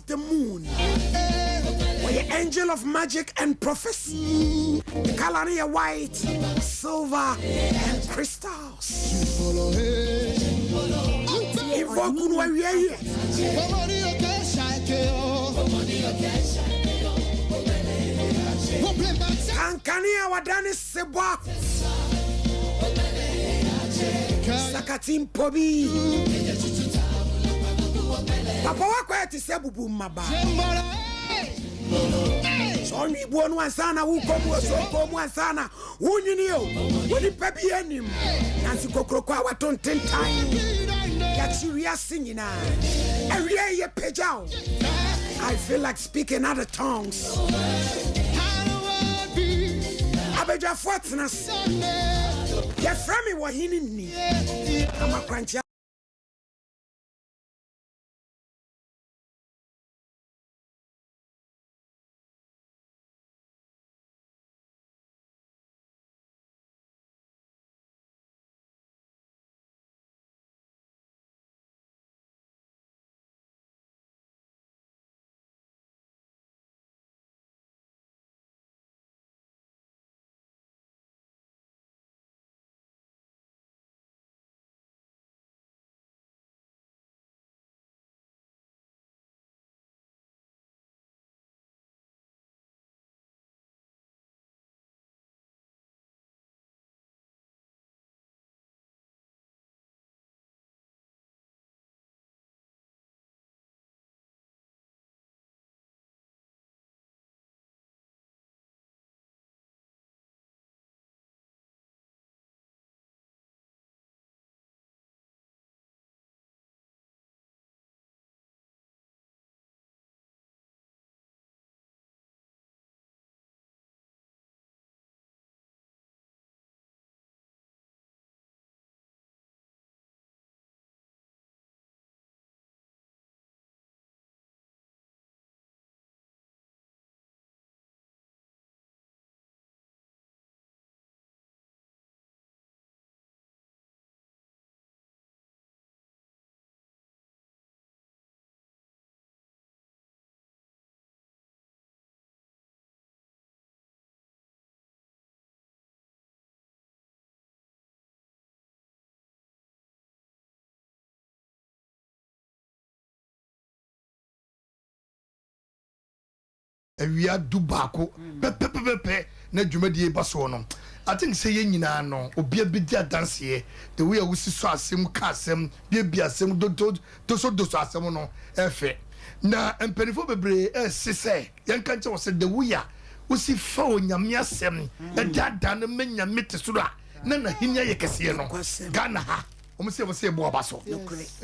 of the moon. Wɔyɛ angel of magic and prophecy. The color no yɛ white, silver and crystals. Invoke no awie yɛ. Kankane a wadane sebɔ. Sakati mpobi. Papa wakɔyɛ te sɛ bubu mmaba. Sɛ ɔnwe buo no ansa na wokɔ mu sɛ ɔkɔ mu ansa na wonwini o. Onipa bi anim. Nansi kokroko a wato ntentan. Yɛakyi wiase nyinaa. Awie yɛ pagya o. I feel like speaking other tongues. Abadwafoɔ tena ase. Yɛfrɛ me wɔ hene nni. Amakrankyia. Awia 11 pɛpɛpɛpɛ na dwumadie ba soɔ no, I think sɛ yɛn nyinaa no obia bɛdi adanseɛ the way a wosi sɔ asɛm ka asɛm biabia asɛm dodo doso doso asɛm no ɛfɛ na mpanimfoɔ bebree ɛse sɛ yɛnka nkyɛ wɔ sɛ the way a wosi fa Onyame asɛm ɛdaadaa no ma Nyame te soro a na n'ahenni ayɛ kɛseɛ no Ghana ha. Wɔn sɛ wɔn sɛ ɛbɔ aba so.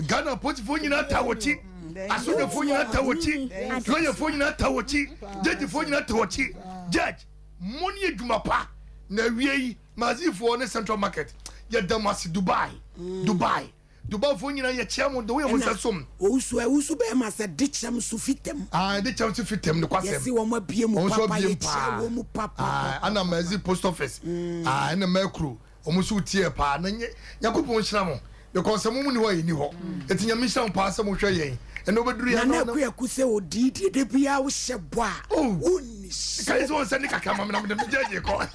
Ghana apolisifoɔ nyinaa taa wɔ akyi, asogyafoɔ nyinaa taa wɔ akyi, lɔyafoɔ nyinaa taa wɔ akyi, judgefoɔ nyinaa taa wɔ akyi. Judge, mo ne adwuma pa na awie yi Mazifoɔ ne Central Market yɛda mo ase Dubai, Dubai, Dubaifoɔ nyinaa yɛkyea mo de woyɛ mo nsa som. Owusu awusu bɛrima sɛ de kyɛm so fitam. Ah, de kyɛm so fitam ne kwasɛm. Yɛsi wɔn abie mu papa yɛkyia wɔn mu papa. Ah, ana Mazi post office. Ah, ɛna Mɛkuro. Ɔmo nso wotie yɛ paa na nyɛ Nyankopɔn nhyira mo because sɛ mo mu ni hɔ a yɛnni hɔ eti Nyame nhyira mo paa sɛ mo hwɛ yɛn ɛnɛ wobɛduru yɛn Nana Akuaku sɛ odii deɛ da biara wo hyɛ bɔ a Oh wonni so. Ka yi sɛ wɔn sɛ ne kakra ma me na mede me judge kɔ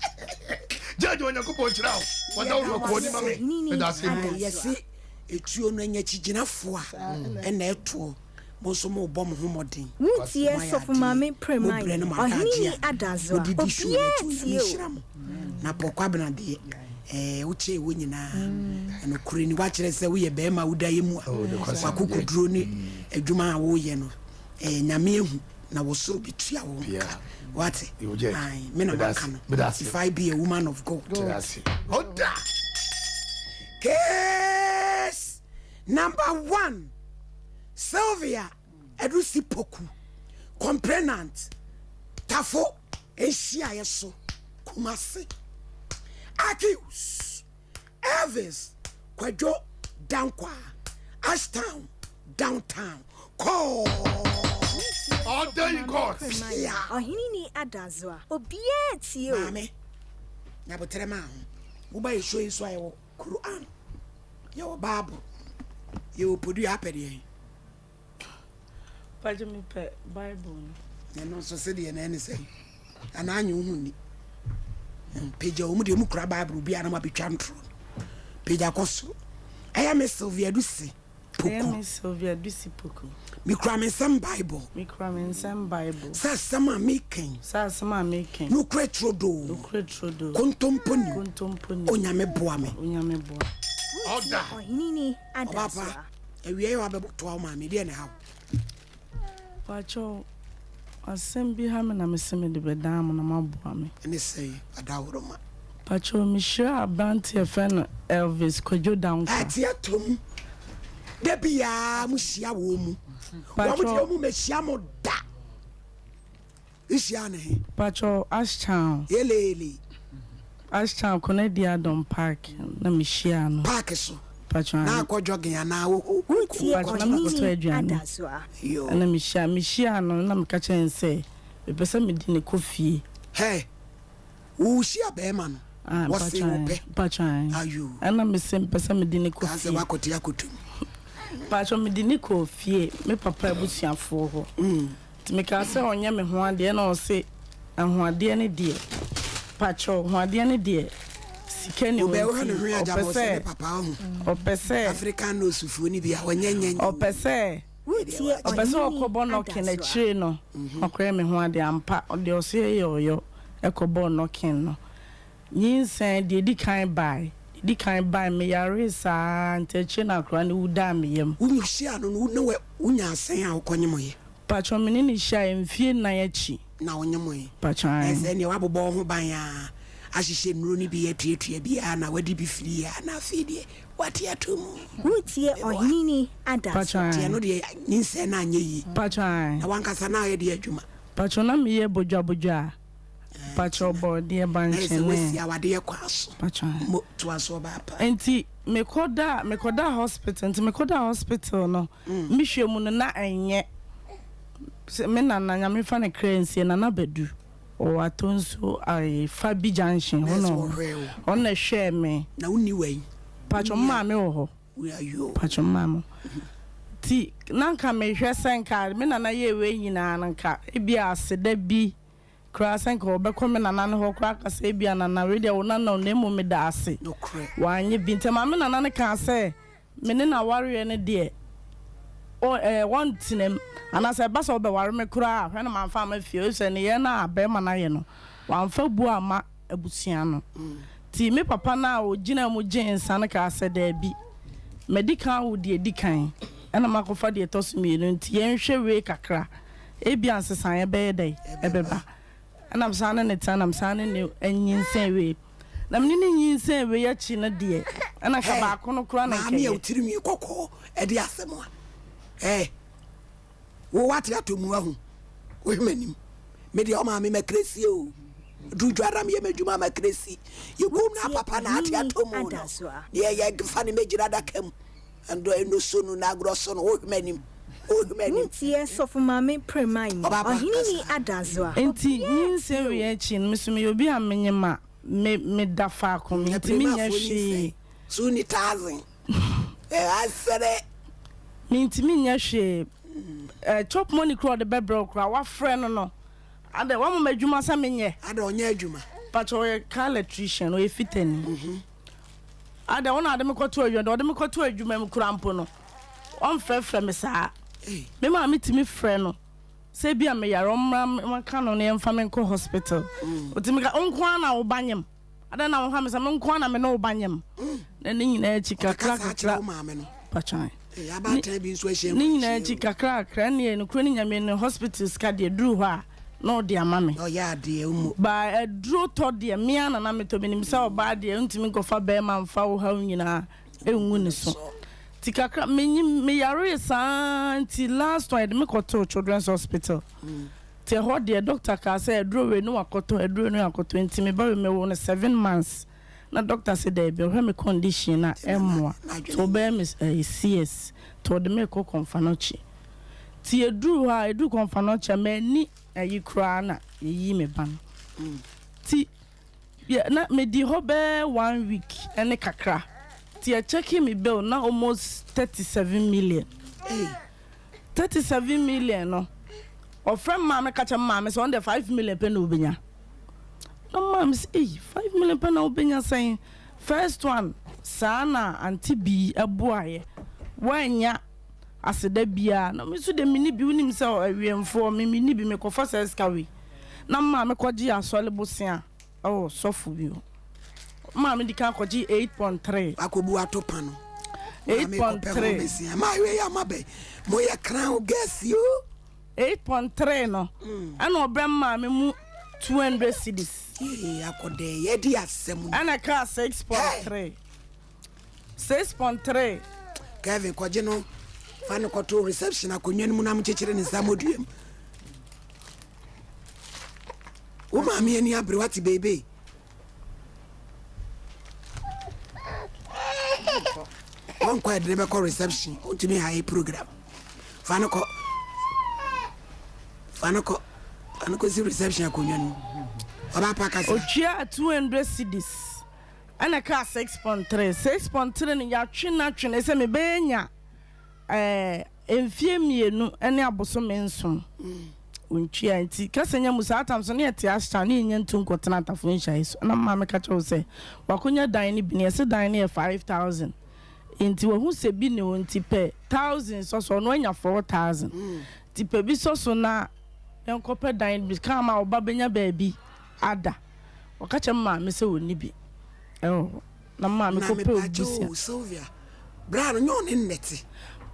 judge Onyankopɔn nhyira wo wɔda wo kɔɔ ni ma me meda ase. Yɛse etuo no ɛnyɛ kyigyinafoɔ a ɛna ɛtoɔ. Mo nso mobɔ mo ho mmɔden. Wotie Moayɛ Sɔfo adeɛ. Maame Mo berɛ ne Premaye, mo Ɔhene adagyeɛ ni a Adazoa, mode di show no obiara akyi. Onyame tie o. nhyira mo. Na Paul Kwabena deɛ, ɛɛ, wokyɛɛ wɔ nyinaa. Ɛnokorɛ ni, woakyerɛ sɛ woyɛ barima a woda yɛ mu a, w'akokoduro ne adwuma a woreyɛ no, ɛɛ, Nyame ahu na wɔ soro bɛtua wo ho ka. Woate? Ae, me na maka no. If I be a woman of God. Case number one. Sylvia Adusi Poku, Complainant, Tafo nhyiaeɛ so, Kumasi. Accused, Elvis Kwadwo Dankwah, Ashtown, Downtown, Kɔɔ. All day in court. Pia. Ɔhene ni Adazoa, obiara tie o. Maame, nyaboterɛ maa ho. Woba yɛ show yi so a yɛwɔ Quran. Yɛwɔ Bible, yɛwɔ podua apɛ deɛ. Mpakyɛ mepɛ bible no. Ɛno nso sedeɛ na ɛne sɛn? Anaa nye wo ho nni? Pagya wɔn deɛ wɔn kura bible bi a na wɔabɛtwa ntorɔ no. Pagya kɔ soro. Ɛyɛ me Sylvia Dusi Poku. Ɛyɛ me Sylvia Dusi Poku. Mekura me nsam Bible. Mekura me nsam Bible. Sɛ asɛm a meka yi. Sɛ asɛm a meka yi. Nokorɛ turodoo. Nokorɛ turodoo. Kontompo nim. Kontompo nim. Onyame boa me. Onyame boa. Ɔda. Ɔhenini Ɔba pa, Adasoa. awia yi a wabɛtoa wo maame, deɛ na ɛha wo? Pakyɛw, asɛm bi ha me na mese mede bɛdan mo na moaboa me. Ɛne sɛn, Adaworoma? Pakyɛw, mehyiraa aberante a yɛfrɛ no Elvis Kwadwo Dankwa. Ɛte atom. Da biara mohyia wɔn mu. Wɔn deɛ wɔn mmɛhyia mo da. Nhyia ne he? Pacho Ashtown. Eleele. Ashtown Konadi Adom Park na me hyia no. Park so. Pacho Na akɔ jogging anaa wo wo. Wotie Pacho na me kɔtɔ Ɔhenini aduane. Adasoa. Yoo. Ɛna me hyia me hyia no na me ka kyerɛ no sɛ me pɛ sɛ me di no kɔ fie. Hey wo hyia bɛɛma no Ah wɔ se mpacho wo ae pɛ. mpacho ae. Ayoo. Ɛna me se me pɛ sɛ me di no kɔ Kaa sɛ fie. wakɔ te akɔtum. Pacho me di no kɔ fie me papa abusuafoɔ hɔ. Nti mekaa sɛ ɔnyɛ me ho adeɛ na ɔse ɛho adeɛ no deɛ pakyɛw ho adeɛ no deɛ sika ni hɔ nti ɔpɛ sɛ ɔpɛ sɛ ɔpɛ sɛ ɔpɛ sɛ ɔkɔbɔ nɔkin akyire no ɔkɔyɛ me ho adeɛ ampa ɔdeɛ ɔse ɛyɛ ɔyɔ ɛkɔbɔɔ nɔkin no Nyinsɛn, deɛ ɛdi kan baeɛ, deɛ ɛdi kan baeɛ, meyaree saa ara nti akyire no akwadaa no wu daa me yam. Wo hyiaa no no, wo ne wɛ, wo nyaa sɛn a wokɔnyemoeɛ? Patrɔ, me ne no hyiaeɛ mfie nnan akyi. Na wonyemoeɛ? Patrɔ, ae. Ɛɛ sɛ neɛ woabobɔ wo ho ban ara, ahyehyɛ nnuro no bi atuatua bi ara na wadi bi firi a, na afei deɛ woate ato mu. Woretie Meboa. Ɔhenini Adasoa. Patrɔ, Nti ae. ɛno deɛ nyinsɛn no anyɛ yie. Patrɔ, ae. Na w'ankasa na woyɛ deɛ adwuma? Patrɔ, na meyɛ bodwabodwa. Pakyɛw bɔɔdeɛ bankye ne. Pakyɛw. Nti me kɔ da me kɔ da hospital nti me kɔ da hospital no me hwɛ mu no na ɛnyɛ sɛ me nana nyame fa ne kra nsie nana badu ɔwɔ atonso ayi fabi junction hɔ na ɔno na ɛhwɛɛ me. Na wo ni wɛn. Pakyɛw me maame wɔ hɔ. Pakyɛw me maame ti na nka me hwɛ sɛ nka me nana yɛ wei nyinaa no nka ebi aseda bi. Koraa sɛ nka ɔbɛkɔ me nana no hɔ koraa aka sɛ ebia nana wei deɛ wo nana o na mmom meda ase. Wanyɛ bi nti ɛma me nana no kaa sɛ me ne no awareɛ no deɛ ɔ ɛɛ wɔntena mu anaasɛ ɛba sɛ ɔbɛware me koraa a hwɛ na mamfa amma fie efisɛ nneyɛɛ no a barima no ayɛ no wamfa buo amma abusua no. Nti me papa no a ɔgyinaa mu gyee nsa no kaa sɛ daabi madi kan awo deɛ ɛdi kan ɛna makɔfa deɛ ɛtɔ so mmienu nti yɛnhwɛ wei kakra. Ebia nsesaeɛ bɛyɛ dɛn? Ɛbɛba. Ɛna mesan ne no tena, na mesan ne no nyinsɛn wei. Na me ne no nyinsɛn wei akyi no deɛ, ɛna nka baako no koraa na nka Maame a ɛyɛ. wo tirinwi kɔkɔɔ ɛde asɛm a, eh, wo wate atɔ mu ahu, wohwɛ m'anim. Me deɛ ɔmaame makresi o. Duru dwa na meyɛ m'adwuma makresi. Yɛkum na Wotie papa na ate Ɔhenini atɔ mu no. Adasoa. Deɛ yɛ fa ne mɛgyina adaka mu. Ndɔ eno so no na agorɔ so no wohwɛ m'anim wohwɛ m'anim. Wotie Sɔfo Maame Premaini, Ɔbaa pa Ɔhenini kasa. Adazoa, Enti obiara nyinsɛn tie wei o. akyi no, me nso meyɛ obi a menye ma me meda faako, mentumi nyɛ Premafoɔ hwee. nyinsɛn so wonni thousand eh asɛrɛ. Mentumi nyɛ hwee. Eh, chop money koraa a ɔde bɛbrɛ wo koraa, wafrɛ no no, adɛ wama me adwuma sɛ menyɛ. Adɛ ɔnyɛ adwuma. Pakyɛ ɔyɛ car electrician, ɔyɛ fitani. Adɛn, wo na wode me kɔtoo adwuma? Deɛ ɔde me kɔtoo adwuma mu koraa mpo no, ɔmfrɛfrɛ me saa. Me maame tumi frɛ no sɛ ebia meyare, ɔmmra mmɛka no na yɛmfa me nkɔ hospital. Ɔtumi ka, wo nko ara na wo ba nyem. Adɛn na woha me sɛ me nko ara na me ne wo ba nyem? Na ne nyinaa akyi kakra kakra. Patwan. Ne nyinaa akyi kakra kakra ɛnneɛ nokorɛ ne Nyame no hospital sika deɛ duru hɔ a na ɔde ama me. Ɔyɛ adeɛ mmo. Ba aduro tɔ deɛ me ara na na metɔ menim sɛ ɔbaa deɛ ntumi nkɔfa bɛrima mfa wo haw nyinaa ngu ne so. Nti kakra menyim meyaree saa nti last one yɛde me kɔtoo children's hospital. Nti ɛhɔ deɛ doctor kaa sɛ aduro wei ne wakɔtɔ aduro wei ne wakɔtɔ nti me ba wei mewoo no 7 months na doctor sɛ daabi ɔhwɛ me condition na ɛmmoa nti ɔbɛyɛ me ɛɛ CS nti ɔde me kɔ Komfo Anokye. Nti yɛduru hɔ a yɛduru Komfo Anokye a m'ani ayi koraa na yɛyi me ba no. Nti yɛ na medi hɔ bɛyɛ one week ɛne kakra nti yɛ check me bill na almost 37 million. 37 million no, ɔfrɛ me maame ka kyerɛ me maame sɛ ɔno deɛ 5 million pɛ na ɔbɛnya. Na me maame sɛ, ei, 5 million pɛ na wobɛnya sɛn? First one, saa na Auntie Bii boaeɛ. Woannya aseda biara. Na me nso deɛ menni bi, wonim sɛ awiɛmfoɔ, me menni bi, mekɔfa saa sika wei. Na me maame kɔgyee asɔre bosea wɔ sɔfo bi hɔ. Me maame di kan kɔgyee 8.3. Akɔbu ato pa no. 8.3. Maa wei ama bɛ. Moyɛ crown girls o. 8.3 no, ɛna ɔbrɛ me maame mu 200 cedis. Yee, akɔdɛ yɛdi asɛm. Ɛna ɛkaa 6.3. 6.3. Kevin kɔgye no fa no kɔto reception akonnwa no mu na mokyekyere ne nsa mmɔdua mu. Wo maame ani abere wate beebe. Wɔnkɔ ɛde ne bɛkɔ reception wontumi ha yɛ program. Fa no kɔ. Fa no kɔ. Fa no kɔsi reception akonnwa no mu. Ɔba pa kasa. Otua 200 cedis. Ɛna ɛkaa 6.3. 6.3 no yɛatwe no atwe no sɛ mebɛyɛ nya ɛɛ mfie mmienu ne abosome nson. Ɔntua nti kasa nya mu saa tam so ne yɛte Ashtown ne yɛnya ntu nkɔtena Atafo nhyiaeɛ so. Ɛna maame ka kyerɛ wo sɛ wakɔnya dan no bi no yɛse dan no yɛ 5000 nti wahu sɛ bi ne hɔ nti pɛ 1000 sɔ so ɔno anya 4000 nti pɛ bi sɔ so na yɛnkɔpɛ dan bi ka ma wo ba bɛnya baabi ada. Ɔka kyerɛ me maame sɛ ɔnni bi wɔ hɔ na me maame Na kɔpɛ mepaakyɛw obusia. o Sylvia, bra no nyɛ ɔne nnɛ te?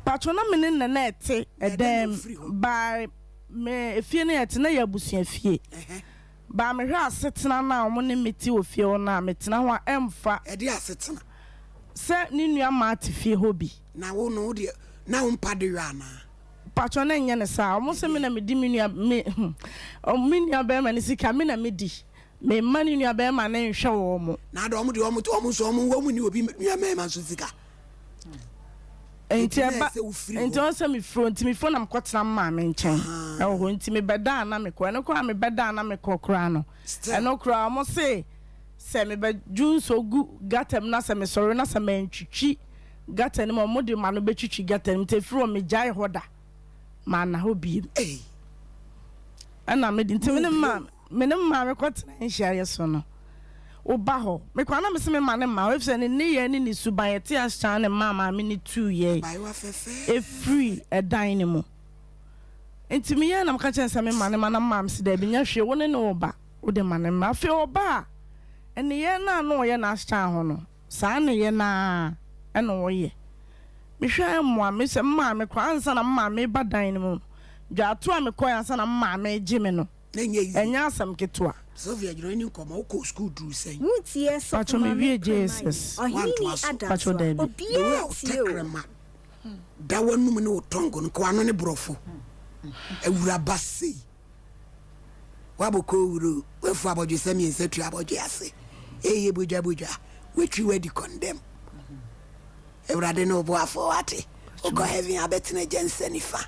Paatwɔ na me ne nnɛ na ɛte Na ɛdɛn na ɛdan mu ofiri hɔ? by me efie no yɛte na yɛ abusua fie Ɛhɛ. by mehwɛ asetena no a wɔn ne me te wɔ fie hɔ no a metena hɔ a ɛmfa. Ɛde asetena? Sɛ ne nua maa te fie hɔ bi. Na wo no wo deɛ na wo mpa de yɔ anaa? Paatwɔ na ɛnyɛ no saa ɔmo se me na medi me nua me hmm me nua bɛɛma no sika me na medi me mma ne nua bɛɛma no nhwɛ wɔn. Na adɛ ɔmo deɛ ɔmo ɔmo nso ɔmo ɔmo ni obi nua mɛɛma nso sika. Nti ɛba nti ɔn sɛ me firo nti me firo na mekɔ tena me maame nkyɛn ɛwɔ hɔ nti me bɛ da a na mekɔ ɛno koraa me bɛ da a na mekɔ koraa no ɛno koraa ɔmo se sɛ me bɛ dwu nsuo gu gutter mu na sɛ me sɔre na sɛ mantwitwi gutter no mu a, wɔde m'ano bɛtwitwi gutter no mu nti ɛfiri hɔ megyae hɔ da, manna hɔ bio. Ɛna mede nti me ne me maame me ne me maame kɔtena nhyiaeɛ so no, woba hɔ mekɔ a na mese me ma ne mma hɔ efisɛ ne nneyɛɛ ne ne suban yɛte ahyɛn ne maa maame no tuu yɛn ɛfiri ɛdan no mu. Nti meyɛɛ na meka kyerɛ no sɛ me ma ne mma na me maame se daabi nyɛ hwee wo ne ne wo ba wode ma ne mma. Afei ɔba a nneyɛɛ no a na ɔyɛ no ahyɛn ho no Saa nneyɛɛ no ara na ɔyɛ. Mehwɛ a ɛmmoa me sɛ me maame koraa ansa na me maame reba dan no mu no, dwaato a mekɔe ansa na me maame regye me no, ɛnyɛ asɛm ketewa. Sylvia gyina ne nkɔmmɔ, wokɔɔ sukuu duruu sɛn? Wotie sɔfo Pacho maame mewie Premaye, JSS. ɔhene Woantoa ni so. Pacho Adansoa, daabi. The way obiara a wo ntie o. tɛkrɛma da w'anum ne wo tɔngo no, nka w'ano ne borɔfo. Awuraba sei. Woabɔ kowuro, woafu abɔdwesɛ miensa tu abɔdwe ase, eye bodwa bodwa, woatwi woadi kɔndɛm. Awurade ne wo boafoɔ wate, wokɔ heaven abɛtena agya nsa nifa.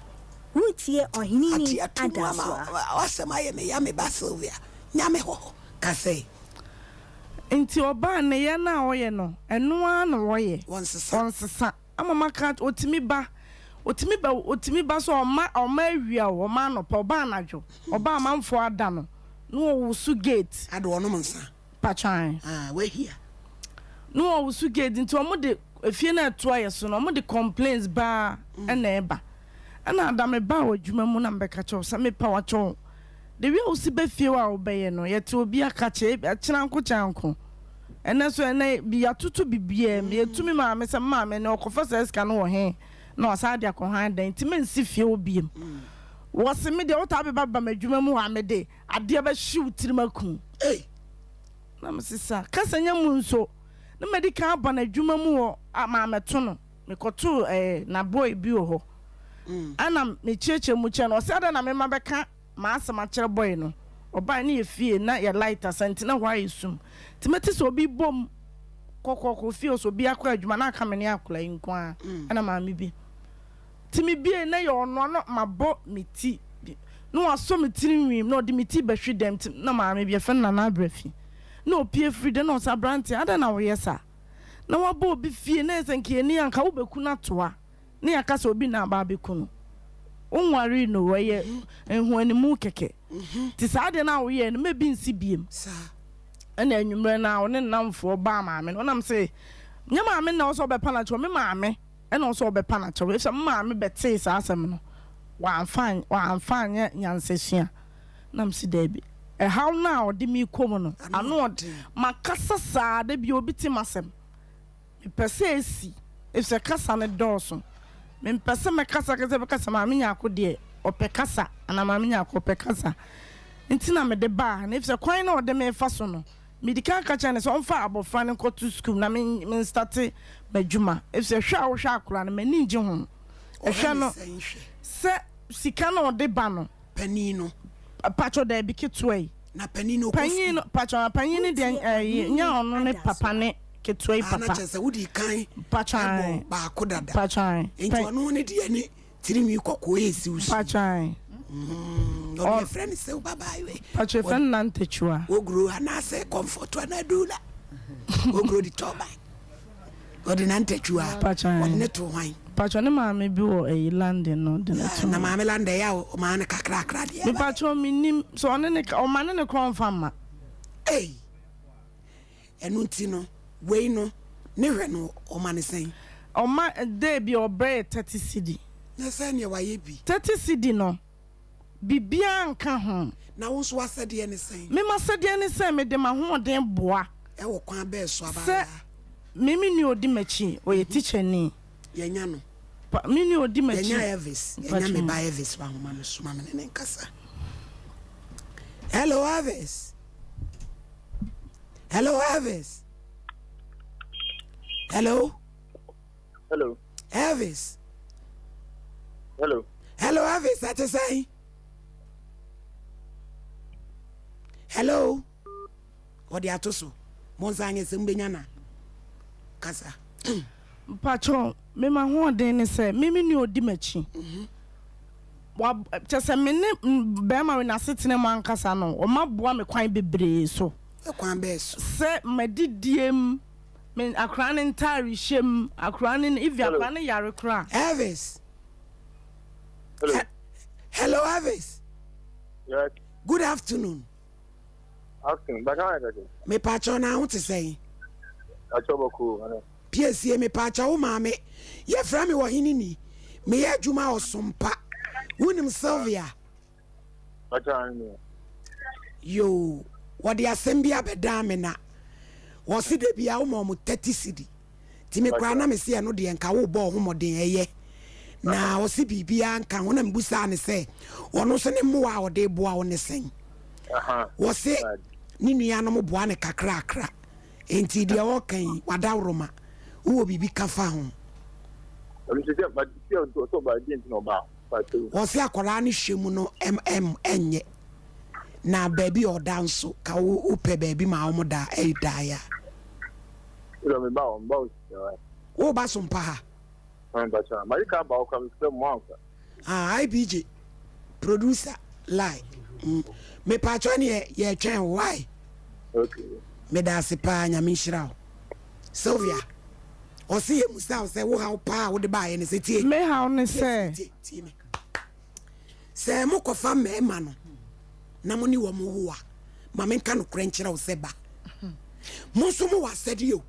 Wotie ɔhene ni Ate ato mu ama Adansoa. w'asɛm ayɛ me ya me ba Sylvia, Nyame hɔ hɔ, ka sɛ. Nti ɔbaa nneyɛɛ no a ɔyɛ no, ɛno ara na ɔyɛ, Ɔnsesa. ɔnsesa. Ama maka otumi ba otumi ba otumi ba so ɔma ɔma awia o ɔma anɔpa ɔba anadwo ɔba amanfoɔ ada no na ɔwoso gate. Ade ɔnom nsa. Patwan. Ah wahia. Na ɔwoso gate nti ɔmo de efie no ɛtoa yɛ so no ɔmo de complaints baa ɛna ɛba ɛna ada me baa wɔ adwuma mu na mebɛka kyerɛ wo sɛ mepa wo kyɛw the way a wosi ba fie hɔ a wobɛyɛ no yɛte obi aka kyɛ kyena nko kyɛn nko. Ɛnɛ nso ɛnɛ bi yɛatoto biribiara mu yɛtu me maame sɛ me maame no ɔkɔfa saa sika no wɔ he na wasan de akɔ han dan nti mensi fie hɔ biom wɔse me deɛ wotaa beba ba m'adwuma mu hɔ a mede adeɛ bɛhye wo tirim aku na mese sa kasa nya mu nso na madi kan aba n'adwuma mu hɔ a maamɛto no mekɔtoo ɛɛ eh, na boy bi wɔ hɔ ɛna mekyerɛkyerɛ mu kyerɛ no ɔse adɛn na mema bɛka m'asɛm akyerɛ boy no, ɔbae ne yɛ fie na yɛ light asa nti na hɔ ayɛ sum nti mɛte sɛ obi bom kɔkɔkɔ fie hɔ sɛ obi akɔ adwuma na aka me ne akwadaa yi nko ara ɛna maame bi nti me bie na yɛ ɔno ano mabɔ me ti na wasɔ me tiri nwi na ɔde me ti bɛhwe dɛm nti na maame bi yɛfrɛ no Nana Abrafi na opie firi dɛm na ɔsɛ aberanteɛ adɛn na woyɛ saa na wabɔ obi fie na yɛ sɛ nka yɛni anka wobɛku no atoa ne yɛaka sɛ obi na aba abɛku no. Wonwaree no o, ɛyɛ nhuanimu kɛkɛ. Nti saa adeɛ no a woyɛɛ no, mɛbi nsi biem. Ɛna anwummerɛ no a ɔne ne nnamfoɔ baa maame no hɔ, na mese, nyɛ maame no na ɛwɔ sɛ ɔbɛpa no akyɛw, me maame na ɛwɔ sɛ ɔbɛpa no akyɛw, efisɛ me maame bɛtee saa asɛm no, wamfa wamfa anyɛ nyansasua. Na mese, daabi, ɛhaw no a ɔde me rekɔ mu no, ano ɔden. Makasa saa, da biara obi te m'asɛm. Mepɛ sɛ esi, efisɛ kasa no dɔɔso. Mempɛ sɛ mɛkasa kasa bɛka sɛ Maame Nyarko deɛ ɔpɛ kasa anaa Maame Nyarko ɔpɛ kasa nti na mede baa ha no, efisɛ kwan no a ɔde me refa so no, medi kan ka kyerɛɛ no sɛ ɔmfa abɔfra no nkɔto sukuu na me menstate m'adwuma, efisɛ hwɛ a wohwɛ akwadaa no, m'ani nnye ho. Ɔhwɛ Hwɛ ne no sɛn hwɛ? sɛ sika no a ɔde ba no. Panin no. Pakyɛ daabi ketewa yi. Na panin no ɔkɔ Panyin no sukuu? pakyɛ panyin no deɛ Wotie ɛyi Ɔhene nyɛ ɔno ne papa Adasoa. ne ketewa yi Ah, na papa. kyerɛ sɛ wodii kan Pakyɛ bɔɔ ae baako dada. pakyɛ ae Nti pɛ ɔno ne deɛ ne tirinwi kɔkɔɔ esi wo so yi. pakyɛ ae Mm, ɔno ɔ yɛfrɛ no sɛ wo babaa wei. pakyɛ yɛfrɛ no Nantakyua. Woguro anaasɛ Comfort anaa Dula. Woguro de tɔɔban. Ɔde Nantakyua. Pakyɛ Ɔde ae ne too hwan? pakyɛ ne maame bi wɔ ɛyi London na ɔde no too Na hɔ. maame London yɛ a ɔmaa no kakrakra deɛ Me ɛbaeɛ. pakyɛ mennim sɛ ɔne ne ka ɔma ne ne korɔ ɔmfa mma. Ei! Ɛno nti no, wei no, ne hwɛ no, ɔma no sɛn? Ɔma, day bi ɔbrɛ yɛ 30 cedi. Na sɛ neɛ wayɛ bi. 30 cedi no, biribiara nka ho. Na wo nso w'asɛdeɛ ne sɛn? Me m'asɛdeɛ ne sɛ mede m'ahoɔden boa. Ɛwɔ kwan bɛɛ so Sɛ abaayewa? me me nua ɔdi m'akyi, ɔyɛ tikyani. Yɛanya no. Pa, me nua ɔdi m'akyi. Yɛanya Elvis, yɛanya me ba Elvis wɔ ahoma no so, ma me ne no nkasa. Hello Elvis. Hello, Elvis. Hello. Hello. Elvis. Hello. Hello, Elvis. Ate sɛn? Hello. Ɔde ato so. Mo nsa anyɛ sɛ mbɛnya na kasa. Mpakyɛw, me ma hoɔden ne sɛ me me nua odi m'akyi. Mhm. Wa kyɛ sɛ me ne bɛrima wei n'asetena mu ankasa no, ɔma boa me kwan bebree so. Kwan bɛɛ so? Sɛ m'adidie mu, me akwadaa no ntaare hyɛ mu, akwadaa no even akwadaa no yare koraa. Elvis. Hello. Hello Elvis. Yes. Good afternoon. Afternoon. Bàtà wà kàkẹ́. Mepaakyɛw na ho te sɛn? Bàtà bɔkɔ ana. Piesie mepaakyɛw wo maame yɛfrɛ me wɔ hene ni meyɛ adwuma wɔ Sompa wonim Sylvia? Yoo, wɔde asɛm bi abɛdan me na wɔse da bia woma ɔmo 30 cedi nti me koraa na mese ɛno deɛ nka wobɔ wo ho mmɔden ɛyɛ na ɔse biribiara nka ho na mebusaa ne sɛ ɔno nso ne mmoa a ɔde boa wo ne sɛn wɔse ne nuanom boa ne kakrakra nti deɛ ɔka yi wadaworoma wowɔ biribi ka fa ho Wɔse akwadaa no hwɛ mu no ɛnyɛ na baabi a ɔda nso ka wo pɛ baabi ma wɔn da ɛyɛ daa ya. Wo ba so mpa ha. Ah, IBJ producer lie. Mm. Me pa cho ne yɛ twɛn why? Okay. Me da ase paa nyame nhyira wo. Sylvia, ɔse yɛ musa wo sɛ wo haw paa a wode baeɛ ne sɛ tie. Me haw ne sɛ. Tie, tie me. Sɛ mokɔfa mmarima no na mo ne wɔn wo a, ma menka nokorɛ nkyerɛ wo sɛ ba. Mo nso mowɔ asɛdeɛ o.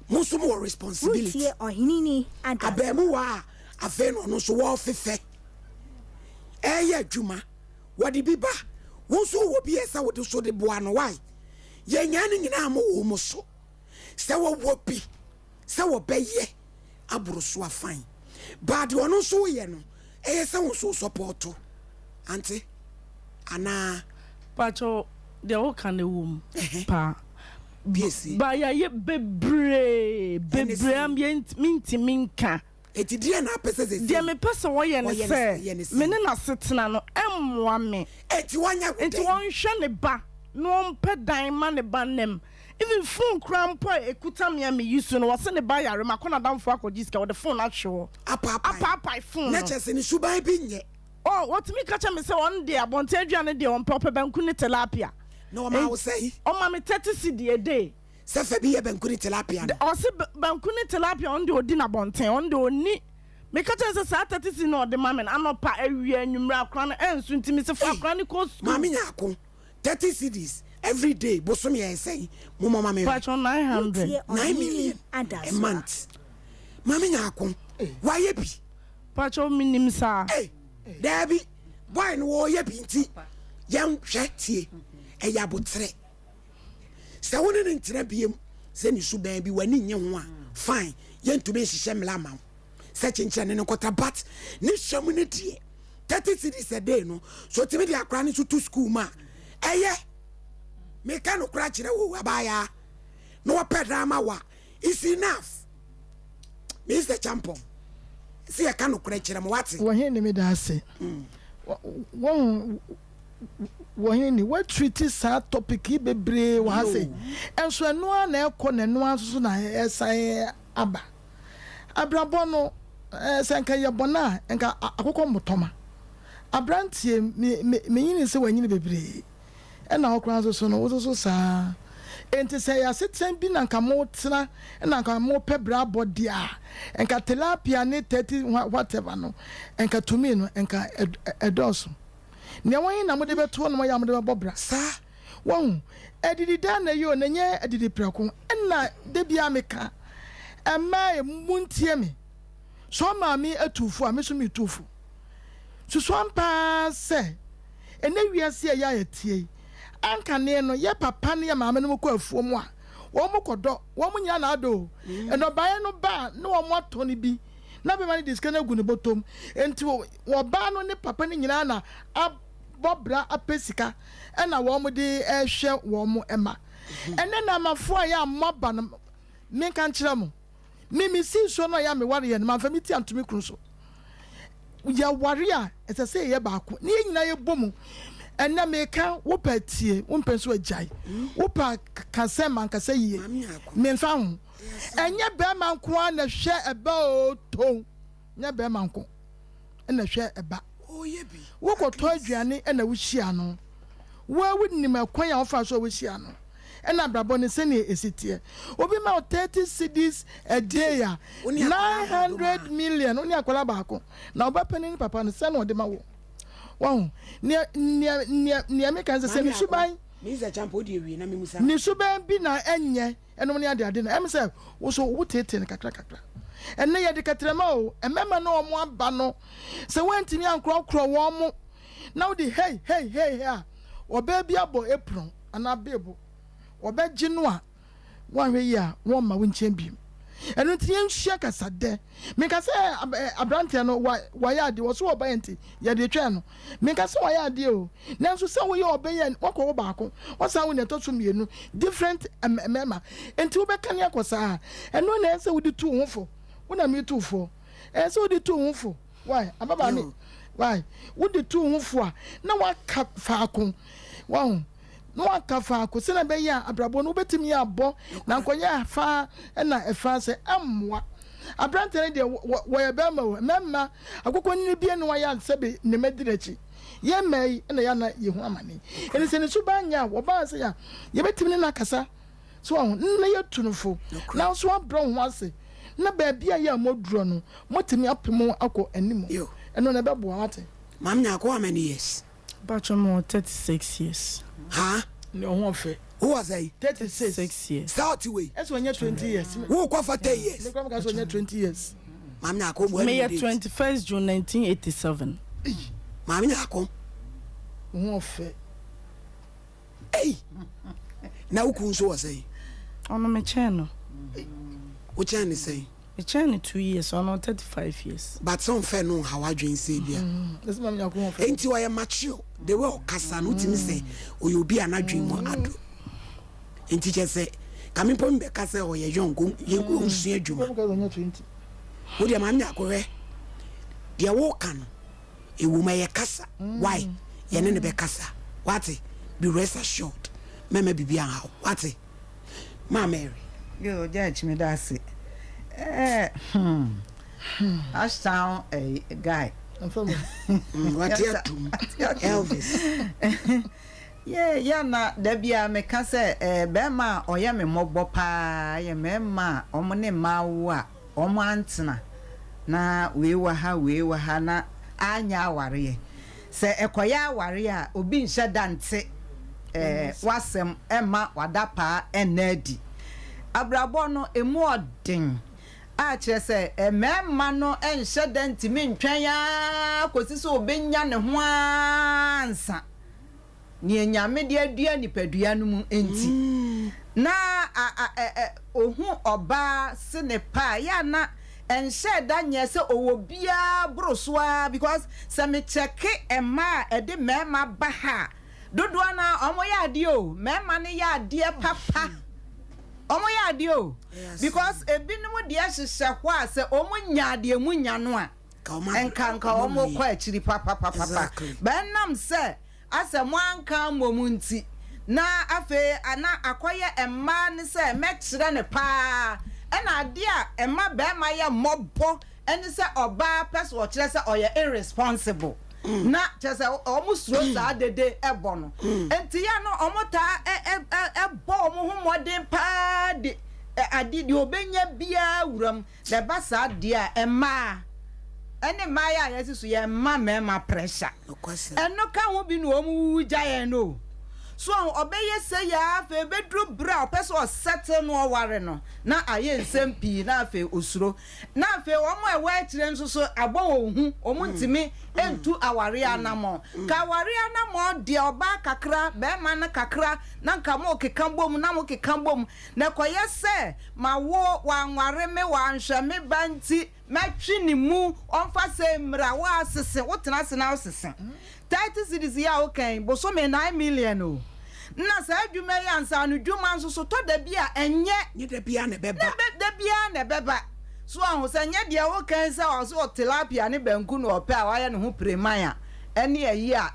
Mo nso mowɔ responsibility. Wotie ɔheneni Adasoa. Abaamuwa a afei na ɔno nso wɔrefefɛ ɛreyɛ adwuma, wɔde bi ba, wo nso wowɔ bi a ɛsɛ wode so de boa no. Why? Yɛnyaa ne nyinaa mo wɔ mo so sɛ wɔwɔ bi sɛ wɔbɛyɛ aboro so a fine but deɛ ɔno nso woyɛ no ɛyɛ sɛ wo nso wo sɔpɔɔto ante anaa. Pakyɛw deɛ woka no ɛwɔ mu paa Piesie. Ba yɛayɛ bebree Ɛne bebree sɛn? a mentumi nka. Enti deɛn na apɛ sɛ seesei Deɛ mepɛ sɛ wɔyɛ ne wɔyɛ ne sɛ, yɛ ne me sɛn? ne n'asetena no mmoa me. Enti wɔnyɛ wo Enti dɛn? wɔnhwɛ ne ba na ɔmpɛ dan mma ne ba nna mu. Even phone koraa mpo a ɛkuta me a me use no, wɔse ne ba yare, makɔ n'adamfo akɔgye sika, wɔde phone no ahwe hɔ. Apaapae. Apaapae phone Na no. kyerɛ sɛ ne suban bi nyɛ. Oh, wɔtumi ka kyerɛ me sɛ ɔno deɛ abɔnten aduane deɛ ɔmpɛ, ɔpɛ banku ne tilapia. Na ɔma wo sɛn? Ɔma me 30 cedi a day. Sɛ fa bi yɛ banku ne tilapia no. Ɔse banku ne tilapia ɔno deɛ ɔdi no abɔnten, ɔno deɛ ɔnni. Meka kyerɛ no sɛ saa 30 cedis no a ɔde ma me no, anɔpa, awia, anwummere, akora no ɛnso nti mese fa Ei, akora no kɔ sukuu. Maame Nyarko, 30 cedis every day, bosome ɛyɛ sɛn? Mommɔ ma me nhwɛ. Mpakyɛw, 900. Wotie 9 Ɔhene million a Adasoa. month. Maame Nyarko, wayɛ bi. Mpakyɛw, menim saa. Ei, daabi, boy no wɔɔyɛ bi nti yɛn hwɛ tie, ɛyɛ aboterɛ. Sɛ wo ne no ntena biem sɛ ne suban bi w'ani nnye ho a, fine, yɛntumi nhyehyɛ mmla mma wo sɛ kyenkyerɛ ne no nkɔtra but ne hwɛ mu no deɛ 30 cedis a day no so otumi de akora no nso to school mu a ɛyɛ. Meka nokora kyerɛ wo abaayaa na wɔpɛ dan ma wo a is enough. Mr. Champon, sɛ yɛka nokorɛ kyerɛ mo wate. Wɔhene ne meda ase. Wɔn Wɔhene ni woatriti saa topic yi bebree wɔ ha sei. Ɛnso ɛno ara na ɛkɔ na ɛno ara nso so na ɛsan aba. Abrabɔ no sɛ nka yɛ bɔne a nka akokɔ mmotɔma. Abranteɛ me me menyini sɛ wanyini bebree. Ɛna wo koraa nso so no wo nso so saa ara. Enti sɛ ɛyɛ asetena bi na nka motena na nka mopɛ bra abɔ deɛ a nka tilapia ne 30 whatever no nka to me no nka ɛdɔɔso. Nea ɛwɔ he na mode bɛto hɔ nom ayɛ a mode bɛbɔ bra? Saa. Wahu? Adidi daa na ɛyɛ o, na ɛnyɛ adidi prɛko. Ɛna da biara meka, mmaa e, montie me. Sɛ ɔmaa me atu fo a, me nso metu fo. Susu ampa ara sɛ, ɛnnɛ wiase a ɛyɛ a yɛteɛ yi, ankane no, yɛ papa ne yɛ maame nom kɔ afuo mu a, wɔn kɔdɔ, wɔn nyinaa na adɔ o. Nnɔbaeɛ no ba a, na wɔn atɔn bi, na bɛma no de sika no agu ne bɔtɔm. Enti ɔbaa no ne papa no nyinaa na abɔ bra apɛ sika na wɔn de rehwɛ wɔn mma. Ɛnɛ Naamafoɔ a yɛ a moaba no, menka nkyerɛ mo, me mesii soɔ no a yɛ a mewareɛ no, mamfa me ti anto me kunu so. Yɛware a, ɛsɛ sɛ yɛyɛ baako na yɛn nyinaa yɛbɔ mu. Ɛnɛ meka, wopɛ tie, wompɛ nso agyae. Wopɛ ka sɛ mankasa yie, memfa ho. Ɛnyɛ bɛrima nko ara na ɛhwɛ ɛba o, tow. Nyɛ bɛrima nko na ɛhwɛ ɛba. Wokɔtɔ aduane na wohyia no. Wo ara wonim ɛkwan a wofaa so a wohyia no. Ɛna abrabɔ no sɛnea ɛsi teɛ. Obi ma wo 30 cedis a day a, 900 million, wo ne akwadaa baako. Na ɔba panin ne papa no, sɛn na ɔde ma wo? Wahu? Nea, nea, nea, nea meka ne sɛ, sɛ ne suban, ne suban bi na ɛnyɛ. Ɛnom ne adeade no, ɛm sɛ wo nso wo teetee no kakra kakra. Ɛnnɛ yɛde kɛtrɛma o, mmarima no a wɔn aba no, sɛ woantumi ankorɔkorɔ wɔn na wode hei hei hei hei a, ɔbaa bi abɔ apron anaa beebo, wɔbɛgye no a, woanhwɛ yie a wɔmma wo nkyɛn bio. Ɛno nti yɛnsua kasadɛ. Menka sɛ aberanteɛ no wayɛ adeɛ, ɔso ɔba yɛ nti yɛde twɛn no. Menka sɛ wayɛ adeɛ o, nanso sɛ woyɛ ɔbɛ yɛ wakɔ wo baako, wasan wo nea ɛtɔ so mmienu, different mmarima, nti wobɛka ne akɔ saa. Ɛno na ɛsɛ sɛ wode tu wo ho fo, wo na metu wo foɔ. Ɛsɛ sɛ wode tu wo ho fo, why, ababaa me, why, wode tu wo ho fo a, na waka faako, wahu. na waka faako sɛnea ɛbɛyɛ a abrabɔ no wobɛtumi abɔ na nkɔyɛ fa na ɛfa sɛ ɛmmoa. Aberanteɛ no deɛ wɔyɛ bɛrima o, mmarima akokɔnini bie ne wayɛ sɛbe ne mma di n'akyi. Yɛn mmaa yi na yɛana yɛhu amane. Ɛnti sɛ ne suban nyɛ a wɔbaa sɛ a yɛbɛtumi ne no akasa so wahu na yɛatu no fo na nso abrɛ wo ho ase na baabi a yɛ a moaduro no moatumi apem akɔ anim. Ɛno na ɛbɛboa wate. Maame Nyarko how many years? Mpacho me wɔ 36 years. Haa? Ne ho ɔfɛ. Wo wɔ sɛn? 36. 36 years. Saa ɔte wei. Ɛsɛ ɔnyɛ 20 years. Wo kɔ 40 years. Me kura me ka sɛ ɔnyɛ 20 years. Maame Nyarko mo Me ɛnu yɛ date. 21st June 1987. Maame Nyarko. Wo ho ɔfɛ. Ei! Na wo kun nso wɔ sɛn? Ɔno me kyɛn no. Wo kyɛn ne sɛn? Me kyɛn no 2 years, ɔno 35 years. But sɛ ɔnfɛ no nha w'adwene sɛ ebia. Enti ɔyɛ mature, the way ɔkasa no wotumi sɛ ɔyɛ obi a n'adwene mu ado. Enti kyɛ sɛ ka me mpo mebɛka sɛ ɔyɛ young, ɔnsua adwuma. Wo deɛ Maame Nyarko hwɛ, deɛ woka no ɛwom ɛyɛ kasa, why yɛne no bɛkasa, wate, be rest assured, mɛmma biribi anha wo, wate. Ma Mary. Yo, Judge, me da ase. Eh, hmm. Ashtown eh, guy. Wate atum. Elvis. Yeah, yeah, na da bia me ka sɛ eh, bɛrima a ɔyɛ me mmɔbɔ paa yɛ mmarima a wɔn ne mmaa wo a wɔn antena. Na wei wɔ ha, wei wɔ ha na anyɛ awareɛ. Sɛ ɛkɔyɛ awareɛ a, obi nhyɛ da nte eh, w'asɛm mma w'adapaa nna adi. Abrabɔ no, ɛmu ɔden a kyerɛ sɛ mmarima no nhyɛ da ntumi ntwɛn ara kɔsi sɛ ɔbɛnya ne ho ara ansa. Nea Nyame de adua nipadua no mu nti, na ohu ɔbaa se ne pɛ a, ɛyɛ a na ɛnhyɛɛ da nyɛɛ sɛ ɔwɔ biara boro so ara because sɛ me kyɛke mmaa a ɛde mmarima ba ha a, dodoɔ no ara wɔn yɛ adeɛ o, mmarima no yɛ adeɛ papa, wɔn yɛ adeɛ o because ebinom deɛ hyehyɛ hɔ a sɛ wɔn nya deɛ mu nya no a, Nka nka wɔn kɔ akyiri papapapapa. But ɛnam sɛ asɛ mo anka ammom nti, na afei na akɔyɛ mmaa no sɛ mɛkyerɛ no paa. Ɛna adeɛ a ɛma barima yɛ mmɔbɔ ne sɛ ɔbaa pɛ sɛ ɔkyerɛ sɛ ɔyɛ irresponsible. Na kyerɛ sɛ wɔn suro saa dede bɔ no. Nti yɛ a na wɔn taa bɔ wɔn ho mmɔden paa de ade deɛ ɔbɛnya biara wuram. Na ɛba saa deɛ a, mmaa ne mmayewa a yɛasi so, yɛmma mmarima pressure. Ɛno ka ho bi na wɔn wuwu gya yɛn no o. So ɔho, ɔbɛyɛ sei ara afei ɛbɛduru berɛ a ɔpɛ sɛ ɔsettle na ɔware no, na ayɛ nsɛm pii na afei ɔsuro. Na afei wɔn a ɛwɔ akyire nso so abɔ wɔn hu, wɔn ntumi ntu awareɛ anammɔn. Nka awareɛ anammɔn deɛ ɔbaa kakra, barima no kakra, na nka mokeka bom na mokeka bom. Na ɛkɔyɛ sɛ mawo, wanware me, wanhwɛ me ba nti, mɛtwe ne mu, ɔmfa sei mmra, woasese, wotena ase na wosese. 30 cedis yi a woka yi, bosome 9 million o. Nna saa adwuma yi ansaano dwuma nso so, tɔ da bi a ɛnyɛ. Nyɛ da biara na ɛbɛba. Ne da biara na ɛbɛba. So wahu, sɛ nyɛ deɛ woka yi sɛ ɔse ɔ tilapia ne banku na ɔpɛ a wayɛ ne ho pireman a, ɛne ayi a,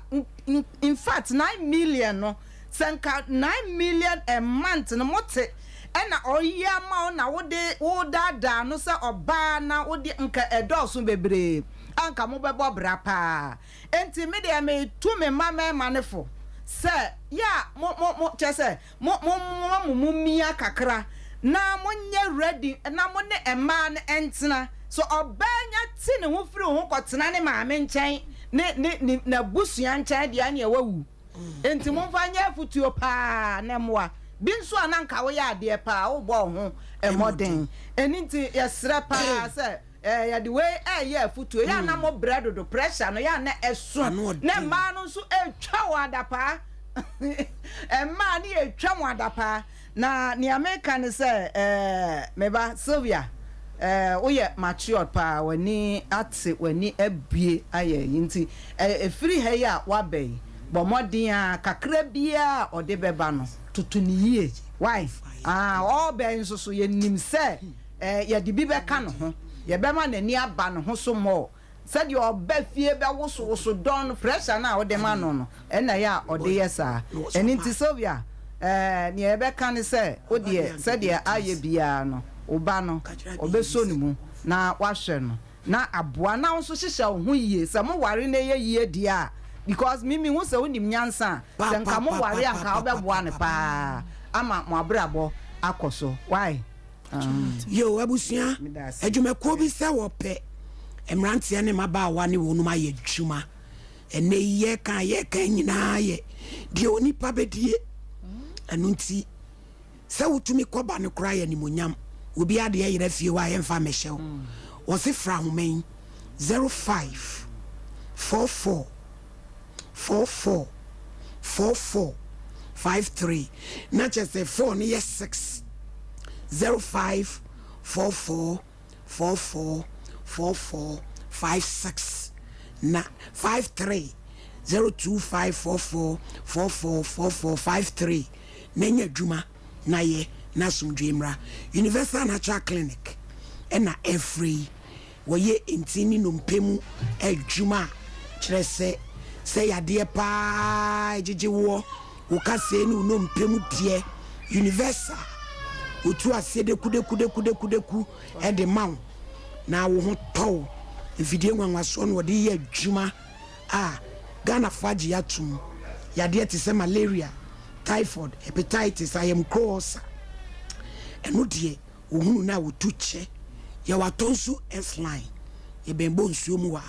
in fact 9 million no, Sɛ nka nine million a month no mote ɛna ɔyi ama wo na wode wodaadaa no sɛ ɔbaa na wode nka ɛdɔɔso bebree a nka mobɛbɔ bra paa. Enti me deɛ metu me mma mmarima no fo sɛ yɛ a mo mo mo kyerɛ sɛ mo mo moma mo mu mia kakra na monyɛ ready na mo ne mmaa no ntena. Sɛ ɔbaa nya te ne ho firi wo ho kɔtena ne maame nkyɛn ne ne ne n'abusua nkyɛn deɛ ɛneɛ wawu. Enti momfa nyɛ afotuo paa na mmoa bi nso a na nka woyɛ adeɛ paa wobɔ wo ho mmɔden. Ɛno nti yɛsrɛ paa sɛ yɛde wei ɛreyɛ afotuo. Yɛ a na mo brɛ dodo, pressure no yɛ a na ɛso na mmaa no nso ɛretwa wɔn adapaa. Mmaa no yɛretwa mo adapaa. Na nea meka ne sɛ eh, me ba Sylvia eh, woyɛ matured paa, w'ani ate, w'ani abue ayɛ ayi nti eh, ɛfiri ha yi a woaba yi, bɔ mmɔden ara, kakra biara a ɔde bɛba no, toto no yie, wai? Ah, ɔreba yi nso so, yɛnim sɛ eh, yɛde bi bɛka ne ho, yɛbɛma n'ani aba ne ho so more. Sɛdeɛ ɔba fie bɛwosowoso dɔn no, pressure no a wode ma no no, ɛna ɛyɛ a ɔde yɛ saa. Ɛno nti Sylvia, eh, nea yɛbɛka ne sɛ, wo deɛ, sɛdeɛ ayɛ biara no, wo ba no, ɔbɛsɔ ne mu na woahwɛ no na aboa. Na wo nso hyehyɛ wo ho yie. Sɛ moware na ɛyɛ yie deɛ a, because me mehu sɛ wonim nyansa a, sɛ nka moware a nka wobɛboa no paa ama mo abrabɔ akɔ so. Wai? Yoo abusua, adwumakuo bi sɛ wɔpɛ mmeranteɛ ne mmabaawa ne wɔnom ayɛ adwuma. Ɛnɛ yi yɛka a yɛka nyinaa yɛ deɛ onipa bɛdie. Ɛno nti sɛ wotumi kɔba no koraa yɛ animonyam. Obi adeɛ yera fie hɔ a yɛmfa mmɛhyɛ wo. Wɔse fra ahoma yi 05 44 44 44 53 na kyerɛ sɛ 4 no yɛ 6 05 44 44 44 56 na 53 025 44 44 44 53 na nya adwuma na yɛ na asomdwoe mmra. Universal Natural Clinic ɛna ɛfrɛ yi. Wɔyɛ ntini ne nnompe mu adwuma a, kyerɛ sɛ, sɛ yadeɛ pa ara gyegye woɔ, wo kasɛɛ ne wo nnompe mu deɛ, Universal, wɔtu aseɛ dekudekudekudekudeku de ma wo na wo ho tɔ wo. Mfidie nwanwasoɔ na wɔde yɛ adwuma a Ghanafoɔ agye atom. Yadeɛ te sɛ malaria, typhoid, hepatitis, ayamkuro ulcer, ɛno deɛ, Wohunu no a wotu kyɛ. Yɛwɔ Atonsu S-line. Yɛbɛn bɔ nsuo mu hɔ a.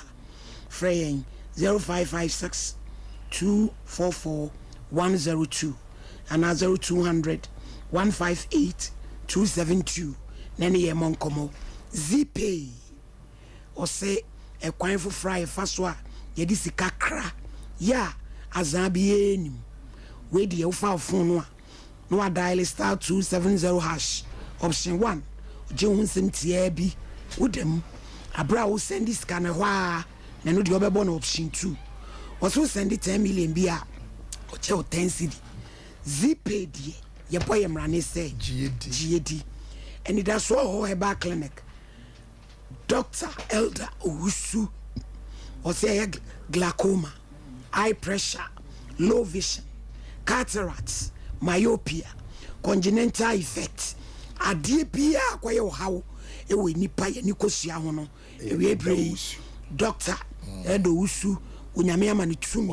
Frɛ yɛn 0556 244 102 anaa 0200 158 272 na ɛne yɛn mmɔ nkɔmmɔ. Zeepay, ɔse ɛkwan foforɔ a yɛfa so a yɛde sika kra yɛ a azaa biara nnim. Wei deɛ wofa wo phone no a na wa dial star 270 hash option one gye wo ho nsɛm tiaa bi woda mu aberɛ a wo sɛnde sika no ɛhɔ ara na ɛno deɛ ɔbɛbɔ no option two wɔsɛ wo sɛnde 10 million bi a ɔkyɛ wo 10 cedi Zeepay deɛ yɛbɔ yɛ mmara ne sɛ gye di anidasoɔ hɔ herbal clinic Doctor Elder Owusu, ɔsɛ ɛyɛ glaucoma, eye pressure, low vision, cataract, myopia, congenital effect, adeɛ biara akɔyɛ ɔhaw ɛwɔ nipa yɛ ne kosua ho no, ɛwie berɛ yi, Doctor Elder Owusu, Onyame ama no tumi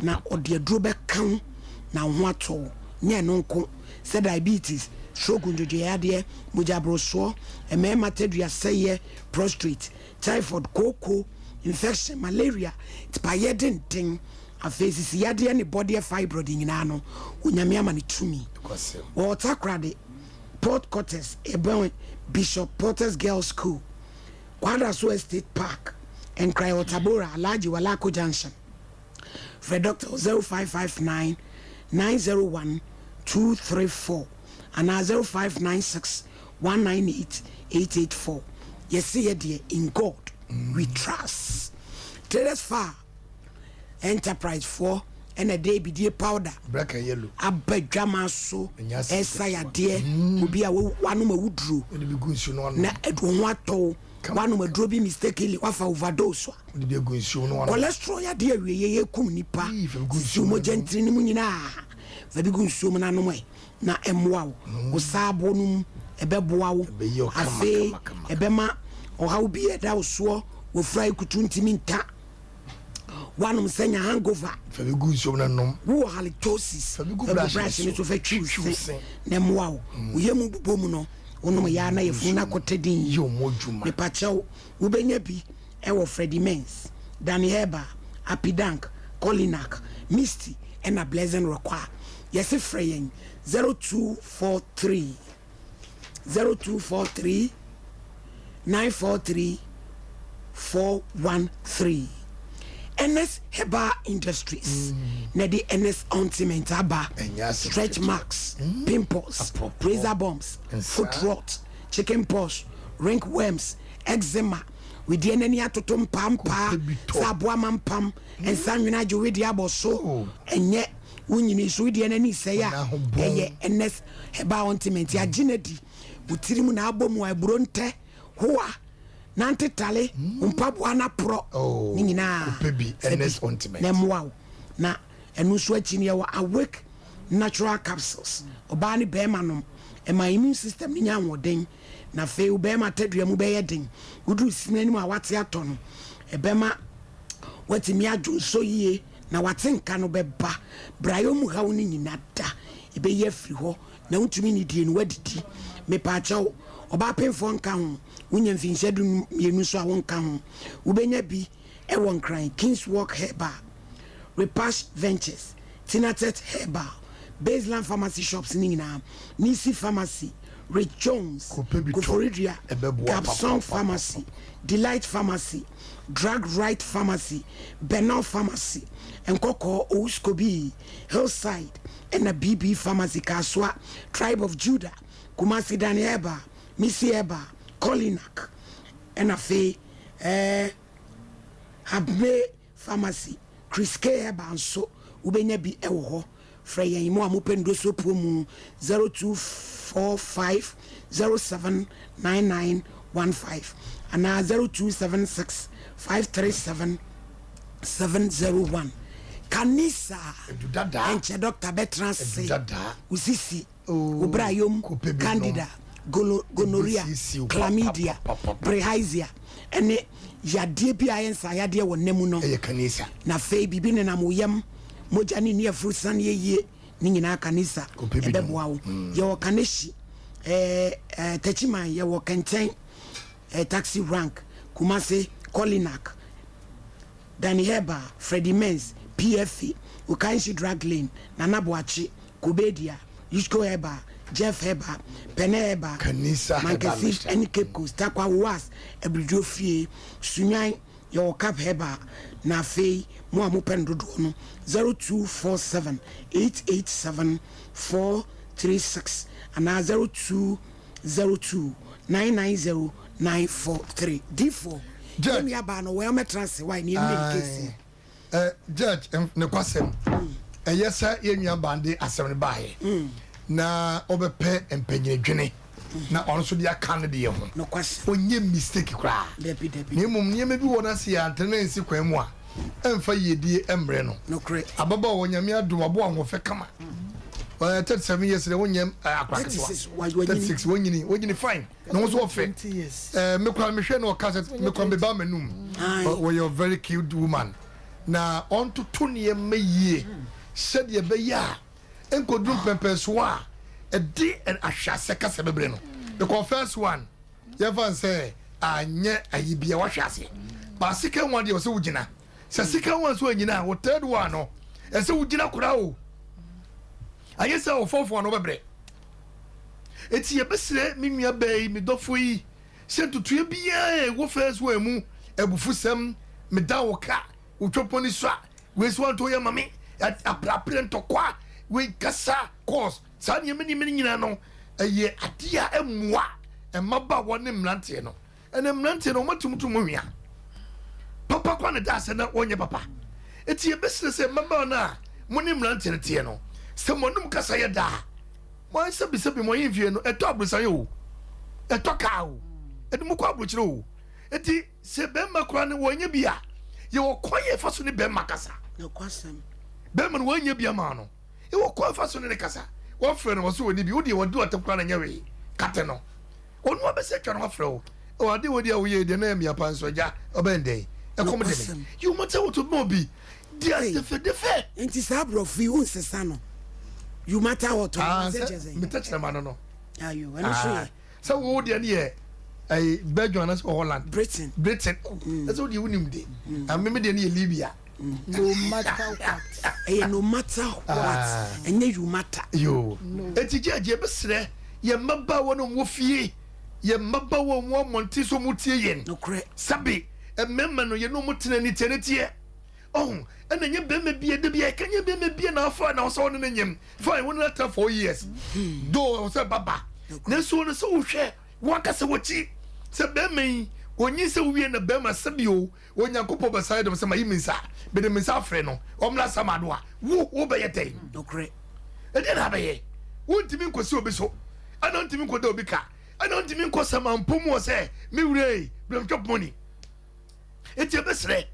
na ɔde aduro bɛka ho na wo ho atɔ wo. Nyɛ ɛno nko, sɛ diabetes, stroke ndwodwoeɛ adeɛ, mogyaborosoɔ, mmarima tadua sɛeɛ, prostrate, typhoid, kooko, infection, malaria, tipaeɛ denden, afei sisi yadeɛ ne bɔdeɛ fibroid nyinaa no, Onyame ama no tumi. Wɔwɔ Takoradi, Port Quarters, ɛbɛn Bishop Porter's Girls School, Kwadaso Estate Park, Nkran Ɔtabora, Alhaji Walako Junction. Frɛ Dɔkta wɔ 0559 901 234 anaa 0596 198 884. Yɛse yɛ deɛ in God we trust. Traders Far Enterprise foɔ ɛna ɛde bidie powder Black and yellow. aba dwama so Ɛnyɛ asɛm ɛsa ketewa. yadeɛ obi a wanom awuduro Wode bi gu nsuo no ano. na ɛde wo ho atɔ wo wanom aduro bi mistakenly wafa overdose a Wode bi agu nsuo no ano. Cholesterol yadeɛ awieɛ yɛkum nipa. Ii, fa bi gu sisi nsuo mu mogya nom. ntini no mu nyinaa fa bi gu nsuo mu no anom ɛ na ɛmmoa wo wo saabo no mu ɛbɛboa wo. Ɛbɛyɛ wo kama, Afei kama, kama. ɛbɛma ɔhaw bi a ɛda wo soɔ wɔfura ekutu ntumi nta wanom sɛ nya hangover. Fa bi gu nsuo mu no nom. Wowɔ halitosis Fa bi gu fa gu brush brush no no so. so fa twiw Twiw se se. na ɛmmoa wo wo yɛ mu bobɔ mu no wonom yɛ a na yɛfunu no akɔtɛ din. Yɛ ɔmo adwuma. Mepakyɛw wobɛnya bi ɛwɔ Freddie Mens, Danny Herbal, Apidank, Colinac, Misty ɛna Blessing Require. Yɛse frɛ yɛn 0243 0243 943 413. Ernest Herbal Industries na de Ernest ointment aba. Ɛnyɛ asɛm Stretch ketewa. marks, pimples, Apɔpɔ. razor bumps, Nsa. foot rot, chicken pox, ringworms, eczema, wedeɛ n'ani atoto mpampaa Kɔpɛ bi tɔ. sɛ aboa ma mpam nsa nwene agye wedeɛ abɔ so. Oh. Ɛnyɛ wonyini so wedeɛ n'ani sɛe a Ɔna ho bɔn. ɛyɛ Ernest Herbal ointment agye no di wo tiri mu na abɔ mu a aburo ntɛ hoa nante tale mpaboa no aporɔ Oh, ne nyinaa kɔpɛ bi, fa Ernest ointment. na ɛmmoa wo. Na ɛno nso akyi no yɛwɔ Awake natural capsules, ɔbaa ne bɛrima nom ɛma immune system no nya ahoɔden na afei wo bɛrima tadua mu bɛyɛ den woduru sini anim a wate atɔ no ɛbɛma watumi adwo nso yie na wate nka no bɛba brayɛ mu haw no nyina da ɛbɛyi afiri hɔ na wontumi ne die no wadidi. Mepaakyɛw ɔbaa pemfoɔ nka ho wonya mfinhyia 12 so a wonka ho wobɛnya bi ɛwɔ Nkran Kings Walk Herbal, Repash Ventures, Tinatet Herbal, Baseline Pharmacy shops ne nyinaa, Nisi Pharmacy, Rich Jones, Kɔpɛ bi tɔ. Koforidua, Ɛbɛboa Gapson papapapa. Pharmacy, Delight Pharmacy, Drug Right Pharmacy, Benor Pharmacy, Nkɔkɔɔ Owuskobi, Hillside ɛna BB Pharmacy, Kasoa Tribe of Judah, Kumasi Dani Herbal, Missy Herbal, Colinac ɛna afei Habme Pharmacy, Chris K Herbal nso wobɛnya bi ɛwɔ hɔ. Frɛ yɛn mu a mopɛ ndoso puo mu 0245 079915 anaa 0276 537 701. Kanisa Edu dadaa. ɛnkyɛ dɔkta bɛtena ase. Edu dadaa. Wosisi Oh, wobra yom kɔpɛ bi candida gonorrhea, Ebesiesie wo chlamydia, papapapapa. bilharzia ɛne yadeɛ bi a ɛyɛ nsa yadeɛ wɔ nna mu no. Ɛyɛ kanisa. Na afei biribi nenam wo yam mogya ne ni afuru sane yie ne nyinaa kanisa Kɔpɛ bi nom. ɛbɛboa wo. Yɛwɔ Kanehyi, takyiman, yɛwɔ Kɛntɛn, taxi rank, Kumase. Colinak, Danny Herbal, Freddie Menz, PFA, Okainshi Drug Lane, Nana Boakye, Kobedia, Yushko Herbal, Jeff Herbal, Pene Herbal, Kanisa Herbal Mankessim Mixture. ne Cape Coast, Tarkwa Was, Abridwo Fie, Sunyani, Yɛwɔ Cap Herbal, na afei mo a mopɛ no dodoɔ no, 0247 887 436 anaa 0202 990 943. Difoɔ, yɛn Judge. nua baa no, wɔ ɔmɛtena ase, why, ne yɛnwie ne case no. Ae, eh, Judge, nokwasɛm, ɛyɛ sɛ yɛn nua baa no de asɛm no baeɛ na ɔbɛpɛ mpanyinadwene na ɔno nso de aka ne deɛ ho. Nokwasɛm. Ɔnyɛ mistake koraa. Dabi, dabi. Na mmom nneɛma bi wɔ no ase yɛ antene na nsi kwan mu a, ɛmfa yiedie mmrɛ no. Nokorɛ. Ababaawa, Nyame adom, aboa ahoɔfɛ kama. Ɔyɛ 37 years deɛ wonyɛ eh, akora ketewa. 36, wanyini. 36, wanyini, wanyini fine. Na ho nso ɔfɛ. 20 years. Eh, me kora mehwɛ na ɔka sɛ me kora meba m'anum. Aye. Wɔyɛ a very cute woman. Na ɔntoto nneɛma yie sɛdeɛ ɛbɛyɛ a nkɔduru mpɛmpɛnsoɔ a ɛde ahweaseɛ kasa bɛbrɛ no. Because first one, yɛmfa no sɛ anyɛ ayi bia wahwe aseɛ. But second one deɛ ɔsɛ wogyina. Sɛ second one so anyina a, wo third one no, ɛsɛ wogyina koraa o. Anyɛ sɛ wo fourth one no wobɛbrɛ. Eti yɛbɛsrɛ me nua baa yi, me dɔfoɔ yi, sɛ ntotoeɛ biara a ɛwɔ first one mu, abufusɛm, meda wo ka, wo twɔpɔn ni sua, wei so wanto yɛ ma me, apreapre ntɔkwa, wei kasa, course, saa nneɛma nneɛma no nyinaa no, ɛyɛ adeɛ a ɛmmoa mmabaawa ne mmeranteɛ no. Ɛnɛ mmeranteɛ no wɔatumtum mu hwea. Papa kwa ne da asɛ na wɔnyɛ papa. Eti yɛbɛsrɛ sɛ mmabaawa no a mo ne mmeranteɛ no teɛ no, sɛ mo anom kasa yɛ daa, mo sɛbisɛbi mo ahemfie no, ɛtɔ aborosan o, ɛtɔ kaa o, ɛde mo kɔ aburokyerɛ o. Eti sɛ bɛrima koraa no wɔnyɛ bi a, yɛwɔ kwan yɛ fa so ne bɛrima kasa. Nokwasɛm. Bɛrima no wɔnyɛ bi ama no, yɛwɔ kwan fa so ne ne kasa. Wɔfrɛ no wɔsɛ wɔni bi, wodeɛ wɔde ɔtɛm koraa na nyɛ hwee, kate no. Ɔno abɛsɛ atwa no afrɛ wo. Oh, ade wɔ deɛ woyɛ yi deɛ na ɛyɛ mea paa nso agya ɔbɛn dɛn? Ɛkɔm de me. You matter what obi ma obi. Di Hey, asefedefe. nti saa aborɔfo yi wonsesa no? You matter what ɔno Ah, sɛ sɛ kyerɛ sɛn? metɛkyerɛma no no. Ayo, ɛno so Ah, yɛ. sɛ wo deɛ no yɛ ɛyi Belgium anaasɛ Holland? Britain. Britain. Oh, ɛsɛ wo deɛ wonim de. Ah, me me deɛ no yɛ Libya. No matter what. Ɛyɛ no matter what, Ah. ɛnyɛ you matter. Yo. Eti gyɛɛgye yɛbɛsrɛ yɛn mmabaawa no wɔn fie, yɛn mmabaawa wɔn mmɔnten so wɔn tie yɛn. Nokorɛ. Sɛbe mmarima no yɛne wɔn tena aniteɛ ne teɛ. Ɔho, ɛna nyɛ bɛrima bia, da bia ɛka nyɛ bɛrima bia na afa na ɔsɛ ɔne ne nyem. Fine, wɔne no atra 4 years. Though ɔsɛ baba. Nanso ɔno sɛ wohwɛ wankasa wɔkyi sɛ bɛrima yi, onyin sɛ wowie na bɛrima sɛbe o, Onyankopɔn bɛsan ayɛ dɛm sɛ mayi me nsa, mede me nsa afrɛ no, ɔmmra asamado a, wo, wobɛyɛ dɛn? Nokorɛ. Ɛdeɛn na abɛyɛ? Wontumi nkɔsi obi so, ɛna wontumi nkɔda obi ka, ɛna wontumi nkɔ samanpo mu hɔ sɛ, me wura ei, brɛ me chop money. Enti yɛbɛsrɛ,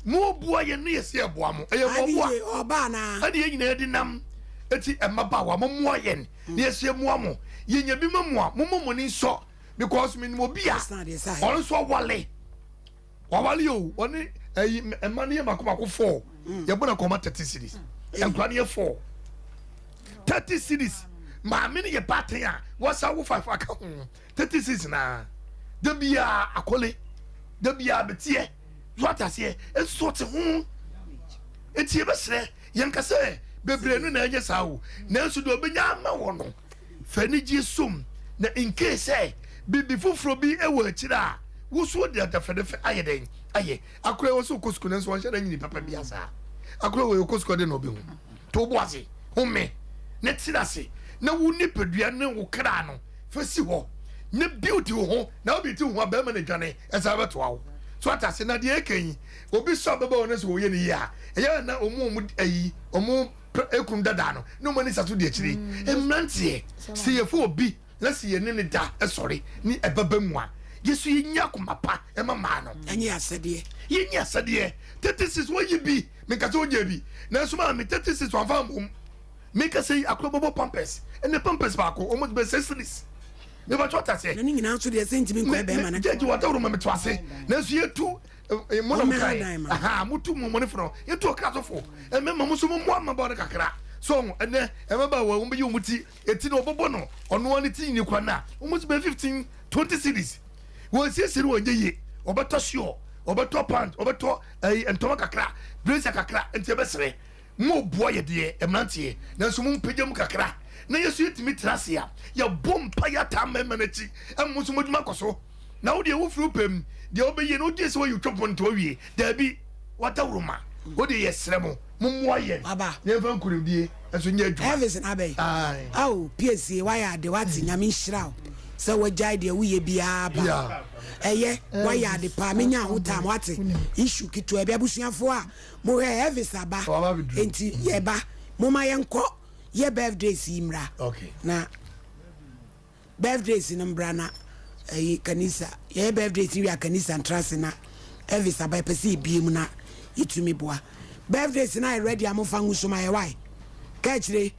moboa yɛn na yɛsɛ yɛboa mo. Ɛyɛ mmoaboa. Adije, ɔba anaa? Ɛne yɛn nyinaa de nam. Enti mmabaawa, mommoa yɛn na yɛsɛ yɛmmoa mo. Yɛnya bi ma mo a, momma mo ani nsɔ because menim obi a ɔno nso awale. Wawale o, ɔne ɛyi mma no yɛ mako mako four. Yɛbɔ na kɔma 30 series. Nkura no yɛ four. 30 series. Maame no yɛ baatan a wɔsa wo five aka ho. 30 series na. Da biara akɔle. Da biara beteɛ. So ate aseɛ. Nso te ho. Eti yɛbɛsrɛ yɛnka sɛ bebree no na ɛnyɛ saa o. Nanso deɛ ɔbɛnya ama wɔ no. Fa anigye som, na in case sɛ biribi foforɔ bi wɔ akyire a, wo nso wode adɛfɛdɛfɛ ayɛ dɛn? Ayɛ. Akora yi wɔ sɛ ɔkɔ sukuu nanso wanhyɛ da nyini papa biara saa. Akora wei ɔkɔ sukuu a dɛn na ɔbɛhu? To wo bo ase, home, na tena ase, na wo nipadua ne wo kra no fa si hɔ, na build wo ho, na wo build wo ho a, barima na dwane ɛsan bɛtoa wo. So ate ase? Na deɛ ɛka yi, obi sɔ ababaawa no sɛ ɔyɛ ne yie a, ɛyɛ a na wɔn a wɔn ayi, wɔn Ekunu dada no ne wɔn ani sa so di akyire. Mmeranteɛ, sɛ yɛfa obi na sɛ yɛne ne da sɔre ne ɛbaba mu a, yɛ so yɛnyi akoma pa ma mmaa no. Ɛnyɛ asɛdeɛ. Yɛnyi asɛdeɛ. 36 wɔyi bi, menka sɛ ɔnyɛ bi, nanso maame 36 wamfa ammom. Meka sɛ yi akora bɔbɔ pampers, ɛnɛ pampers baako almost bɛ 6 cedis. Mebatwa ɔte aseɛ. Na ne nyinaa nso deɛ sɛ ntumi nkɔɛ bɛrima no. Gyegye wadaworo ma mete ase, nanso yɛtu mo na mo kae aha mo tu mo mɔnefo no yɛtu ɔkra so fo ɛmɛma mo nso mo mmoa mmabaawa no kakra so ɔho ɛnɛ mmabaawa wɔn bɛyi wɔn ti eti na ɔbɛbɔ no ɔno ne ti nyini kwan na wɔn nso bɛ 15 20 series wɔn siesie no wɔn nyɛ yie ɔbɛtɔ sure. Ɔbɛtɔ pant, ɔbɛtɔ ɛyi ntoma kakra, blazer kakra, nti yɛbɛsrɛ mo boa yɛ deɛ mmeranteɛ, nanso mo mpagya mu kakra na yɛ so yɛtumi tena ase a yɛbɔ mpa yɛataa mmarima no akyi ɛma mo nso mo adwuma kɔ so. Na wo deɛ wofiri wo pɛ mu deɛ wobɛyie no wogye sɛ woayi wo twɔpon nti woawie, daabi, wadaworoma, wo deɛ yɛsrɛ mo mommoa yɛn Waba. na yɛmfa nkunimdie nso nyɛ adwuma. Elvis na abɛyi. Ae. Ao piesie wayɛ ade wate nyame nhyira wo sɛ wagyae deɛ woyɛ biara ba. Yeah. Ɛyɛ wayɛ ade paa menya ho time wate issue ketewa bi abusuafoɔ a mohwɛ Elvis aba Waba abɛduru. enti yɛba moma yɛnkɔ yɛ birthdays yi mmra Okay. na Birthdays no mbra na ɛyi kanisa yɛyɛ birthdays no wie a kanisa ntra ase na Elvis aba yɛpɛ sɛ yɛbie mu na yɛtumi boa birthdays no ayɛ ready a momfa ngu so ma yɛ wae ka akyire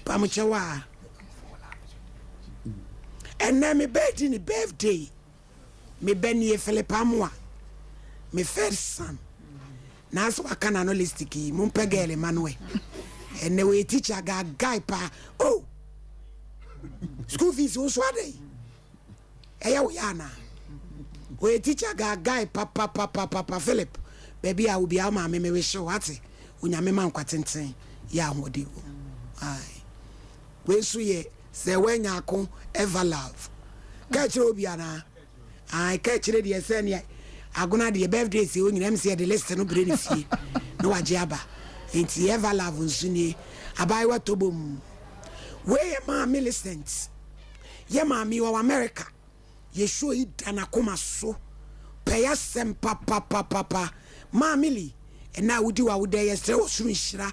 pamokyɛw a ɛnɛ me bɛɛdi ne birthday me bɛ nie Philip Amoah me first son nanso waka n'ano listik yi mompɛ girl ma no ɛ ɛnɛ wɔyɛ teacher gagae paa oh school fees wo so adɛn ɛyɛ wo yɛ anaa ɔyɛ teacher gagae papapapapa Philip baabi a obiara maame me wehye wo ate onyame ma nkwa tenten yɛ ahoɔden wɔ mu Wei nso yɛ sɛ woanya ako ever love. Ka kyerɛ obi anaa? Ae, ka kyerɛ deɛ sɛ nea agona deɛ birthday sɛ onyina ɛm sɛ yɛde list no brɛ ne fie na wagye aba. Nti ever love nso nie. Abaayewa tobom. Wei yɛ maa Millicent. Yɛ maame wɔ America. Yɛ show yi da n'akoma so. Pɛ y'asɛm papapapapa. Maa Millie, ɛnɛ a wodi w'awodɛ yɛsrɛ wɔ soro nhyira,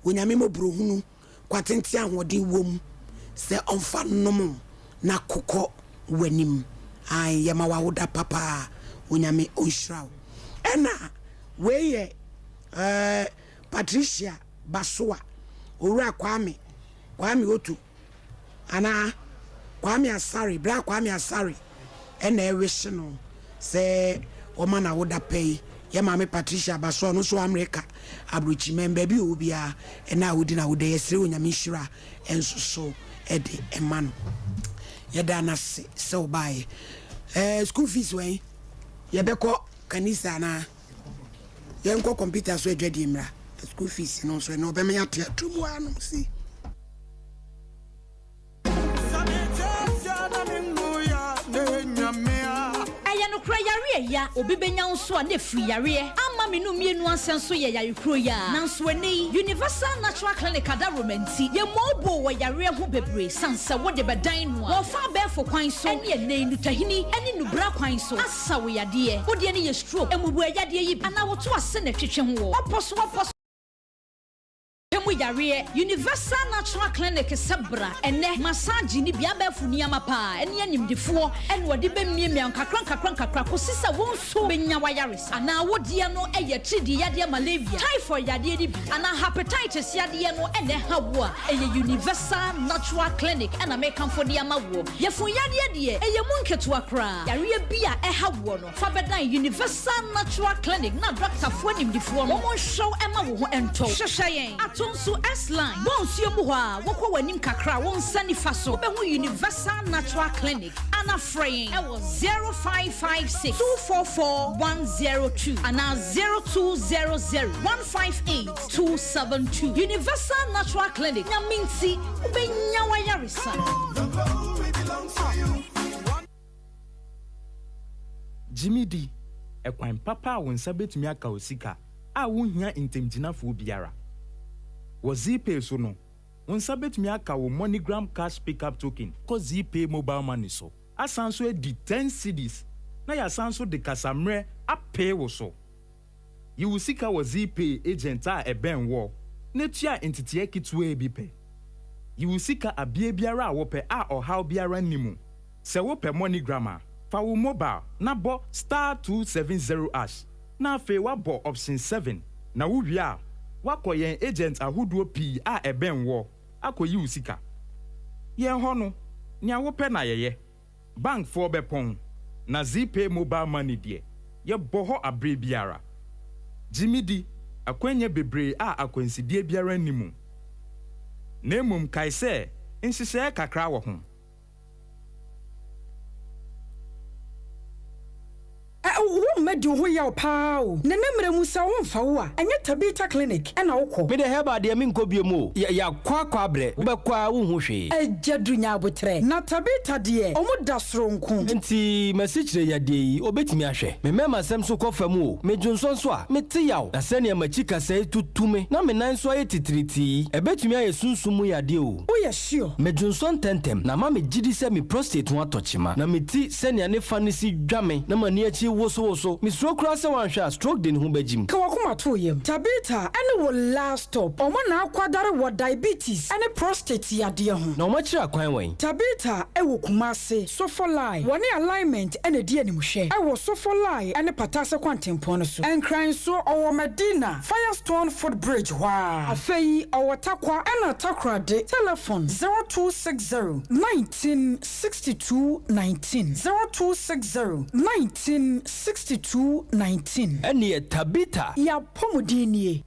Onyame mmɔborɔhunu. Kwa tenten ahoɔden wom sɛ ɔmfa nnom wo na kokɔ w'anim ae yɛma wo awoda papa Onyame ɔnhyira wo ɛna wei yɛ eh, Patricia Basoa Owura Kwame Kwame Otu Anaa Kwame Asare, bra Kwame Asare na ɛrewehye no sɛ ɔma no awoda pɛ yi. Yɛ maame Patricia Abasoa, ɔno nso wɔ Amerika aburokyimɛn, baabi a ɔwɔ biara, ɛna a ɔdi n'awoda yi, yɛsrɛ Onyame nhyira nso so de ma no. Yɛda no ase sɛ ɔbaeɛ. Ɛɛ, school fees wɛn? Yɛbɛkɔ kanisa anaa? Yɛnkɔ kɔmputa so adwadie mmra. School fees no nso, ɛno ɔbɛma yɛate ato mu anom si. Ɛyɛ nokorɛ yareɛ ya obi bɛnya wo nso a na ɛfiri yareɛ ama me no mmienu ansɛ nso yɛ yare kuro yi ara nanso ɛnnɛ yi Universal Natural Clinic adaworoma nti yɛmmɔɔboo wɔ yareɛ ho bebree sane sɛ wode bɛdan no a wɔfa abɛɛfo kwan so ɛne ɛnnɛ yi nutahini ɛne nubra kwan so asa wo yadeɛ wodeɛ no yɛ stroke mmubuo yadeɛ yi bi anaa woto ase na ɛtwetwe ho wɔ ɔpɔ so ɔpɔ so Pɛ mu yareɛ, Universal Natural Clinic sɛ bra ɛnnɛ, massage ne bi, abɛɛfo nneɛma paa ɛne animdefoɔ ɛna wɔde bɛmiamia wo nkakra nkakra nkakra kɔsi sɛ wo nso bɛnya w'ayaresa. Anaa wo deɛ no ɛyɛ atiridii yadeɛ malaria, typhoid yadeɛ no bi, anaa hepatitis yadeɛ no ɛna ɛha wo a, ɛyɛ Universal Natural Clinic ɛna mekamfo de ama woɔ. Yafunu yadeɛ deɛ ɛyɛ mu nketewa koraa, yareɛ bi a ɛha woɔ no, Fa bɛdan Universal Natural Clinic na dɔktafoɔ animdefoɔ no wɔn nhwɛ wo mma wo ho ntɔ wo. Hwehwɛ yɛn Atonsu S-Line, bɔ nsuo mu hɔ a wokɔ w'anim kakra a wo nsa nifa so wobɛhu Universal Natural Clinic ana frɛ yɛn wɔ 0556 244 102 anaa 0200 158 272. Universal Natural Clinic, Nyame nti wobɛnya w'ayaresa. Gye me di, ɛkwan papa a wo nsa betumi aka wo sika a wunhia ntamgyinafoɔ biara. Wɔ Zeepay so no, wo nsa betumi aka wo MoneyGram Cash Pickup Token kɔ Zeepay Mobile Money so, asan nso adi ten cedis na yɛasan nso de kasammerɛ apee wo so. Yi wo sika wɔ Zeepay agent a ɛbɛn woɔ na tua nteteɛ ketewaa bi pɛ. Yi wo sika abeɛ biara a wopɛ a ɔhaw biara nni mu. Sɛ wopɛ MoneyGram a, fa wo mobile na bɔ star 270 ash na afei woabɔ option 7 na wowie a woakɔ yɛn agent ahodoɔ pii a ɛbɛn woɔ akɔyi wo sika. Yɛn hɔ no, nea wopɛ na yɛyɛ. Bankfoɔ bɛpɔn, na Zeepay mobile money deɛ, yɛbɔ hɔ aberɛ biara. Gye me di, akwannya bebree a akwansideɛ biara nni mu. Na mmom kae sɛ nhyehyɛeɛ kakra wɔ ho. Wo mma. adi wo ho yaw paa o. Na ɛnnɛ mmerɛ mu sɛ wo ho mfa wo a, ɛnyɛ Tabitha Clinic na wokɔ. Me deɛ herbal deɛ menkɔ biom o, yɛakɔ akɔ abrɛ, wobɛkɔ ara wonhu hwee. Agya Duru nya aboterɛ. Na Tabitha deɛ ɔmo da soronko. Nti m'asikyire yadeɛ yi obɛtumi ahwɛ? Me mmarima sɛm nso kɔ fam o, me dwonsɔ nso a, mete yaw, na sɛnea m'akyi kasɛe tutu me na me nan nso ayɛ titiritii yi, ɛbɛtumi ayɛ sunsum mu yadeɛ o. Woyɛ sure? Me dwonsɔ ntɛmntɛm na ama me gyidi sɛ me prostate ho atɔ kyema, na me ti sɛnea ne fa no si dwa me na m'ani akyi wosowoso. Misuro koraa sɛ wanhwɛ a stroke de ne ho bɛgyim. Ka w'akoma to wo yam. Tabitha ne wo last stop. Wɔn na akwadare wɔ diabetes ne prostate yadeɛ ho. Na wɔn akyiri akwan wɛn? Tabitha wɔ Kumasi, Sofolai. Wɔne Alignment na ɛdi animhwɛ wɔ Sofolai ne Patase kwantempɔn no so. Nkran nso, ɔwɔ Madina, Firestone foot bridge hɔ ara. Afei ɔwɔ Tarkwa ɛna Takoradi. Telefon, 0260 19 62 19 0260 19 62 19. Ɛneɛ Tabitha. Y'apɔmuden nie.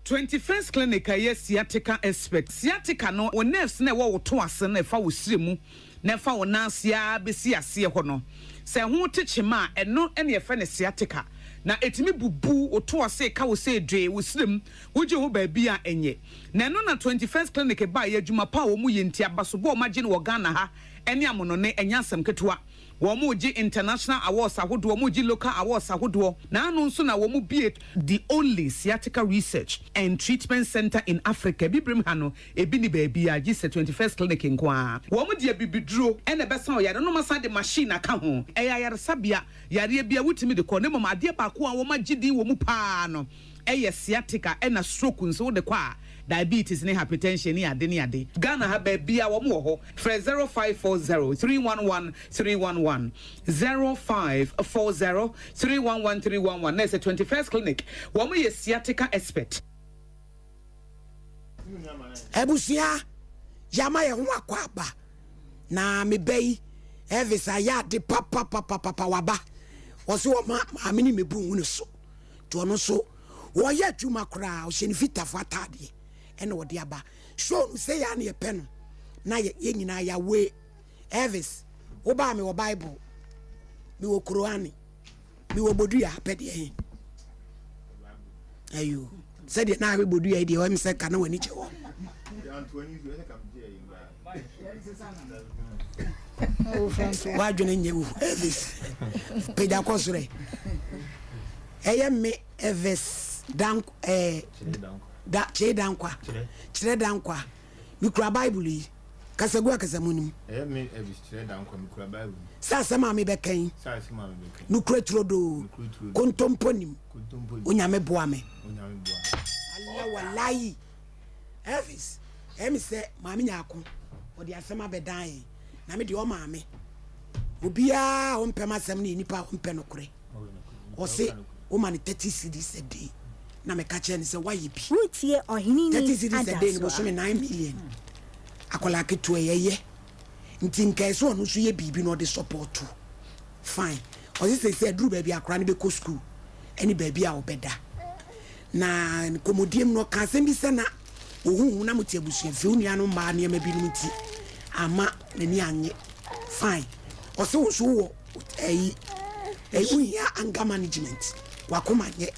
21st Clinic a ɛyɛ sciatica expert. Sciatica no, wo nerves no a ɛwɔ wo to ase no a ɛfa wo srɛ mu na ɛfa wo nan ase ara bɛsi aseɛ hɔ no, sɛ ɛho te kyema a, ɛno na yɛfrɛ no sciatica. Na ɛtumi bubu wo to ase, ka wo sɛ dwee, wo srɛ mu, wogye ho baabi a ɛnyɛ. Na ɛno na 21st Clinic baeɛ, adwuma pa a wɔyɛ nti, abasobɔ a wɔagye no wɔ Ghana ha ne amonone, ɛnyɛ asɛm ketewa. Wɔregye international awards ahodoɔ, wɔregye local awards ahodoɔ, na ano nso na wɔbue the only sciatica research and treatment centre in Africa, Abibirem ha no, ebi nni baabiara gye sɛ 21st Clinic nko ara. Wɔde abibiduro na ɛbɛsa ɔyare no na wɔasan de machine aka ho. Ɛyɛ ayaresabea, yareɛ biara wotumi de kɔ, na mmom adeɛ baako a wɔagye din wɔ mu pa ara no yɛ sciatica ɛna stroke nso wode kɔ a, diabetes ne hypertension ne ade ne ade. Ghana ha baabiara wɔn wɔ hɔ. Frɛ 0540 311 311, 0540 311 311 na ɛsɛ 21st Clinic. Wɔn yɛ sciatica expert. Abusua, yɛama yɛn ho akɔ aba na me ba yi Elvis ayɛ ade papapapapa waba. Ɔse ɔma maame ne mebu ngu ne so. Nti ɔno nso wɔyɛ adwuma koraa ɔhyɛ ne fitafo ataadeɛ ɛna ɔde aba. Show no sɛ yɛ a na yɛpɛ no na yɛ nyinaa yɛawe. Elvis, wobaa mewɔ Bible, mewɔ Korane, mewɔ bodua apɛ deɛ he. Ayo, sɛdeɛ na awe bodua yi deɛ ɔyɛ me sɛ ka na w'ani kyɛ hɔ. W'adwene nyɛ wo Elvis, pagya kɔ soro ɛ. Ɛyɛ me Elvis dank ɛɛ da kyee dankwa kyerɛ dankwa mekura Bible yi kasa gu akasamu no mu. Ɛyɛ me Elvis kyerɛ dankwa mekura Bible yi. Sɛ asɛm a mebɛka yi. Sɛ asɛm a mebɛka yi. Nokorɛ turodoo. Nokorɛ turodoo. Kontompo nim. Kontompo nim. Onyame boa me. Onyame boa me. Allah walayi Elvis ɛyɛ me sɛ maame nyaako ɔde asɛm abɛdan yɛn na me deɛ ɔmaame obiara a ɔmpɛ m'asɛm no yɛ nipa a ɔmpɛ nokorɛ ɔse woma no 30 cedis a day na meka kyerɛ no sɛ woayɛ bi Woretie Ɔhene 30 Ni cedis a day no Adasoa. bosome 9 million akwadaa ketewa yi ɛyɛ nti nka ɛsɛ ɔno nso yɛ biribi na ɔde sɔpɔto fine ɔse sɛsɛ aduru baabi akwadaa no bɛkɔ school ɛne baabi a ɔbɛda Na nkɔmmɔdie mu no, ɔkaa asɛm bi sɛ na ɔhuhu na mote abusua fie, wo nuanom mmaa nneɛma binom nti amma n'ani annye. Fine. Ɔse wo nso wowɔ ɛyi, ɛyi wohia anger management, wakoma nyɛ,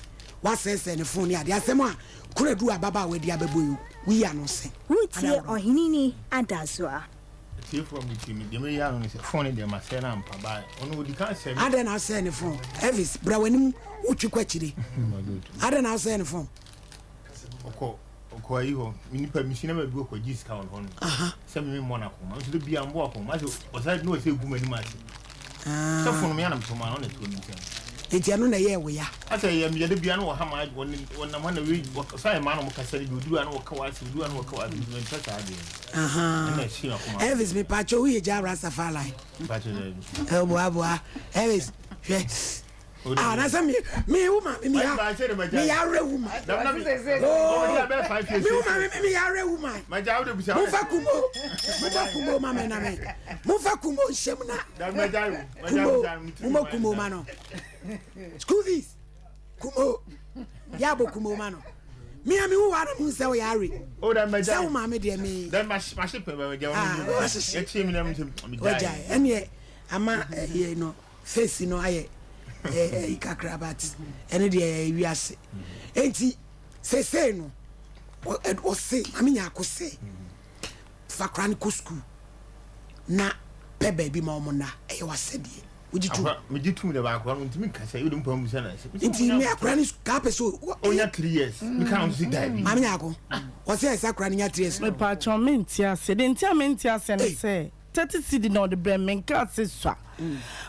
wasɛesɛe ne phone ne adeɛ. Asɛm a Konadu ababaawa di abɛbɔ yi, woyi ano sɛn? Woretie Adaworo. Ɔheneni Adasoa. Atiefo a mutie me, deɛ mɛyɛ ano ne sɛ, fon no deɛ masɛe no ampa, but ɔno ɔdi kan sɛe me. Adɛn na wosɛe ne fon? Elvis, bra w'anim wotwi kɔ akyire. Adɛn na wosɛe ne fon? Ɔkɔ ɔkɔ ayi hɔ, me nipa mesi na baabi ɔkɔ gye sika wɔ hɔ no. Sɛ me mmɔ no akɔnma, nso de bia mbɔ akɔnma, sɛ ɔsɛ na ɔsɛ egu m'anim ase. Sɛ fon no me anam so ma no na ɛtɔ ne nsam. Nti ɛno na ɛyɛɛ wo ya? Asɛ yɛ yɛde bia na wɔha ma wɔnam ha na wei sɛ ɛma na wɔkasa no bi oduru a na wɔka wɔ ase oduru a na wɔka wɔ ase nti mempɛ saa adeɛ no. Ɛna ɛhye akoma. Elvis mepaakyɛw woyɛ gya Rastafari? Boa boa Elvis hwɛ. Ah, na sɛ me me wo maame me ya me ya awerɛ wu ma. Oh, me wo maame me me ya awerɛ wu ma. Momfa kumo momfa kumo ma me na me momfa kumo nhyɛ mu na kumo momɔ kumo ma no. School fees kumo yɛ abɔ kumo ma no. Me a me wo wa na mu sɛ wo ya awe. Sɛ wo maame deɛ me. Ah, wahyehyɛ. Wagyae ɛneɛ ama ɛyɛ no. Face no ayɛ. Ɛyi kakra but ɛno deɛ ɛyɛ wiase. Enti seesei no ɔse Maame Nyarko se fa akwadaa no kɔ sukuu na pɛ baabi ma wɔn nna ɛyɛ w'asɛdeɛ. Wogye tom? Megye tom dɛ baako no ntumi nka sɛ wode mpa mu sɛ na sɛ. Nti me akwadaa no kaa pɛ sɛ onya 3 years meka ho sɛ daabi. Maame Nyarko ɔsɛ ɛsɛ akwadaa no nya 3 years. Mepakyɛw mente aseɛ deɛ nti a mente aseɛ ne sɛ 30 cedi na ɔde brɛ me menkaa sɛ sua.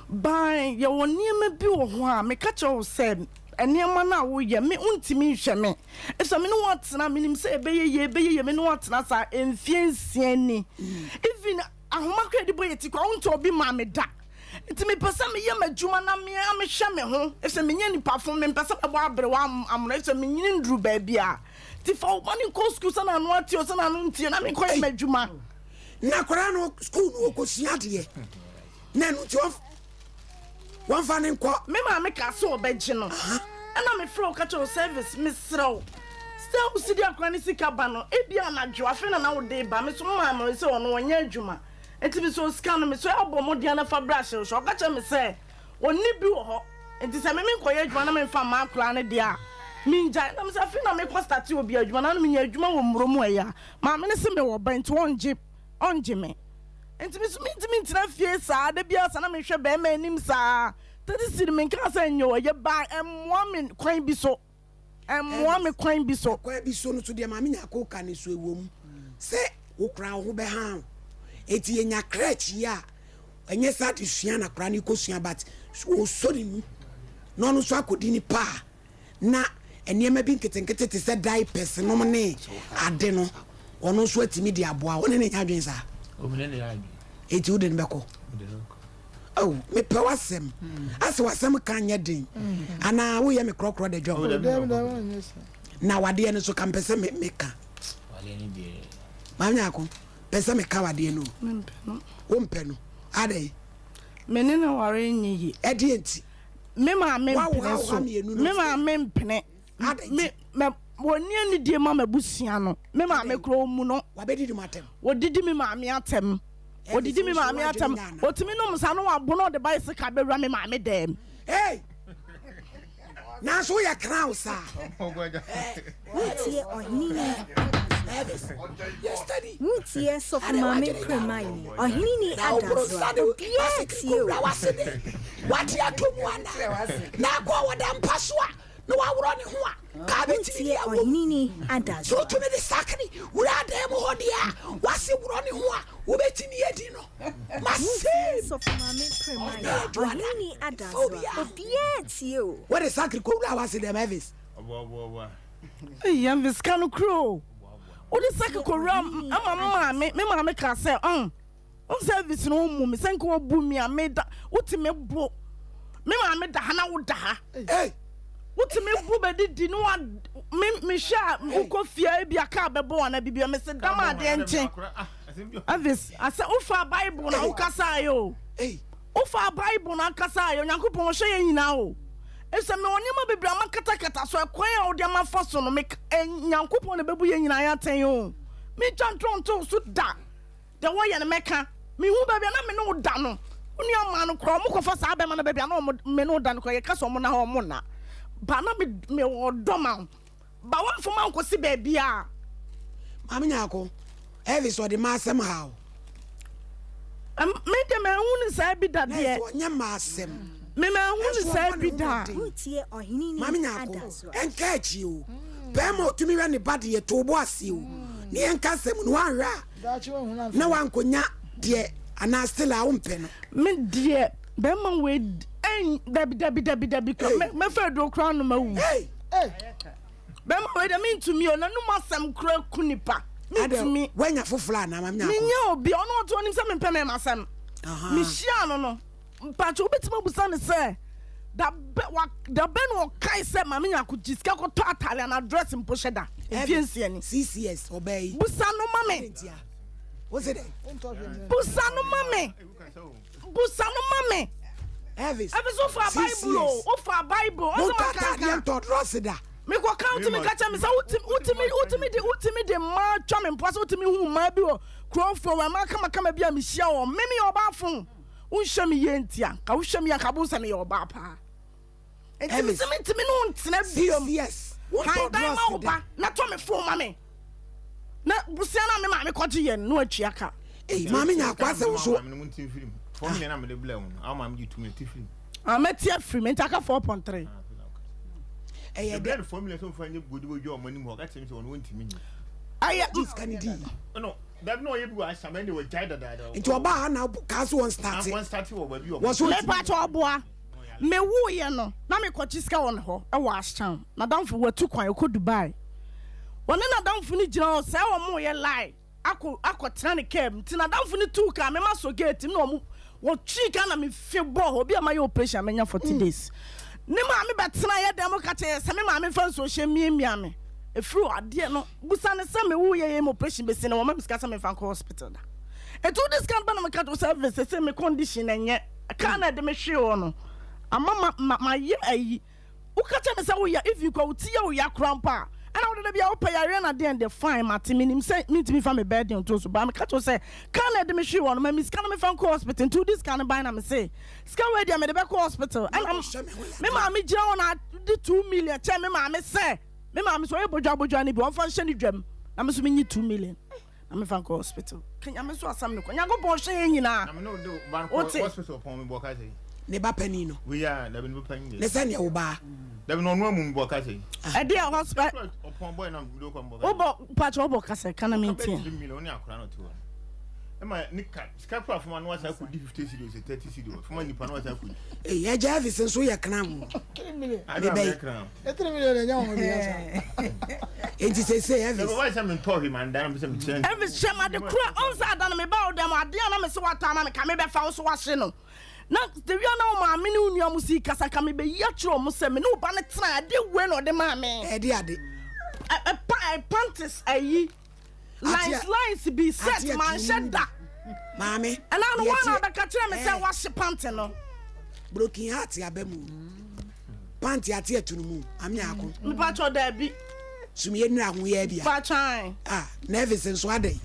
By yɛwɔ nneɛma bi wɔ hɔ a meka kyerɛ wo sɛ nneɛma no a woyɛ me wontumi nhwɛ me efisɛ me ne wo atena menim sɛ ɛbɛyɛ yie ɛbɛyɛ yie me ne wo atena saa mfie nsia ni even ahoma koraa yɛde bɔ yɛ ti koraa wontɔ obi maa me da nti mepɛ sɛ meyɛ m'adwuma na me ara mehwɛ me ho efisɛ menyɛ nipa fo mempɛ sɛ mɛbɔ aberewa amono efisɛ menyini nduru baabi a nti fa wo ba no nkɔ sukuu sɛ n'ano ate o sɛ n'ano ntie na menkɔyɛ m'adwuma. Na akwadaa no sukuu no ɔkɔsua adeɛ na ɛno nti wɔmfa no nkɔ. Me maame kaa sɛ ɔbɛgye no ɛna mefrɛ wo ka kyerɛ wo service mesrɛ wo sɛ wosi de akwadaa no sika ba no ebia anadwo afei na na wode ba me so me maame sɛ ɔno ɔnyɛ adwuma nti mesɛ sika no mesɛ abɔ mmɔden ana fa bra hyɛ so ɔka kyerɛ me sɛ ɔnni bi wɔ hɔ nti sɛ me menkɔyɛ adwuma na memfa mma akwadaa no deɛ a mengyae na mesɛ afei na mekɔ starte obi adwuma na menya adwuma wɔ mmuro mu ɛyɛ a Maame no se mewɔ ba nti ɔngye ɔngye me. Nti me nso mentumi ntena fie saa da biara saa na mehwɛ bɛrima anim saa. 30 cedi menkaa sɛ nyɛ o ɛyɛ ba ɛmmoa me kwan bi so. Ɛmmoa me kwan bi so. Kwan bi so no so deɛ Maame Nyarko ka no so ɛwɔ mu sɛ wo koraa wo ho bɛha wo. Nti yɛnya crèche yi a ɛnyɛ sɛ adesua na koraa no kɔsua but ɔsɔ ne mu na ɔno nso akɔdi ne paa. na nneɛma bi nketenkete te sɛ diapers nom ne ade no, ɔno nso atumi de aboa wo. Ne ne nyɛ adwene saa? Enti wode no bɛkɔ? Oh, mepɛ w'asɛm. Asɛ w'asɛm ka nyɛ den. Anaa woyɛ me korɔkorɔ da dwam. Na wadeɛ no so ka mpɛ sɛ meka. Maame Nyarko, pɛ sɛ meka wadeɛ no o. Wompɛ no. Adɛn? Me ne no ware nyɛ yie. Ɛdeɛ nti? Me maame mpene so. Me maame mpene. Me mɛ wɔnni anidie ma m'abusua no. Me maame kura ɔmu no. Wɔdidi me maame atɛm. Wɔdidi me maame atɛm. Wɔtumi nom nsa no wabo na ɔde bicycle abɛwura me maame dɛm. Hey! Nanso woyɛ crown saa. Wotie ɔhene ni. Wotie sɔfo maame Premaini. Ɔhene ni Adazoa. Obiara tie o. Wate atɔ mu ana? Na akɔ a wɔda mpa so a na waworɔ ne ho a, kaa bɛtumi de Wotie awɔ mu. ɔhene ni Sɛ Adazoa. ɔtumi de sakre wura dan mu hɔ deɛ a, wase worɔ ne ho a, wobɛtumi adi no. Wotie Masem! sɔfo maame Premaini. Ɛyɛ adwoada. Ɔhene ni Fa Adazoa. obiara ho. Obiara tie o. Wode sakre kɔwura wase dɛm, Elvis? Ei, Elvis ka no koro o. Wode sakre kɔwura ama me maame, me maame kaa sɛ, ɔn. Wo service no ɔmmu me sɛ nka ɔbu me a meda wotumi bo me maame da ha na wo da ha wotumi bo bɛdidi ne wa me mehwɛ a wokɔ fie ebi a kaa bɛbɔ wɔn bibi a mese dam adeɛ nkye Elvis asɛ wofa Bible na wokasa ayɛ o wofa Bible na akasa ayɛ Onyankopɔn ɔhwɛ yɛn nyinaa o ɛsɛ mewɔ nneɛma bebree a makatakata so ɛkwan a wode ama fa so no me Nyankopɔn na ɛbɛbu yɛn nyinaa yɛn atɛn o mentwa ntorɔnto so da. Deɛ wɔyɛ no mɛka. Mehu baabi a na me ne wo da no. Wo nua mmaa no koraa, wɔkɔfa saa bɛrima no baabi a na wɔn me ne wo da no koraa, yɛka sɛ wɔn nna hɔ, wɔn nna. Ba na me mewɔ ɔdɔ ma wo. Ba woamfa me ankɔsi baabiara. Maame Nyarko, Elvis ɔde m'asɛm ha o. Me deɛ manhu no saa bi da deɛ. Nɛɛse ɔnyɛ m'asɛm. Me manhu no saa bi da. Wotie ɔhene ni Maame Nyarko, Adazoa. ɛnka akyi o. Bɛrima a ɔtumi hwɛ ne ba deɛ, to wo bo ase o. Ne yɛnka asɛm no, woanhwɛ a. na wankonya deɛ anaa still a wompɛ no. Me deɛ bɛrima wei ɛn dabi dabi dabi dabi kura mɛ mɛfɛ aduro kura no ma wu. Bɛrima wei deɛ mentumi o n'anum asɛm kura ku nipa mentumi. Wanya foforɔ anaa maame nyako. Menya obi ɔno ɔte onim sɛ mempɛ mɛma asɛm. Mehyia no no. Mpakyɛ wobɛtumi abusa no sɛ dabɛ wa dabɛ na ɔkae sɛ maame nyako gye sika kɔtɔ atare anaa dress mpo hyɛ da mfie nsia ni. CCS ɔbaa yi. Busa no ma me. Busa no ma me. Busa no ma me. Elvis. Elvis wofa Bible o wofa Bible. Mo ntɔ ataadeɛ ntɔ dress da. Mekɔ ka wotumi ka kyerɛ me sɛ wotumi wotumi de wotumi de mmaa twa me mpoa sɛ wotumi hu mmaa bi wɔ kurɔfoɔ wɔ mmaa kamakama bi a mehyia wɔn me meyɛ ɔbaafo. Wonhwɛ me yie nti a, nka wohwɛ me yie a nka wobɛhu sɛ meyɛ ɔbaa paa. Nti mese mentumi ne wo ntena biom. Han dan ma wo ba na tɔ me phone ma me. Na bosea no a me maame kɔgye yɛ no na watua ka. Ei maame nya akwa sɛ wo so. Ah mɛte afiri mu nti aka 4.3. Ɛyɛ dɛ. Ɛyɛ. Sika ne di. Nti ɔbaa ha na kaa so wɔn starte. Wɔ so. Mepa kyɛ ɔboa. Me wuiɛ no na me kɔgye sika wɔ ne hɔ wɔ Ashtown. N'adamfo watu kwan ɔkɔ Dubai. Wɔne n'adamfo no gyina hɔ sɛ wɔn reyɛ line akɔ akɔtena ne car mu. Nti n'adamfo no tuu car me ma sɔ gate mu na wɔn wɔtwii car na me fi bɔɔ hɔ. Obi a mayɛ operation a manya 40 days. Ne maame bɛtena yɛ dan mu ka kyerɛ yɛ sɛ me maame mfa nsuo hyɛ mmiamia me. Ɛfiri hɔ adeɛ no busa no sɛ me wuiɛ yɛ mu operation bɛsi no wɔma me sika sɛ memfa nkɔ hospital da. Nti wode sika no ba na meka kyerɛ wo sɛ Elvis sese me condition ɛnyɛ. Car no a ɛde me hwee hɔ no ama ma ma mayɛ ayi. Woka kyerɛ me sɛ woya even kɔ wo ti yɛ wo ya koraa mpo a ɛna wode da biara wopɛ yareɛ na deɛn deɛ fine mate menim sɛ mentumi mfa me burden nto so but meka kyerɛ wo sɛ car no a ɛde me hwee hɔ no ma me sika no mefa nkɔ hospital nti wode sika no bae na mese sika wei deɛ mede bɛkɔ hospital ɛna me maame gyina hɔ na de 2 million kyɛ me maame sɛ me maame sɛ ɔyɛ bodwa bodwa no bi ɔmfa nhyɛ ne dwam na me nso menyi 2 million na mefa nkɔ hospital ka nyame so asɛm no kɔ nyankopɔn hwɛ yɛn nyinaa wote ne ba panin no ne sɛ neɛ wo baa ɛde a hospital wobɔ pakyɛ wobɔ kasɛ ka na mentia sika kura fama no wasa akɔdi 50 cedi ɔsɛ 30 cedi fama nipa no wasa akɔdi. Ee ɛgya Elvis nso yɛ kran o. Ne bɛyi. Enti sese Elvis. Elvis hyɛ ma de kura ɔnsa ada no me ba wo dɛm adeɛ a na me se watɔ ama me ka me bɛfa wo so wahye no na the wia na wo maame ne wo nua mo si kasa ka me bɛyi akyerɛ ɔmo sɛ me ne wo ba no tena adeɛ wei na ɔde maa me. Ɛde ade. Ɛ ɛ panties ayi. Lines lines bi set manhyɛ da. Maame. Ɛna no wɔn na abɛka kyerɛ me sɛ wahye pante no. Broken heart aba mu. Pante ate atu no mu. Ame ako. Mepakyɛ daabi. Sumie nura ho yɛ bia. Pakyan. Ah, nervous nso adɛn.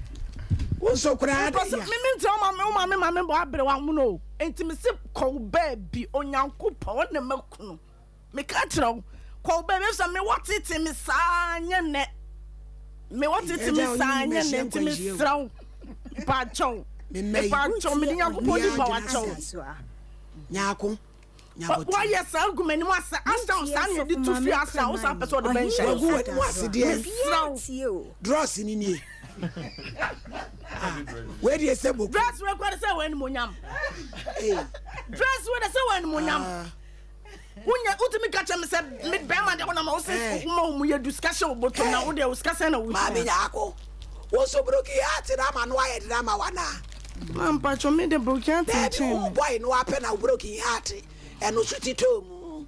Wo nso koraa adɛn ya. Me me ntina wo maame wo maame maame bɔ abere wa mu no. Enti me se kɔ wo baabi Onyankopɔn ɔna makunu. Meka kyerɛ wo, kɔ wo baabi efisɛ me wɔ tete me saa nyɛ nnɛ. Me wɔ tete me saa nyɛ nnɛ nti mesrɛ wo. Mpakyɛw. Mpakyɛw mede Nyankopɔn di ba wakyɛw. Nyaako. Wayɛ saa gu m'anim ase asa wo saa na yɛde tu fie asa wo saa pɛ sɛ ɔde bɛnhyɛ. Wagu w'anim ase deɛ. Mesrɛ wo. Drɔs ni nie. Wei deɛ sɛ boku. Dress wei kɔ de sɛ wɔ animonyam. Dress wei de sɛ wɔ animonyam. Wonya wotumi ka kyerɛ me sɛ me bɛrima deɛ wonam a wose Eh. woma wo mu yɛ du sika hyɛ wo bɔtɔm na wo deɛ wo sika sɛn na wohia. Maame Nyarko, wo nso broken heart no ama no ayɛ den ama wo anaa? Ma mpakyɛ me de broken heart Daabi, nkyɛn wo me. boy no apɛ na wo broken heart ɛno so ti tɔɔ mu.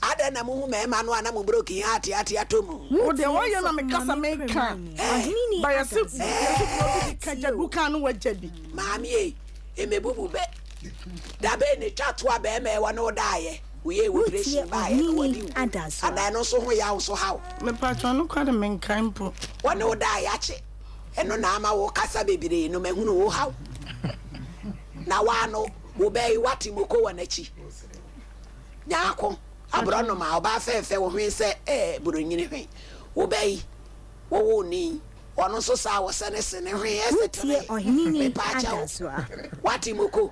Adɛn na muhu mmarima no a na mo broken heart ate atɔ mu? Wo deɛ wɔyɛ na me kasa me ka ba yɛse yɛse kuro bi di ka gya gu kan no wagya bi. Maame ei, emebubu bɛ. Da bɛn na etwa to a bɛrima ɛwɔ ne wo daeɛ, woyɛɛ wo operation baeɛ no wadi wo anaa ɛno nso ho yaw nso haw? Mepakyɛw no kwa de menkae mpo. Wɔne wo daeɛ akye, ɛno na ama wo kasa bebree no mahunu wo haw. Na woano wo bɛ yi woate moko wɔ n'akyi. Nyaako, aborɔnoma, ɔbaa fɛɛfɛ wo hwen sɛ eh buronyini hwen. Wo bɛ yi, wo wo ni. Ɔno nso saa wɔsɛ ne se ne hwee ɛsɛ Wotie tene Ɔheneni mepaakyɛw Adasoa. wate moko.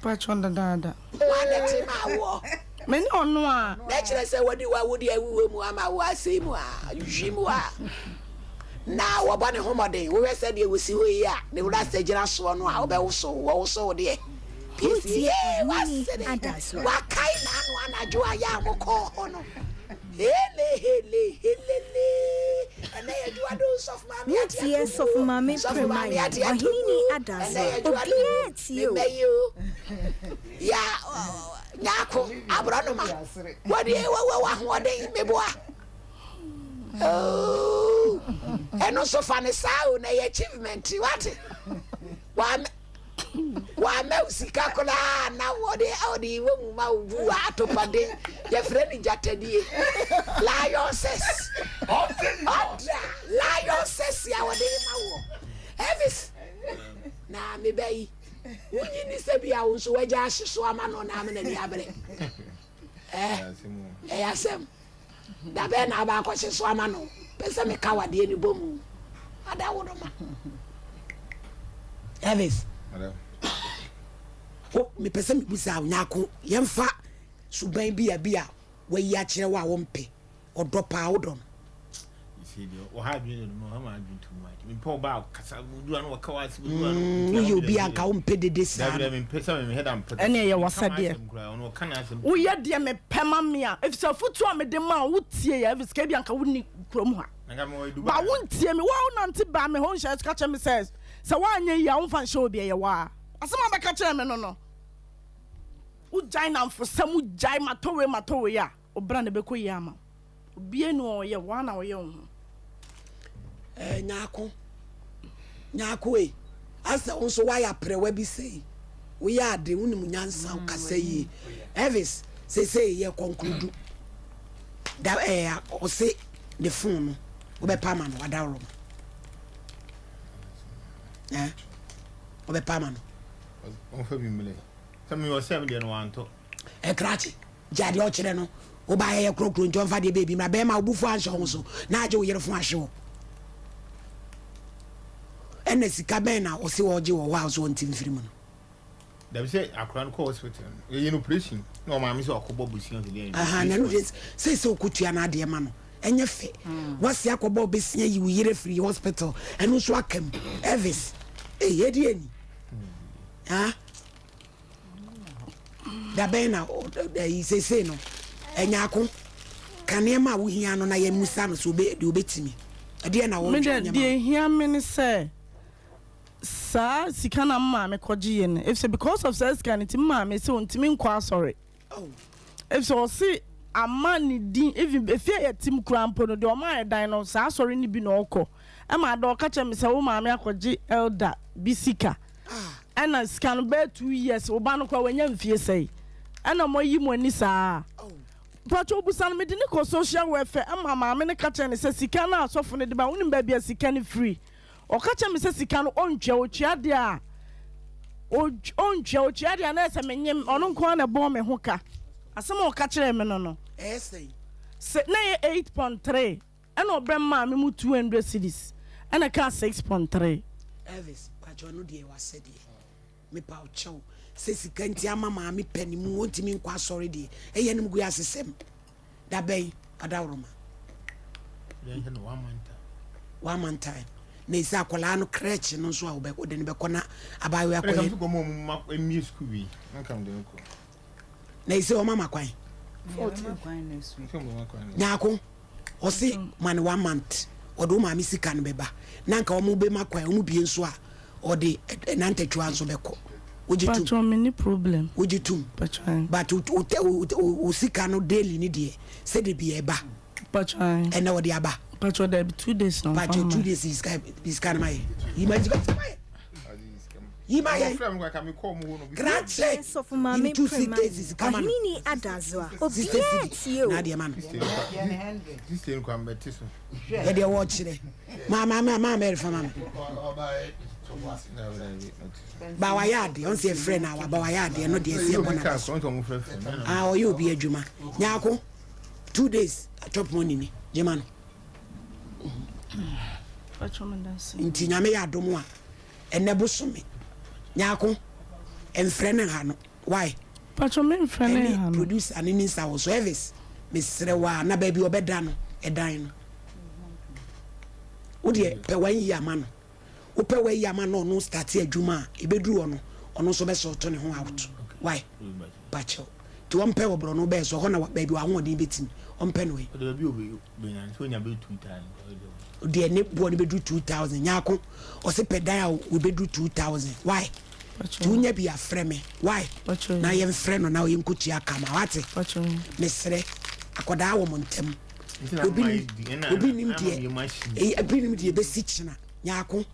Paatwɔ dadaada. Hwan na ɛte maa woɔ? Me ne ɔno a. Na ɛkyerɛ sɛ wɔde w'awode awuwɔ mu ama wo asɛe mu a, hwi mu a, na wɔbɔ ne ho mmɔden. Wohwɛ sɛdeɛ wɔsi hɔ yi a, ne wura sɛ gyina soɔ no a, wobɛwoso, wɔwoso wo deɛ. Piesie, Wotie yee, Ɔheneni wasere, Adasoa. wakae n'ano anadwo a yɛ a mokɔɔ hɔ no. Hele hele helele ɛnɛ yɛ dwoado sɔfo maame ate Wotie ato Sɔfo mu Maame sɔfo maame Premaye, ate ato Ɔheneni mu ɛnɛ Adasoa. yɛ dwoado Obiara tie o. memmɛ yi o ya nyaako aborɔnoma wɔde wɔwɔ wɔ ahoɔden meboa oh ɛno nso fa ne saa o na ɛyɛ achievement wate wame wama wo sika koraa na wɔde ɔde wɔ mu ma wo bu atopaden yɛfrɛ no gyatadie lioness ɔdra lioness a wɔde ma woɔ Elvis na meba yi wonyi ni sɛ bi a wo nso wagya ahye so ama no na ama n'ani abere. Eh, ɛyɛ asɛm. Da bɛn na aba akɔhye so ama no? Pɛ sɛ meka wadeɛ no bɔ mu. Ada wo no ma. Elvis. Wo mepɛ sɛ mebusa wo nyako yɛmfa suban bi a bi a wayi akyerɛ wo a wompɛ. Ɔdɔ paa wodɔ no. Woyɛ obi a nka wompɛ dede saa no. Ɛne ɛyɛ w'asɛdeɛ. Woyɛ deɛ mepɛ ma me a, ɛfiri sɛ afotuo a mede maa wo wotie yɛ, ɛfiri sɛ ebia nka wonni kurom ha. Ba wontie me, wo a wonante baa me hɔ nhyɛ ka kyerɛ me sɛ sɛ woanyɛ yie a womfa nhyɛ obi ɛyɛ wo a. Asɛm a wobɛka kyerɛ me no no, wogyae nnamfosɛm, wogyae matɔ wei matɔ wei a. Wo bra na ɛbɛkɔ yie ama wo. Obiara nni hɔ a ɔyɛ wo, wo ara na woyɛ wo ho. Eh, Nyarko, Nyarko ei, asɛ wo nso woayɛ aperewa bi sei, woyɛ ade, wonim nyansa, wokasa yie. Elvis, seesei yɛ kɔnkludu. Da eh, ɔse ne phone no, wobɛpa ama no, wadaworo ma. Eh, wobɛpa ama no. Ɔmfa bi mmerɛ. Sɛ meyɛ ɔsɛ me deɛ no wantɔ. Ɛkrakye. Gya deɛ ɔkyerɛ no wo ba yɛyɛ krokro nti ɔmfa deɛ baabi mmra bɛrima wo bufuo anhyɛ wo ho so na agye wo yere fo ahye wo ɛna sika bɛn na ɔse ɔgye wɔ hɔ a ɔse ɔnte mfiri mu no. Dabi sɛ akora no kɔ hospital no yɛyɛ no operation na ɔmaame sɛ ɔkɔbɔ bosia sɛ deɛ. Aha na ɛno deɛ sɛ sɛ ɔkɔtua no adeɛ ma no ɛnyɛ fɛ wase akɔbɔ ɔbɛsia yi wo yere firi hospital ɛno nso aka mu Elvis ei ɛdi ani ah. Da bɛn na ɛyi seesei no ɛnyaako ka nneɛma a wohia no na yɛmmisa no sɛ obe deɛ obetumi ɛdeɛ na Me wɔntwa deɛ nneɛma deɛ ehia me ne sɛ saa sika na me maame kɔgye yɛ no efisɛ because of saa sika no nti me maame sɛ ontumi nkɔ asɔre efisɛ ɔse ama ne din even efie a yɛte mu koraa mpo no deɛ ɔma yɛ dan no saa asɔre no bi na ɔkɔ ɛma ada ɔka kyerɛ me sɛ wo maame akɔgye elder bi sika Ɛna sika no bɛyɛ 2 years wo ba no koraa wanya mfie sɛe ɛna mo ayi mo ani saa mpakyɛ obusa no mede ne kɔ social welfare ɛma maame no ka kyerɛ no sɛ sika no a asɔfo no de ba wonim baabi a sika no firi ɔka kyerɛ me sɛ sika no ɔntua ɔtua deɛ a ɔntua ɔtua deɛ a na ɛsɛ menyem ɔno nko ara na ɛbɔɔ me ho ka asɛm a ɔka kyerɛ me no no sɛ na ɛyɛ 8.3 Ɛna ɔbrɛ maa me mu 200 cedis ɛna ɛkaa 6.3. Elvis pakyɛw ɛno deɛ wasɛdeɛ mepa wo kyɛw sɛ sika nti ama maame pɛ ne mu ɔntumi nkɔ asɔre deɛ ɛyɛ anim gu asesɛm da bɛn adaworoma one month time na ɛsɛ akwadaa no crèche no nso a wode no bɛkɔ na abaayewa kɔyɛ na ɛsɛ ɔma ma kwan nyaako ɔse ma no one month ɔde wo maame sika no bɛba na nka ɔmo bɛma kwan ɔmo bie nso a ɔde nantatwua nso bɛkɔ wogye tum Patro me ni problem. Wogye tum but wo sika no daily ne deɛ sɛde bi ɛba Patro ɛnɛ ɔde aba Patro dabi 2 days na Patro 2 days sika sika no ma yɛ yi ma sika ma yɛ yi ma yɛ krakye Sɔfo Maame yi tu Prema sika sika ma no Ɔheneni Adazoa sista obiara sidi tie o. na adeɛ ma no yɛdeɛ wɔkyerɛ ma ma ma ma mɛri fa ma me ba wayɛ adeɛ ɔn sɛ ɛfrɛ no awa ba wayɛ adeɛ no deɛ ɛsɛ ɛbɔ naba so ah ɔyɛ obi adwuma nyaako 2 days chop money ni gyema no Patro me da se. Nti Nyame yɛ adom a ɛnɛ bosome nyaako mfrɛ no nha no why Patro me mfrɛ no ɛne nha no. Producer ne ne nsa wɔ so Elvis mesrɛ wo a na baabi ɔbɛda no ɛdan no wodeɛ pɛ one year ama no wopɛ one year ama no ɔno start adwuma a ɛbɛduru hɔ no ɔno nso bɛsɔɔto ne ho out why pakyɛw nti ɔmpɛ wɔ borɔ no bɛɛ so hɔ na baabi w'ahoɔden bɛtumi ɔmpɛ no ɛ deɛ ne boɔ no bɛduru 2000 nyaako ɔse pɛ dan a wɔbɛduru 2000 why nti wonya bi afrɛ me why na yɛmfrɛ no na yɛnkɔtua kama wate mesrɛ akɔdaa wɔ mo ntam obi nim obi nim deɛ obi nim deɛ ɛbɛsi kyena nyaako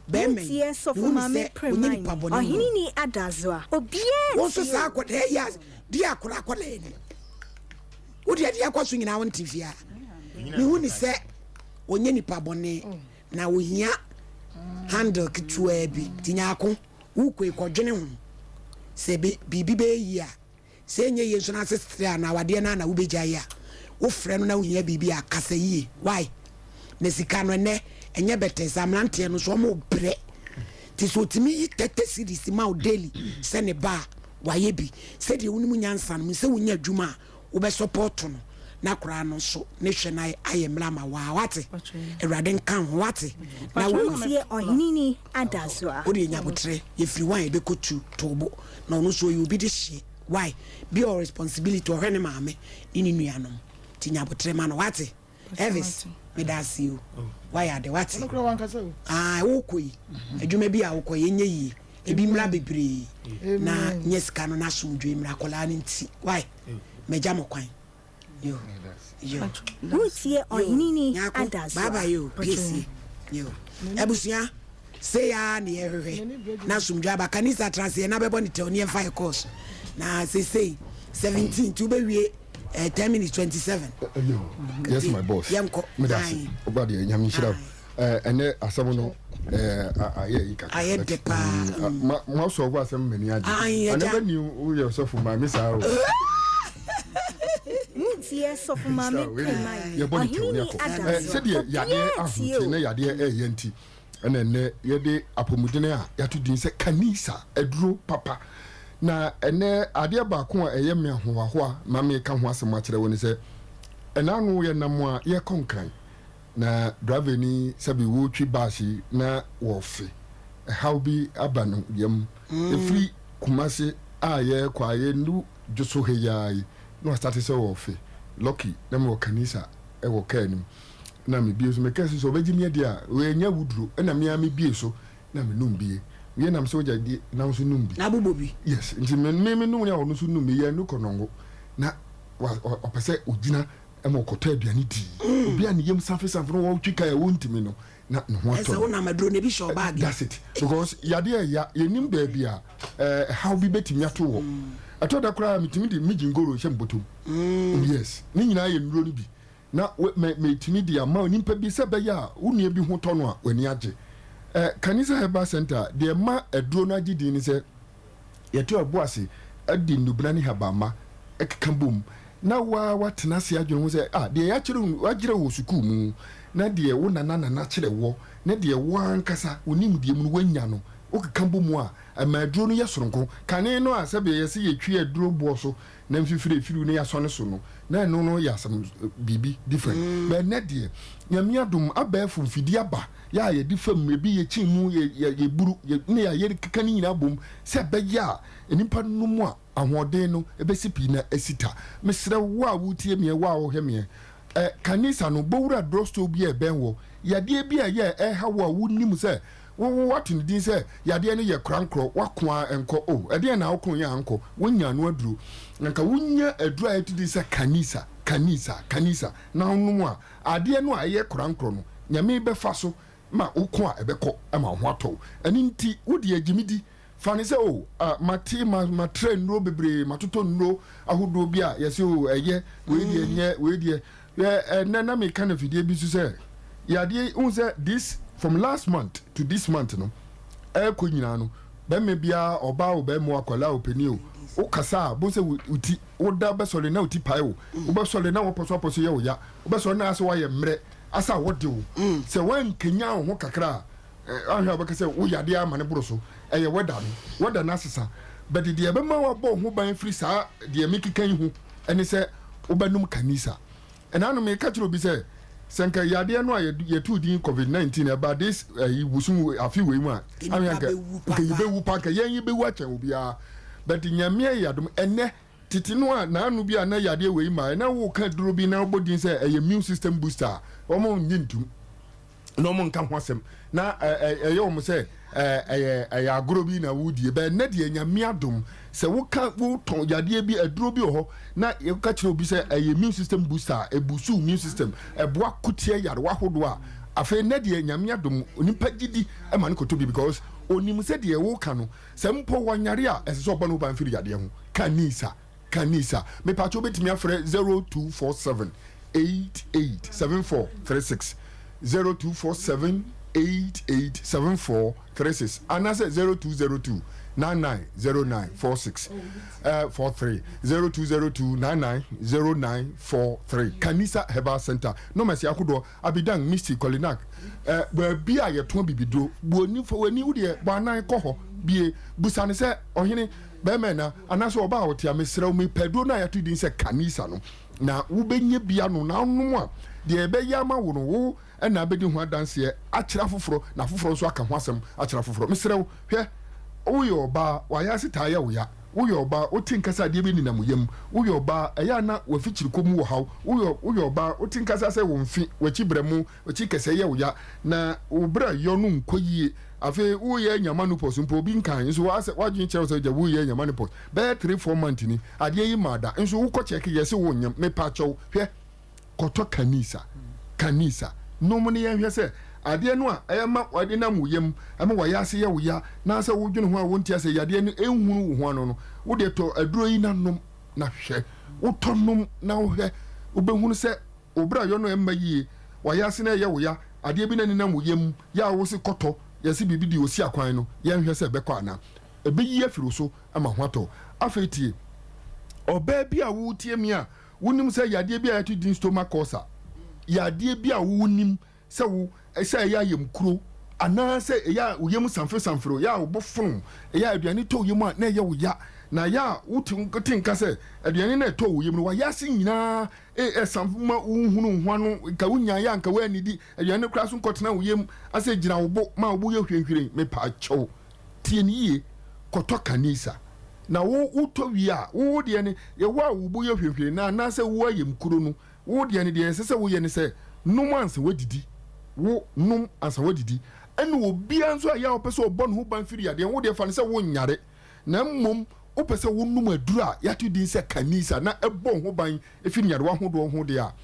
bɛrima yi Wotie Sɔfo mehu ne Maame sɛ Prema ɔnyɛ nipa bɔne mu Ɔheneni Adazoa obiara wo nso tie saa o. akɔdaa yi a deɛ akora akɔdaa ni wo deɛ deɛ ɛkɔ so nyinaa wonte fie a mehu ne sɛ ɔnyɛ nipa bɔne na ohia handle ketewaa bi nti nyaako wokɔ kɔdwene ho sɛ biribi bɛyɛ yie a. Sɛ ɛnyɛ yie nso na asetere anaa awadeɛ no ara na wobɛgyae a, wofrɛ no na wohia biribi a, kasa yie. Why? Na sika no ɛnnɛ ɛnyɛ bɛtɛɛ saa, mmeranteɛ no nso wɔbrɛ. Nti sɛ ɔtumi yi 30 cedis ma wo daily sɛ ne ba a, wayɛ bi. Sɛdeɛ wonim nyansa no, menim sɛ wonya adwuma a, wobɛ support no na koraa no nso ne hwɛ no ayɛ mmerɛ ama wo a, wate? Awurade nka wo ho, wate? Na wo. Wotie Ɔheneni Adazoa. Wodeɛ nya aboterɛ, yɛfiri one yɛbɛkɔ two, to wo bo. Na ɔno nso ɔyɛ obi de hyeɛ, why? Bi ɔwɔ responsibility, ɔhwɛ ne maame ne ne nuanom, nti nya aboterɛ ma no, wate? Elvis, meda ase o, wayɛ ade, wate? Ae, wokɔ yi, adwuma bi a wokɔ yi, ɛnyɛ yie, ebi mmra bebree, na nyɛ sika no na asomdwoe mmra akwadaa no nti, why? Magya mo kwan. Yo, yo. Wotie Yo, Ɔheneni Nyarko, bye Adazoa. bye o, piesie. Yo. Abusua, sei ara na yɛhwehwɛ na asomdwoe aba. Kanisa tra ase, yɛn abɛbɔ ne tɛw ne yɛmfa yɛ course. Na seesei, 17 nti wobɛwie eh, 10 minutes 27. Yo, yes my boss. Yɛnkɔ. Meda ase. Aye. Ɔba deɛ nyame nhyira wo. Eh, ɛnɛ asɛm no eh, ayɛ yi kakra. Ayɛ dɛ paa. Ma ma sɔfo asɛm m'ani agye. Aye, I agya. never knew woyɛ sɔfo maame saa o. Wotie Sɔfo Maame Saa, wei deɛ, Premaye, yɛbɔ ne tɛw ne Ɔheneni akɔ. Eh, Adazoa. sɛdeɛ yadeɛ Obiara tie ahomte o. na yadeɛ ɛyɛ nti ɛna ɛnɛ yɛde apɔmuden a yɛato din sɛ kanisa aduro papa na ɛnɛ adeɛ baako a ɛyɛ me ahohoahoa ma meka ho asɛm akyerɛ wo ne sɛ ɛna ano yɛnam a yɛkɔ Nkran Na driver ni sɛbi wotwi bus yi na wɔfe ɛhaw bi aba no yam ɛfiri Kumasi a yɛkɔ a yɛndu dwoso ha yi ara yi na wastate sɛ wɔfe lucky na mewɔ kanisa ɛwɔ car no mu na mebie so meka sɛ ɔbɛgye me adi a wei ɛnyɛ awuduro ɛna me ara mebie so na menum bie wie nam sɛ wogya di na nso num bi na abobɔ bi yes nti me me menum ne a ɔno nso num bi yɛn kɔnɔngo na ɔpɛ sɛ ogyina ma ɔkɔtɔ aduane dii. Obi a ne yam safesafo no wɔtwe kae a wɔntumi no, na ne ho atɔ Ɛsɛ no. wonam aduro no ebi hyɛ ɔbaage. That's it. Because yadeɛ ɛya, yɛnim baabi a ɛhaw bi bɛtumi ato wɔ. Ɛtɔ da koraa metumi de me gyingoro hyɛ me bɔtɔm. Yes, ne nyinaa yɛ nnuro no bi. Na metumi de ama nipa bi sɛ ɛbɛyɛ a wo nua bi ho tɔ no a w'ani agye. Kanisa Herbal Center, deɛ ɛma aduro no agye din ne sɛ, Yɛto yɛn bo ase de nnubena ne habamma keka bom, na wo ara woatena ase adwene ho sɛ, 'Ah, deɛ yɛakyerɛ wɔakyerɛ wɔ sukuu mu, na deɛ wo nana nana kyerɛ woɔ, ne deɛ wo ara ankasa wo nimdeɛ mu no woanya no, wokeka bɔ mu a, ɛma aduro no yɛ sononko. Kane no a sɛdeɛ yɛse yɛtwi aduro boɔ so na mfifire firi na yɛasɔne so no, na ɛno no yɛ asɛm biribi different. But ɛnnɛ deɛ, Nyame adom, abɛɛfo mfidie aba, yɛ a yɛde fam, ebi yɛkyin mu, yɛ, yɛ, yɛburu, yɛ, ne yɛayɛ keka ne nyinaa bom sɛ ɛbɛyɛ a nnipa nom a ahoɔden no bɛsi pi na asi ta. Mesrɛ wo, wo a woretie meɛ, wo a wohwɛ meɛ, ɛ, Kanisa no, bɔ wura drugstore bi a ɛbɛn wɔ, yadeɛ bi a ɛyɛ a ɛreha wo a wonim sɛ wo, wo, woato ne din sɛ yadeɛ no yɛ korankorɔ, woako ara ɛnkɔ, oh, ɛdeɛn na woko yɛ a ankɔ, wonya ano aduro. Na nka wonya aduro a yɛto din sɛ Kanisa, Kanisa, Kanisa, na wonom a, adeɛ no a ɛyɛ korankorɔ no, Nyame bɛfa so ma woko a ɛbɛkɔ ma wo ho atɔ wo. Ɛno nti, wo deɛ gye me di. Fa no sɛ oh, ah, mate, ma, matra nnuro bebree, matotɔ nnuro ahodoɔ bi a yɛse oh, ɛyɛ, wei deɛ nyɛ, wei deɛ. Hwɛ, ɛnnɛ na meka no afidie bi so sɛ, yadeɛ yi, wohu sɛ this, from last month to this month no, ɛrekɔ nyinaa no, bɛrima biara, ɔbaa o, bɛrima o, akwadaa o, panin o, wokasa a, bohu sɛ wo, wo ti, woda bɛsɔre na wo ti pae wo, wobɛsɔre na wapɔso apɔso yɛ wo ya, wobɛsɔre na asɛ woayɛ mmerɛ, asɛ a wɔde wo. Sɛ woankanyan wo ho kakra a, Anhwɛ a wobɛka sɛ wo yadeɛ ama no boro so. Ɛyɛ wɛda no. Wɛda no asesa. But deɛ ɛbɛma woabɔ wo ho ban firi saa deɛ mekeka yi ho ne sɛ wobɛnom Kanisa. Ɛna ano meka kyerɛ obi sɛ, sɛ nka yadeɛ no a yɛtoo din covid 19 ɛba this ɛyi bosom afe wei mu a, anhwɛ a nka nka yɛbɛwu pa, nka yɛn yɛbɛwu akyɛn obiara. But Nyame ayɛ adom ɛnɛ tete no a naano bi a na yadeɛ wei mmaeɛ na woka duro bi na wobɔ din sɛ ɛyɛ immune system booster a, wɔn nnye ntum. na wɔn nka ho asɛm na ɛyɛ wɔn sɛ ɛyɛ ɛyɛ agorɔ bi na wodie bɛn nnɛ deɛ Nyame adom sɛ woka wotɔn yadeɛ bi aduro bi wɔ hɔ na woka kyerɛ obi sɛ ɛyɛ immune system booster a ɛbusu immune system ɛboa ko tia yarewa ahodoɔ a afei nnɛ deɛ Nyame adom nipa gyidi ma no kɔtɔ bi because onim sɛ deɛ woka no sɛ mpo wɔnyare a ɛsɛ sɛ ɔbɔ ne ho ban firi yadeɛ ho ka nisa Kanisa, mepakyɛ wobɛtumi afrɛ 0247 88 74 36, 0247 88 74 36 anaasɛ 0202 99 09 46 eh, 43 0202 99 09 43 Kanisa Herbal Center nɔmɛsi ahodoɔ Abidang Misty Kolinak eh, baabi a yɛtɔn bibiduro buoni fa w'ani wodeɛ bɔ anan kɔ hɔ bie busa ne sɛ ɔhene bɛrima ɛna anaasɛ ɔbaa a ɔte a mesrɛ wo mepɛ aduro no a yɛato din sɛ Kanisa no na wobɛnya bi ano na wonom a deɛ ɛbɛyɛ ama wo no wo na abɛdi ho adanseɛ akyerɛ afoforɔ na afoforɔ nso aka ho asɛm akyerɛ afoforɔ. Mesrɛ wo, hwɛ, woyɛ ɔbaa, w'ayaase taa yɛ wo ya, woyɛ ɔbaa, wote nka sɛ adeɛ bi nenam wo yam, woyɛ ɔbaa, ɛyɛ a na w'afikyirikɔ mu wɔ haw, woyɛ, woyɛ ɔbaa, wote nka sɛ asɛ wo mfe, w'akyi berɛmo, w'akyi kɛsɛɛ yɛ wo ya, na wo berɛ yɔ no nkɔ yie. Afei woreyɛ anya manopause mpo, obi nkae, nso w'asɛ, w'adwene kyerɛ wo sɛ gya woreyɛ anya manopause, bɛyɛ three, four months ni, adeɛ yi mmaa da, nso wokɔ kyɛke, yɛse wonyem, mepakyɛw, hwɛ. Kɔtɔ kanisa, kanisa, nom na yɛnhwɛ sɛ adeɛ no a ɛma ɛnam wo yam, ɛma w'ayaase yɛ wo ya, na sɛ wodwene ho a wonte aseɛ, yadeɛ no nhunu wo ho ano no, wo deɛ tɔ aduro yi na nom na hwɛ. Wotɔ nom na wohwɛ, wobɛhunu sɛ wo brayɔ no ɛmma yie, w'ayaase no ɛyɛ wo ya, adeɛ bi na ɛnenam wo yam, yɛ a wose kɔtɔ, yɛse biribi di osi akwan no, yɛnhwɛ sɛ ɛbɛkɔ anaa. Ɛbɛyi afiri wo so ma ho atɔ wo. Afei tie, ɔbaa bi a woretie me a, Wonim sɛ yadeɛ bi a yɛato din stomach ulcer, yadeɛ bi a wonim sɛ wo sɛ ɛyɛ ayamkuro anaasɛ ɛyɛ a wo yam sanfere-sanfere, ɛyɛ a wo bo fono, ɛyɛ a aduane tɔ wo yam a na ɛyɛ wo ya, na ɛyɛ a wote wote nka sɛ aduane no a ɛtɔ wo yam no w'ayaase nyinaa ɛsanfo ma wonhunu wo ho ano, nka wonyaeɛ a nka woannidi, aduane no koraa so nkɔtena wo yam asɛ gyina wo bo ma wo bo yɛ hwirenhwiren, mepaakyɛw. Tie no yie, kɔtɔ kanisa. Na wo wotɔ wie a, wo wo deɛ no, yɛ wo a wo bo yɛ hwirehwire no anaasɛ wo ayam kuro no, wo deɛ no, deɛ ɛsɛ sɛ woyɛ ne sɛ, nom ansa woadidi. Wo nom ansa woadidi. Ɛna obiara nso a ɛyɛ a ɔpɛ sɛ ɔbɔ ne ho ban firi yadeɛ ho, wo deɛ fa no sɛ wonyare, na mmom wopɛ sɛ wonom aduro a yɛato din sɛ kanisa na ɛbɔ wo ho ban firi nyarewa ahodoɔ ho deɛ a,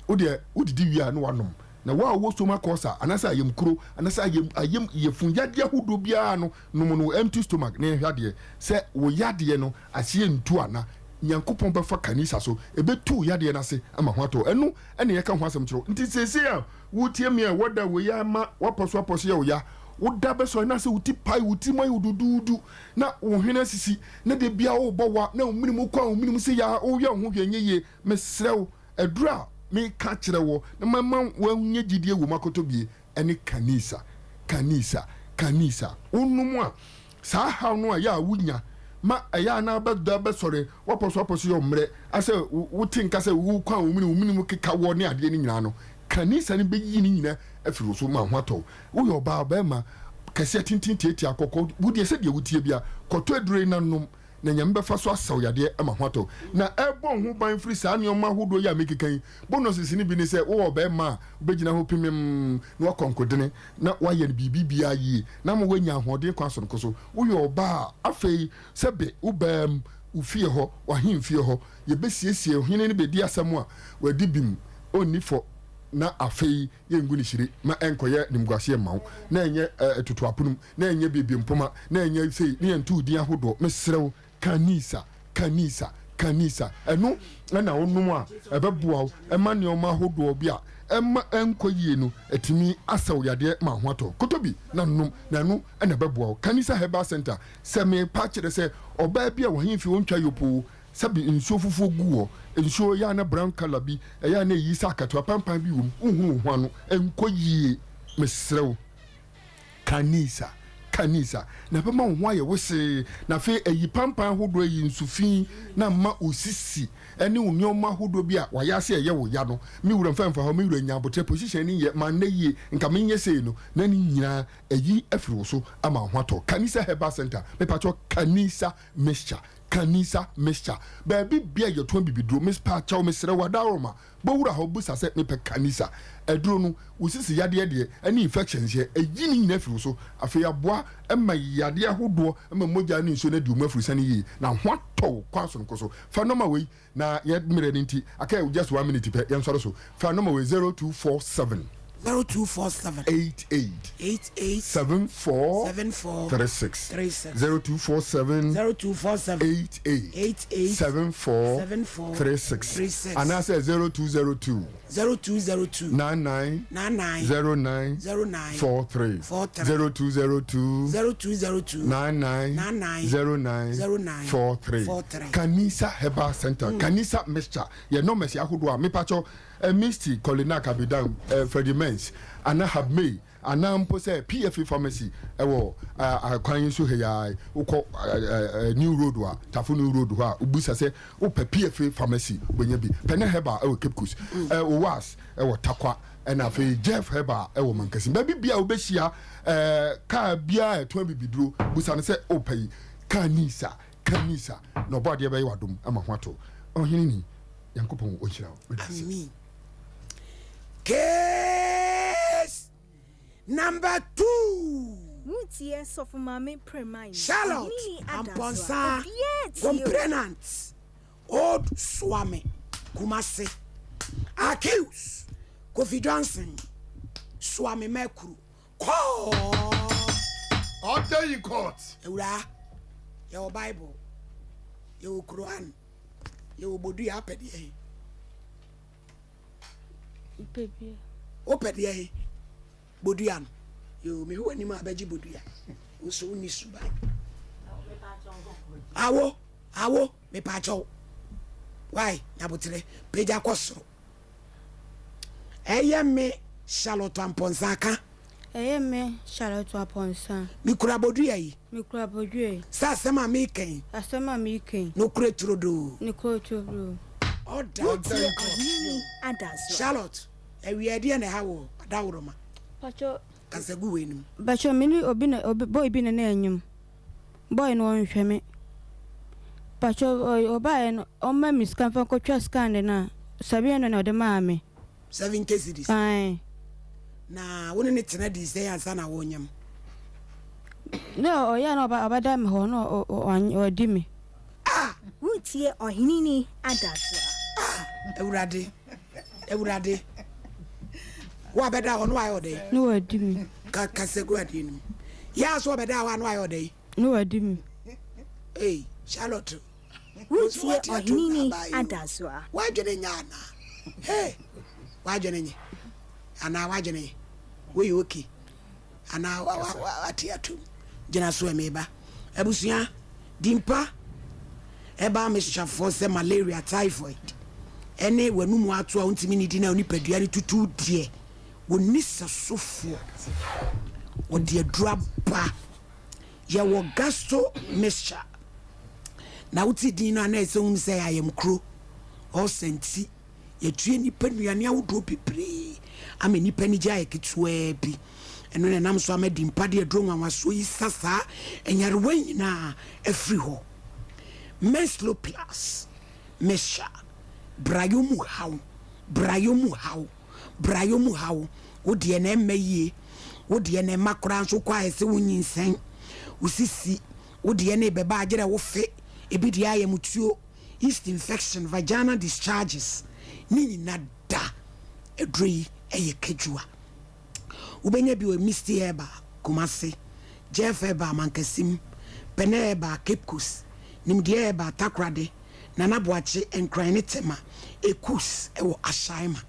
wo deɛ wodidi wie a na woanom. Na wo a wowɔ stomach ulcer anaasɛ ayamkuro anaasɛ ayam ayam yafunu yadeɛ ahodoɔ biara no, nom no wɔ empty stomach na yɛnhwɛ adeɛ sɛ wo yadeɛ no aseɛ ntu ana. Nyankopɔn bɛfa kanisa so ɛbɛtu wo yadeɛ no ase ama ho atɔ wo. Ɛno na yɛka ho asɛm kyerɛ wo. Nti seesei a woretie me a ɛwɔ da wei ama woapɔso apɔso yɛ wo ya, wo da bɛsɔre na sɛ wo ti pae, wo tirim ayɛ wo duduudu, na wo hwene asisi, na da biara worebɔ wa, na wo mene mu kɔ a wo mene mu sɛ yaa, woyɛ wo ho hwee nyɛ yie, mesrɛ wo, Aduru a meka kyerɛ wo na mama woanya gyidie wɔ mu akɔtɔ bie ne Kanisa, Kanisa, Kanisa. Wonom a, saa haw no a ɛyɛ a wonya ma ɛyɛ a na abɛda bɛsɔre, woapɔso apɔso yɛ wo mmerɛ, asɛ wote nka sɛ wokɔ a wo mene wo mene mu keka woɔ ne adeɛ no nyinaa no, Kanisa no bɛyi ne nyinaa afiri wo so ma ho atɔ wo. Woyɛ ɔbaa, ɔbarima, kɛseɛ, tenten, tiatia, kɔkɔɔ, wodeɛ sɛdeɛ woteɛ biara, kɔtɔ aduro yi na nom. na Nyame bɛfa so asa wo yadeɛ ama ho atɔ wo, na ɛbɔ wo ho ban firi saa nnoɔma ahodoɔ yi a mekeka yi. Bonuses no bi ne sɛ, wowɔ ɔbarima a, wobɛgyina hɔ pemem na woakɔ nkodene na woayɛ no biribi biara yie na ama woanya ahoɔden kwan sononko so. Woyɛ ɔbaa a, afei sɛbe wo baam, wo fie hɔ, w'ahemfie hɔ, yɛbɛsiesie, ɔhene no bɛdi asɛm a, wadi bem, ɔnni fɔ, na afei yɛngu no hyire ma ɛnkɔyɛ animguaseɛ mma wo, na ɛnyɛ atutuapono mu, na ɛnyɛ biribi mpoma, na ɛnyɛ sei, ne yɛnto wo din ahodoɔ. Mesrɛ wo, Kanisa, Kanisa, Kanisa. Ɛno na wonom a, ɛbɛboa wo ma nneɛma ahodoɔ bi a ɛma ɛnkɔ yie no atumi asa wo yadeɛ ma ho atɔ wo. Kɔtɔ bi na nom, na ɛno na ɛbɛboa wo. Kanisa Herbal Center, sɛ merepa akyerɛ sɛ ɔbaa bi a w'ahemfie ɔntwa yopoo, sɛbe nsuo fufuo gu hɔ, nsuo ɛyɛ a na brown colour bi, ɛyɛ a na ɛyi sɛ akatua pampan bi wɔ mu, wonhunu wo ho ano, ɛnkɔ yie. Mesrɛ wo. Kanisa, Kanisa, na ɛbɛma wo ho ayɛ wesee, na afei ayi pampan ahodoɔ, ayi nsu fi, na ama wo sisi ne wo nneɛma ahodoɔ bi a wayɛ ase ɛyɛ wo ya no. Me wura mfa mfa hɔ, me wura nya aboterɛ, position no nyɛ, mannɛ yie, nka menyɛ sei no, na ne nyinaa ayi afiri wo so ama wo ho atɔ. Kanisa Herbal Center, mepakyɛw, Kanisa Mixture, Kanisa Mixture, baabi bia yɛtɔn bibiduro, mespakyɛw, mesrɛ wo, adaworoma, Bɔ wura hɔ bisa sɛ, Mepɛ Kanisa aduro no, wo sisi yadeɛ deɛ, ɛne infections yɛ, ɛyi ne nyinaa firi wo so. Afei aboa ma yadeɛ ahodoɔ ma mogya ne nsuo no adi wo mu afurusane yie na ho atɔ wo kwan sononko so. Fa nɔma wei na yɛ mmerɛ no nti aka yɛ just one minute pɛ yɛnsɔre so. Fa nɔma wei 0247. 0247. 88. 88. 74. 74. 36. 36. 0247. 0247. 88. 88. 74. 74. 36. 36. Anaasɛ 0202. 0202. 99. 99. 09. 09. 43. 43. 0202. 0202. 99. 99. 09. 09. 43. 43. Kanisa Herbal Center. Kanisa mixture. Yɛ nɔmɛsi ahodoɔ a mepakyɛw eh, Misty, Kolinak, Abidang, eh, Freddie Mens, anaa Habmey, anaa mpo sɛ PFA Pharmacy ɛwɔ eh, kwan yi so ha yi ara, wokɔ eh, eh, New Road a, Tafo New Road hɔ a, wobisa sɛ wopɛ PFA Pharmacy, wobɛnya bi. Pɛnɛ Herbal ɛwɔ Cape Coast, eh, Owas ɛwɔ Tarkwa, ɛna afei Jeff Herbal ɛwɔ Mankasim. Baabi bia wobɛhyia eh, kaa biara a ɛtɔn abibiduro, busa no sɛ wopɛ yi, Kanisa, Kanisa, na Ɔbɔadeɛ bɛyɛ w'adom ama ho ato. Ɔhene ni. Nyankopɔn ɔnhyira wo. Meda ase. Amen. Case number 2. Wotie Sɔfo Maame Premaini, Charlotte Ɔhene ni Adasoa, Amponsah obiara tie o. Complainant, Old Suame, Kumasi. Accused, Kofi Johnson, Suame Mekuru. Kɔɔ. Order in court. Awuraa, yɛwɔ Bible, yɛwɔ Quran. Yɛwɔ bodua apɛ deɛ he? Wopɛ deɛ he? Bodua no. Yoo, mehwɛ w'anim a bɛgye bodua. Wo nso wonni suban. Awo, awo, mepaakyɛw. Wai, nyaboterɛ, pagya kɔ soro. Ɛyɛ me Charlotte Amponsah ka. Ɛyɛ me Charlotte Amponsah. Mekura bodua yi. Mekura bodua yi. Sɛ asɛm a mereka yi. Asɛm a mereka yi. Nokorɛ turodoo. Nokorɛ turodoo. Ɔda. Wotie Ɔhene Adasoa. Charlotte, awia ɛdeɛn na ɛha woɔ? Adaworoma. Pacho. Kasa gu w'anim. Pacho, me ne obi na obi boy bi na na ɛnwom. Boy no ɔnhwɛ me. Pacho ɔbaeɛ no ɔma me sika mfa nkɔtwa scan no a 700 na ɔde maa me. 70 cedis? Ae. Na wo ne no tena dii sɛn ansa na wonyem? Na ɔyɛ a na ɔba ɔbɛda me hɔ na ɔdi me. Ah! Woretie Ɔheneni Adasoa. Ah! Awurade, Awurade, wo a bɛda hɔ no wayɛ ɔdɛn? Na wadi me. Ka kasa gu adeɛ no mu. Yɛ a so ɔbɛda hɔ a na wayɛ ɔdɛn? Na wadi me. Ei, Charlotte. Woretie Ɔheneni Adasoa. W'adwene nyɛ anaa? Hey, w'adwene nye anaa w'adwene nye? Woyɛ okay anaa wate atom? Gyina so ɛ meba. Abusua, Dimpa ɛbaa me hyehyɛfoɔ sɛ malaria, typhoid ɛne w'anum ato a wontumi nidi na wo nipadua no tutu deɛ, wɔnni sɛsofoɔ. Wɔde aduru aba. Yɛwɔ gastro mixture. Na wote din no a na ɛsɛ wohunu sɛ ɛyɛ ayamkuro, ulcer nti. Yɛtue nnipa nnuane ahodoɔ bebree ama nnipa anigye ayɛ ketewaa bi. Ɛno na ɛnam so ama Dimpa de aduro nwanwasoɔ yi sa saa nyarewa yi nyinaa afiri hɔ. Menslo Plus Mixture, Brayɔ mu haw, brayɔ mu haw, brayɔ mu haw, wo deɛ na ɛmma yie, wo deɛ na ɛmma koraa nso wokɔ ayɛ sɛ wonyinsɛn, wo sisi, wo deɛ na ɛbɛba agyerɛ wo fe, ebi deɛ ayɛ mutuo. yeast infection, vaginal discharges ne nyina da. Aduro yi yɛ kadwua. Wobɛnya bi wɔ Misty Herbal, Kumasi, Jeff Herbal, Mankasim, Pɛnɛ Herbal, Cape Coast, Nimdeɛ Herbal, Takoradi, Nana Boakye, Nkran ne Tema, Ekus wɔ Ashaiman.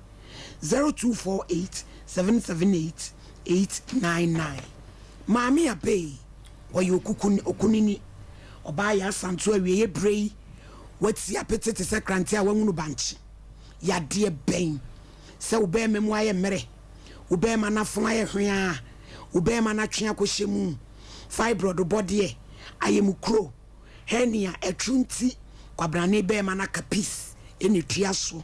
0248 778 899. Maame Abey. Ɔyɛ okukuni, okunini. Ɔbaa yɛ asanto awieeɛ berɛ yi. Wati apete te sɛ krante a wanwunu bankye. Yadeɛ bɛn? Sɛ wo barima mu ayɛ mmerɛ, wo barima no afono ayɛ hweaa, wo barima no atwe akɔhyɛ mu, fibroid bɔdeɛ, ayamukuro, hernia, ɛtoro nti, kwabrane barima no aka peace ɛna ɛtua so,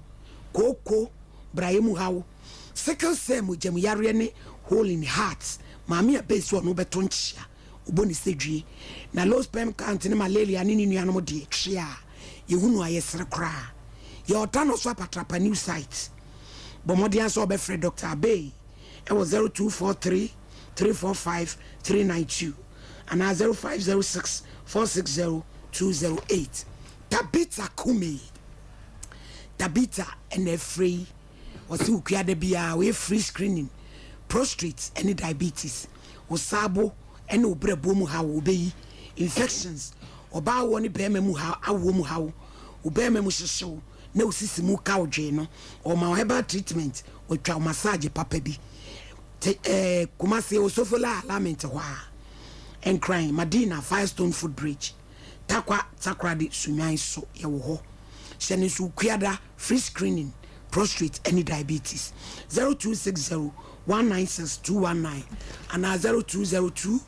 kooko, brayɛ mu haw, Sickle cell mogya mu yareɛ ne hole in heart maame a base ɔno bɛto nkyea ɔbɔ ne sɛ due na low sperm count ne malaria ne ne nuanom deɛ twe a yɛhu no a yɛsere koraa yɛ ɔta no so apatrapa new site bɔ mmɔden ara sɛ ɔbɛfrɛ Doctor Abey ɛwɔ 0243 345 392 anaa 0506 460 208 Tabitha Kumi Tabitha ɛna ɛfrɛ yi Ɔse okua da biaa ɔyɛ free screening. Prostrate ne diabetes, wo saabo ne wo berɛboɔ mu haw, wobɛyi, infections, ɔbaa awoɔ ne barima mu haw, awoɔ mu haw, wo barima mu hyehye wo na wo sisi mu ka wo dwee no, ɔma wo herbal treatment, watwa wo massage papa bi. Te eh, Kumasi, Osofola Alignment hɔ a, Nkran, Madina, Firestone Foot Bridge, Tarkwa, Takoradi, Sunyani so yɛwɔ hɔ. Hyɛ no nso Kuada, free screening, prostrate ne diabetes. 0260 196 219 anaa 0202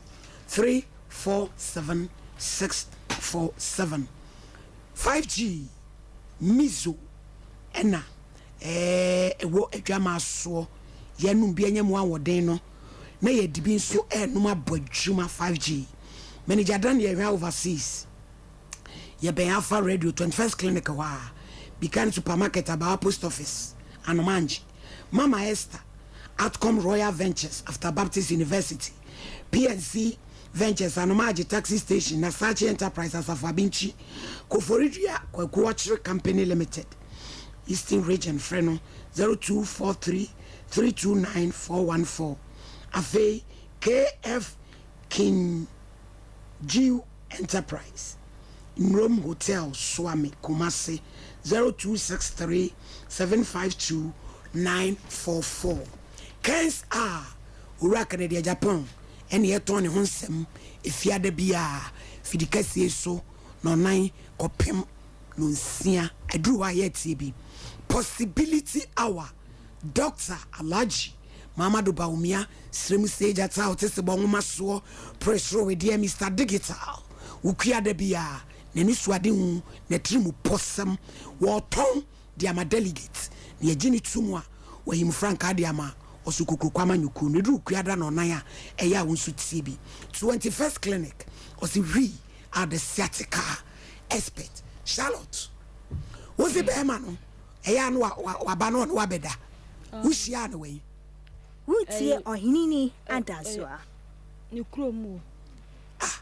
347 647. 5G Mizo ɛna ɛwɔ adwamaa soɔ yɛnom bi anya mu ahoɔden no na yɛde bi nso ɛnom abɔ adwuma 5G. Manager Daniel Hwa Overseas. Yɛbɛn Alpha Radio, 21st Clinic hɔ ara, Bikan Supermarket, Abawa Post Office, Anomanji, Mama Esther, Outcome Royal Ventures after Baptist University, PNC Ventures, Anomaagye Taxi Station, Nasachi Enterprise, Asafo Abinkyi, Koforidua, Kwaku Ɔkyere Company Limited, Eastern Region, frɛ no 0243 329 414. Afei KF King Jew Enterprise, Nrom Hotel, Suame, Kumasi, 0263 752 944. Kens a Owura Kennedy Agyapong na ɛtɔn ne ho nsɛm Efiada biara, fidi kɛseɛ so nɔnan kɔpem nonsia. Aduru hɔ a yɛretie bi. Possibility Hour, Doctor Alhaji Mamadou Bawumia srɛ mu sie gyata a ɔte sebɔ nwoma soɔ pere soro wedeɛ Mister Digital wo kua da biara n'ani so ade hu n'atirimupɔsɛm wɔtɔn de ama delegate na yɛgye no to mu a wahim frankaa de ama ɔso kokroko amanyɔkuo no ɛduru kua da na ɔnan a ɛyɛ a wo nso tie bi 21st Clinic ɔse we are the sciatica expert Charlotte wo se bɛɛma no ɛyɛ a na waba na ɔne wabɛda wohyiaa no wɛn? Woretie Ɔheneni Adasoa. Ne kurom o. Ah,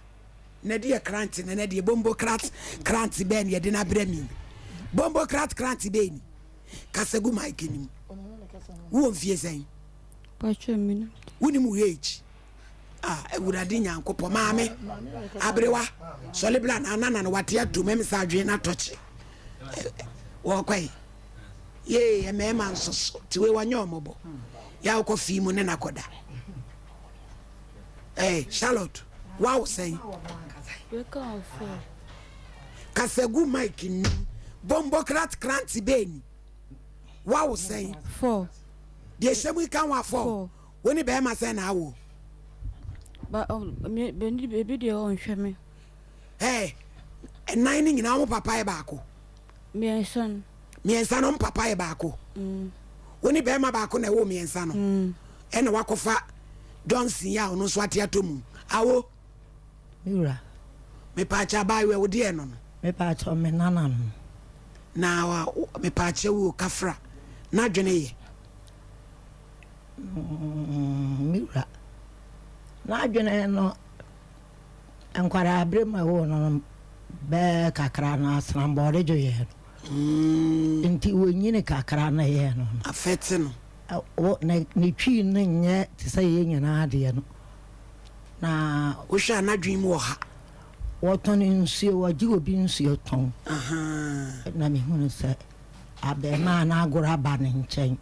na deɛ krante na na deɛ bombo krat krante bɛn na yɛde no abrɛ mi bombo krat krante bɛn ni kasa gu mic nim wowɔ mfie sɛn wonim wo age Ah Awurade Nyankopɔn, maame, aberewa, sɔle bla na nana no wate atom ɛm sɛ adwene no atɔkye. Wɔkɔ yi. Yee, mmarima nso so, ti wei wɔnyɛ ɔmɔbɔ. Ya wokɔ fii mu ne na kɔda. Hey, Charlotte, wow sɛn. Kasagu mic nim. Bombo krat krante bɛni. Wow sɛn. Four. Deɛ hyɛ mu yi ka ho a four. Wo ne bɛɛma sɛn na awo? Ba ɔ me bɛni ebi deɛ ɔnhwɛ me. Ɛɛ ɛnan no nyinaa wɔn papa yɛ baako. Mmiɛnsa no. Mmiɛnsa no wɔn papa yɛ baako. Mm. Wo ne bɛɛma baako na ɛwɔ mmiɛnsa no. Mm. Ɛna wakɔfa Johnson yi a ɔno nso ate atɔ mu. Awo. Me wura. Mepaakyɛ abaayewa wo deɛ no no. Mepaakyɛ me nana no. Na mepaakyɛ wo kafra n'adwene yɛ. Me wura, n'adwene no, nkwadaa bere mu a ɛwɔ no no bɛɛ kakra no asenambɔre dwo yɛɛ no. Nti wɔnyini kakra no yɛɛ no no. Afɛte no. Wɔ ne ne twi no nyɛ te sɛ yɛn nyinaa deɛ no. Na. Wohwɛ a n'adwene mu wɔ ha. Wɔtɔn nsuo, wɔgye obi nsuo tɔn. Na mehunu sɛ. Abarimaa no agorɔ aba ne nkyɛn.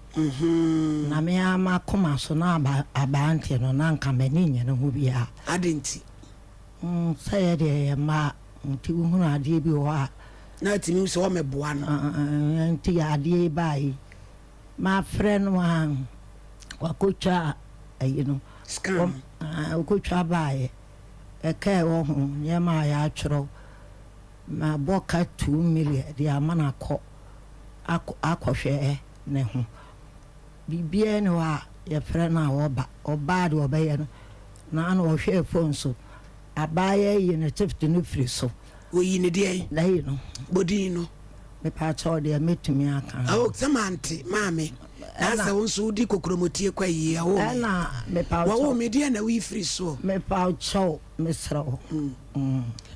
Na me ara m'akoma so na aberanteɛ no, na anka m'ani nnye ne ho biara. Adɛn nti? Sɛ yɛ deɛ yɛyɛ mmaa nti wohunu adeɛ bi wɔ hɔ a. Na atumi hu sɛ wɔmmɛboa no. Nti adeɛ yi baa yi, mafrɛ no a, wakɔtwa ayi no. Scan no. Ɔkɔtwa baeɛ. Ɛka a ɛwɔ ho, nneɛma a yɛatwerɛ. Mabɔ ka 2 million de ama no akɔ akɔhwɛ ne ho. Biribiara nni hɔ a yɛfrɛ no a ɔba. Ɔba a deɛ ɔbɛyɛ no, na na ɔhwɛɛ phone so. Abaayewa yi ne tift no firi so. Oyi ne deɛn? N'ayi no. Bɔ din no. Mepaakyɛw deɛ mɛtumi aka no. Oh, sɛ mante, maame. Na sɛ wo nso wodi kokuromotie kɔ ayie, ɛwoo me. Ɛna mepaakyɛw. Wɔwoo me deɛ na woyi firi soɔ. Mepaakyɛw, mesrɛ wo.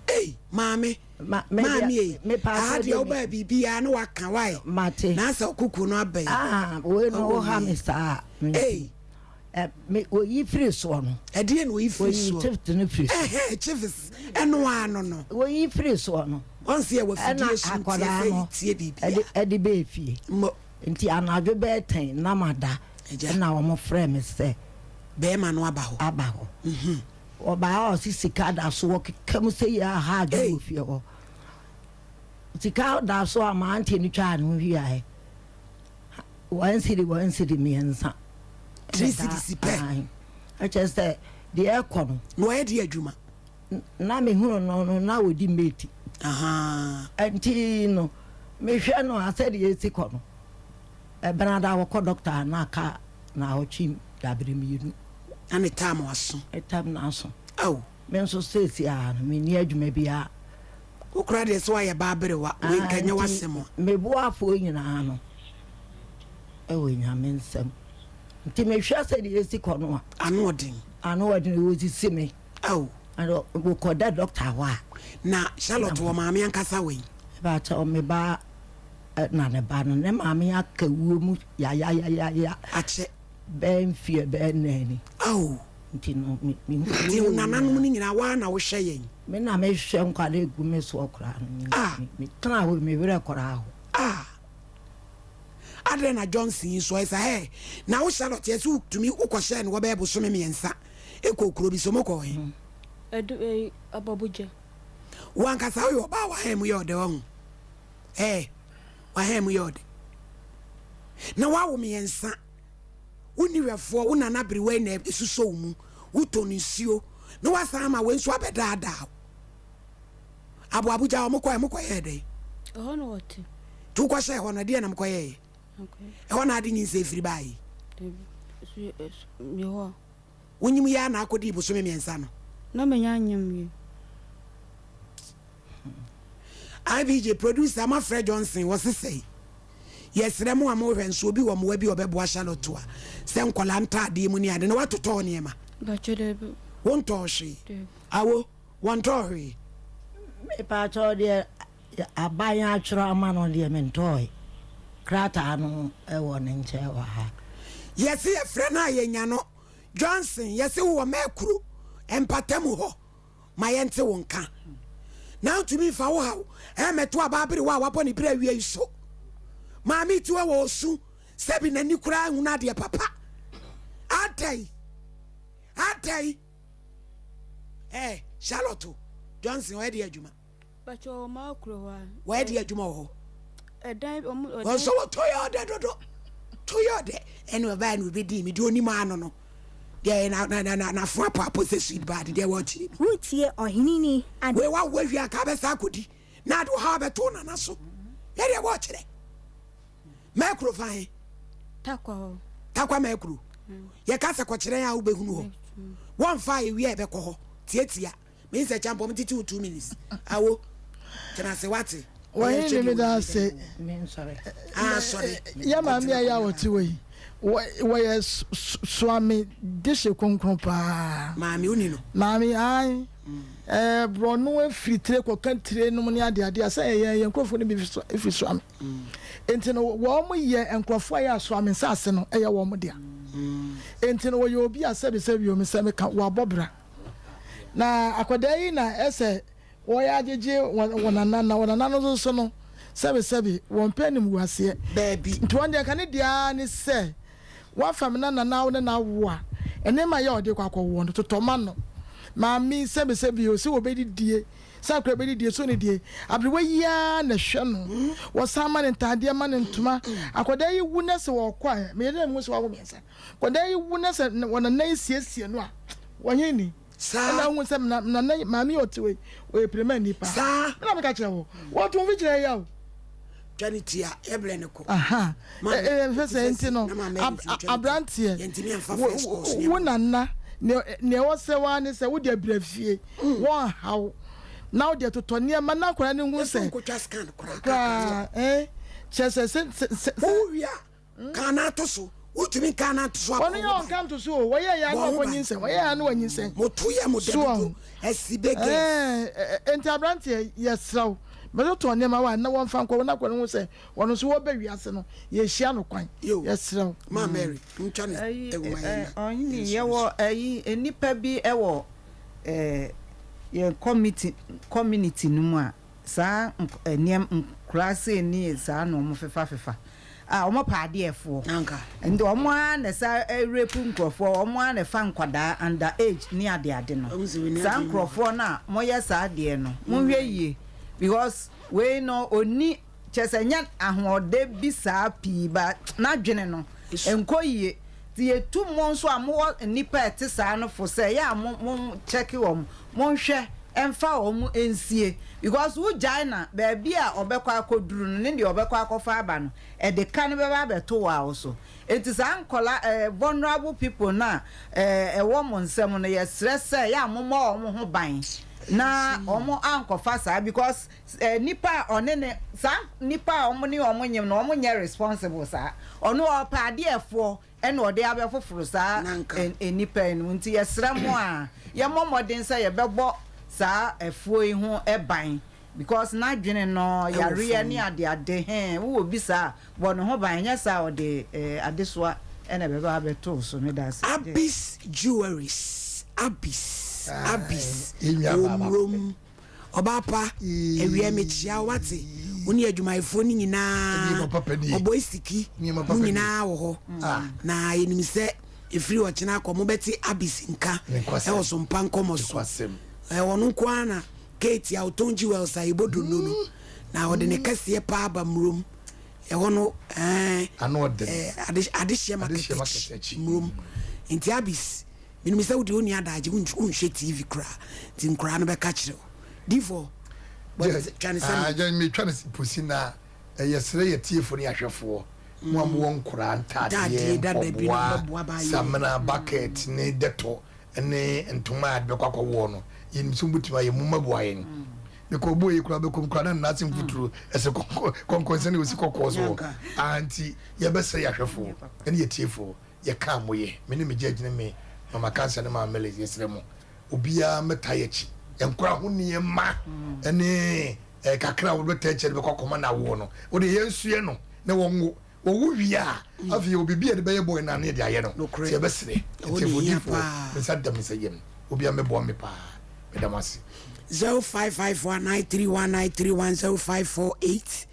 Ei, maame. Maame ei, aha deɛ wobaa biribiara na waka wae. Mate. Na sɛ kuku no aba yi. Ah, wei no wo ha me saa. Ei. Ɛ me oyi firi soɔ no. Ɛdeɛ na oyi firi soɔ. Oyi chips no firi so. Ɛhɛn chips ɛno ano no. Oyi firi soɔ no. Wɔn si ɛwɔ fidie so nti ɛsɛ yɛ tie biribi a. Ɛna ɛde bɛɛ fie. Mo. Nti anadwo bɛɛ tɛn na ma da. Ɛna wɔn frɛ me sɛ. Bɛɛma no aba hɔ. Aba hɔ. Ɔbaa a ɔsi sika da so ɔkeka mu sɛ yɛ aha adwene wɔ fie hɔ. Sika da so a maa nti no twaa ne ho hwiaɛ. One cedi one cedi mmiɛnsa. Three cedis pɛ. Ɛkyɛ sɛ deɛ ɛkɔ no. Na ɔyɛ deɛ adwuma. Na mehunu no no na ɔdi mate. Nti no mehwɛ no a sɛdeɛ ɛsi kɔ no ɛbenada wɔkɔ dɔkta na aka naawɔtwe dabere mmienu. Na ne tam aso. Ne tam no aso. Ao. Me nso seesei ara no menni adwuma biara. Wo koraa deɛ sɛ woayɛ baa aberewa, wei nka ɛnyɛ w'asɛm a. Me boafoɔ nyinaa no wɔ Nyame nsam. Nti mehwɛ sɛdeɛ ɛsi kɔ no a. Ano ɔden. Ano ɔden, wɔsisi me. Ao. Mekɔda dɔkta hɔ a. Na Charlotte wɔ maame ankasa wɔ yi? Mepakyɛw, me ba na ne ba no, ne maame aka wuo mu yayayayaya. Akyɛ. Bɛyɛ mfeɛ bɛyɛ nnan ni. Ao. Nti no, me, me. Nti wo nananom no nyinaa, wo ara na wohwɛ yɛn? Me na mehwɛ nkwadaa egu me soɔ koraa no. Me, ah. me, me tena hɔ, me werɛ koraa ho. Ah. Adɛn na Johnson yi nso ɔyɛ saa? Hɛ, na wo Charlotte, yɛse wotumi wokɔhyɛɛ no hɔ bɛyɛ bosome mmiɛnsa kɔɔ kuro bi so, mokɔɔ he? Ɛdu, ɛyi, Abɔbogya. Wo ankasa woyɛ ɔbaa a w'ahan mu yɛ ɔdɛ, wahu? Ɛɛ, w'ahan mu yɛ ɔdɛ. Na woawo mmiɛnsa. Wonni hwɛfoɔ, wo nana aberewa yi na ɛsusɔ wo mu, wotɔn nsuo, na woasan ama wei nso abɛdaadaa wo. Aboabogya hɔ mokɔɛ mokɔyɛɛ dɛn? Ɛhɔ na wɔte. Nti wokɔhyɛɛ hɔ no ɛdeɛn na mokɔyɛeɛ? Ɛhɔ na ade nyinsɛn firi baeɛ yi? Dabi, hɔ. Wonyim yi ara na akɔdii bosome mmiɛnsa no? Na menya nyem yi. IBJ, producer, mafrɛ Johnson, wɔse sɛi. Yɛsrɛ mo a mohwɛ nso obi wɔ mmoa bi a ɔbɛboa Charlotte a, sɛ nkwadaa ntaadeɛ mu ne ade na watotɔ nneɛma. Mpakyɛ dabi. Wontɔɔ hwee? Dabi. Awo, wɔntɔɔ hwee? Mepakyɛw deɛ aban atwerɛ ama no deɛ mentɔɔe. Krataa no wɔ ne nkyɛn wɔ ha. Yɛse yɛfrɛ no a yɛnya no. Johnson, yɛse wowɔ Mɛkuro mpatamu hɔ. Ma yɛnte wo nka. Na ntumi mfa wo haw mmɛto abaaberewa a wabɔ ne bra awie yi so. Maame ti hɔ wɔ osu, sɛbi n'ani koraa nhunu adeɛ papa. Adɛn? Adɛn? Eh, Charlotte Johnson ɔyɛ deɛ adwuma. Bàtchɛ wɔ maa kuro hɔ a. Wɔyɛ deɛ adwuma wɔ hɔ. Ɛdan ɔmo ɔdan. Wɔn nso wɔ toyɛ ɔdɛ dodo. Toyɛ ɔdɛ ɛna ɔbaa na obi di mi deɛ onim ano no deɛ na na na na n'afo apɔ apɔ sɛ sweet bad deɛ wɔkyerɛ mi. Woretie ɔhene ni ade. Wei wawo awie anka abɛsa akɔdi na ade ɔhaw abɛto nana so yɛ deɛ wɔkyerɛ. Mɛkuro fa he? Takwa hɔ. Takwa mɛkuro. Yɛka sɛ kɔkyerɛ a wobɛhunu hɔ. Wɔmfa a ewie a ɛbɛkɔ hɔ tiatia. Me nsɛ kyampɔ me tete wo 2 minutes. Awo. Tena ase wate. Wɔn ne me da ase. Ah sorry. Yɛ maame a yɛ a wɔte wɔ yi. Wɔyɛ soame dehye kronkron paa. Maame woni no. Maame ae. Ɛɛ borɔno efiri tire kɔka tire nom ne ade ade a sɛ yɛn yɛn nkurɔfoɔ no bi firi soame. Nti no wɔn yɛ nkurɔfoɔ a yɛ asoame nsaase no ɛyɛ wɔn dea. Nti no wɔyɛ obi a sɛbi sɛbi omi sɛ meka wɔabɔ bra. Na akwadaa yi na ɛsɛ wɔyɛ agyegye wɔn nana na wɔn nana no nso so no sɛbesɛbe wɔn pɛ animguaseɛ. Daabi. Nti wɔn deɛ nka ne deɛ ara ne sɛ wafa me nana na wo ne no awo a nneɛma yɛ a ɔde kɔ akɔwoɔ no totɔ ma no. Maame yi sɛbesɛbe o sɛ wɔbɛdidie sɛ akwadaa bɛdidie so ne deɛ aberewa yi ara na ɛhwɛ no wɔsan ma no ntaadeɛ ma no ntoma akwadaa yi wu na sɛ ɔkɔ a meyɛ dɛ mehu sɛ wawo mmiɛnsa. Nkwadaa yi wu na sɛ wɔn nana yi siesie no a, wɔn ni. Saa. Ɛna ohun sɛ na nana yi maame yi ɔte wei ɔyɛ pirema ni paa. Saa. Ɛna meka kyerɛ wo wɔto mfi kyerɛ ya o. Twa ne ti a ɛbrɛ ne kɔ. Aha ɛɛ fɛ sɛ nti no abranteɛ wo nana nea ɛwɔ sɛ waa ne sɛ wode abira fie wɔn haw na wode totɔ nneɛma na akwadaa no hu sɛ. Nkotwa scan koraa. Koraa ɛɛ kyerɛ sɛ sɛ sɛ. Wowia. Ka anaa to so. Wontumi nka anaa nto so abɔ Ɔno yɛ ɔnka nto so o. Wɔyɛ yɛ ano ɔkɔ nyinsɛn. Wɔyɛ yɛ ano wanyinsɛn. Moto yɛ mo dɛ dodo. Asibe girls. Ɛɛ nti abranteɛ yɛsrɛ wo. Bɛtotɔ nneɛma wa na wɔmfa nkɔ na akwadaa no hu sɛ ɔno nso wɔba wiase no yɛhyia no kwan. Yɛsrɛ wo. Ma Mary ntwa ne Ɛyi nwoma yɛ na ɔhene yɛwɔ ɛyi nnipa bi wɔ ɛɛ yɛn committee community no mu a saa nneɛma nkoraa sei ne saa na wɔn fefa fefa a wɔn pɛ adeɛfoɔ nti wɔn ara na ɛsa rape nkorɔfoɔ wɔn ara na ɛfa nkwadaa under age ne adeade no saa nkorɔfoɔ no a wɔyɛ saa adeɛ no monhwɛ yie because wei no ɔnni kyerɛ sɛ ɛnyɛ ahoɔdɛ bi saa pii but n'adwene no nkɔ yie nti yɛtu mo nso a mowɔ nnipa a ɛte saa no fo sɛ ɛyɛ a mo mo check wɔn monhwɛ ɛmfa wɔn nsie because wogyae na baabi a ɔbɛkɔ akɔduru no ne deɛ ɔbɛkɔ akɔfa aba no ɛde ka no bɛba abɛto wo a wo so nti saa nkɔla eh, vulnerable people no a eh, ɛwɔ mo nsam no yɛsrɛ sɛ ɛyɛ a mommɔ wɔn ho ban na wɔn ankɔfa saa because eh, nipa a ɔne ne saa nipa a wɔn ne wɔn nyem no wɔn nyɛ responsible saa ɔno ɔpɛ adeɛfoɔ ɛna ɔde abɛfoforo saa nnipa yi no nti yɛsrɛ mo a yɛmmɔ mmɔden sɛ yɛbɛbɔ saa afuo yi ho ban because n'adwene no yareɛ ne adeade hɛn wowɔ bi saa bɔ ne ho ban ɛnyɛ saa ɔde adesoa ɛna ɛbɛba abɛto so meda ase. Abis Jewelries Abis Abis wɔ Murom. Ɔbaa pa, awia mekyia wo wate, wo ne adwumayɛfoɔ no nyinaa, ɔbɔe siki, mo nyinaa wɔ hɔ. Na yɛnim sɛ ɛfiri ɔkyena akɔ mobɛte Abis nka ɛwɔ Sompa nkɔmmɔ so. Ɔno nko ara na Kate a ɔtɔn jewels a yɛbɔ donno no, na ɔde ne kɛseɛ paa ba Murom. Ɛhɔ no, ɛɛ, adehyeɛ market akyi, Murom. Nti Abis, Menim sɛ wo deɛ wonni adagye wonhwɛ TV koraa nti nkoraa no bɛka kyerɛ wo. Difoɔ bɔ twa ne sɛ me. Metwa no posi na yɛsrɛ yɛ tiefo ne ahwɛfoɔ mo a mowɔ nkoraa ntaadeɛ, mpaboa, samina, bucket ne dɛtɔ ne ntoma a yɛde bɛkɔ akɔwoɔ no yɛnim sɛ mobɛtumi ayɛ momma boa yɛn mekɔ ɔbɔ yi koraa bɛkɔm koraa na nnaase mfuturo ɛsɛ kɔnkɔnsɛ ne ɔsi kɔkɔɔ so hɔ nti yɛbɛsrɛ yɛ ahwɛfoɔ ne yɛ tiefoɔ yɛkaa mo yɛ me ne me judge ne me mama cancer ne maame Liz yɛsrɛ mo obiara mmɛtaa yɛakyi nkora ho nneɛma ne eh, kakra a wɔbɛtaa akyi de bɛkɔ akɔma no awoɔ no wode yɛnsoɛ no na wɔnwo wɔwo wie a mm. afei yɛwɔ biribi a yɛde bɛyɛ bɔɔ no ano yɛde ayɛ no nti yɛbɛsrɛ ntiefodifoɔ me nsa da me nsa yam obiara mmɛboa me paa meda mo ase 0551 931 931 0548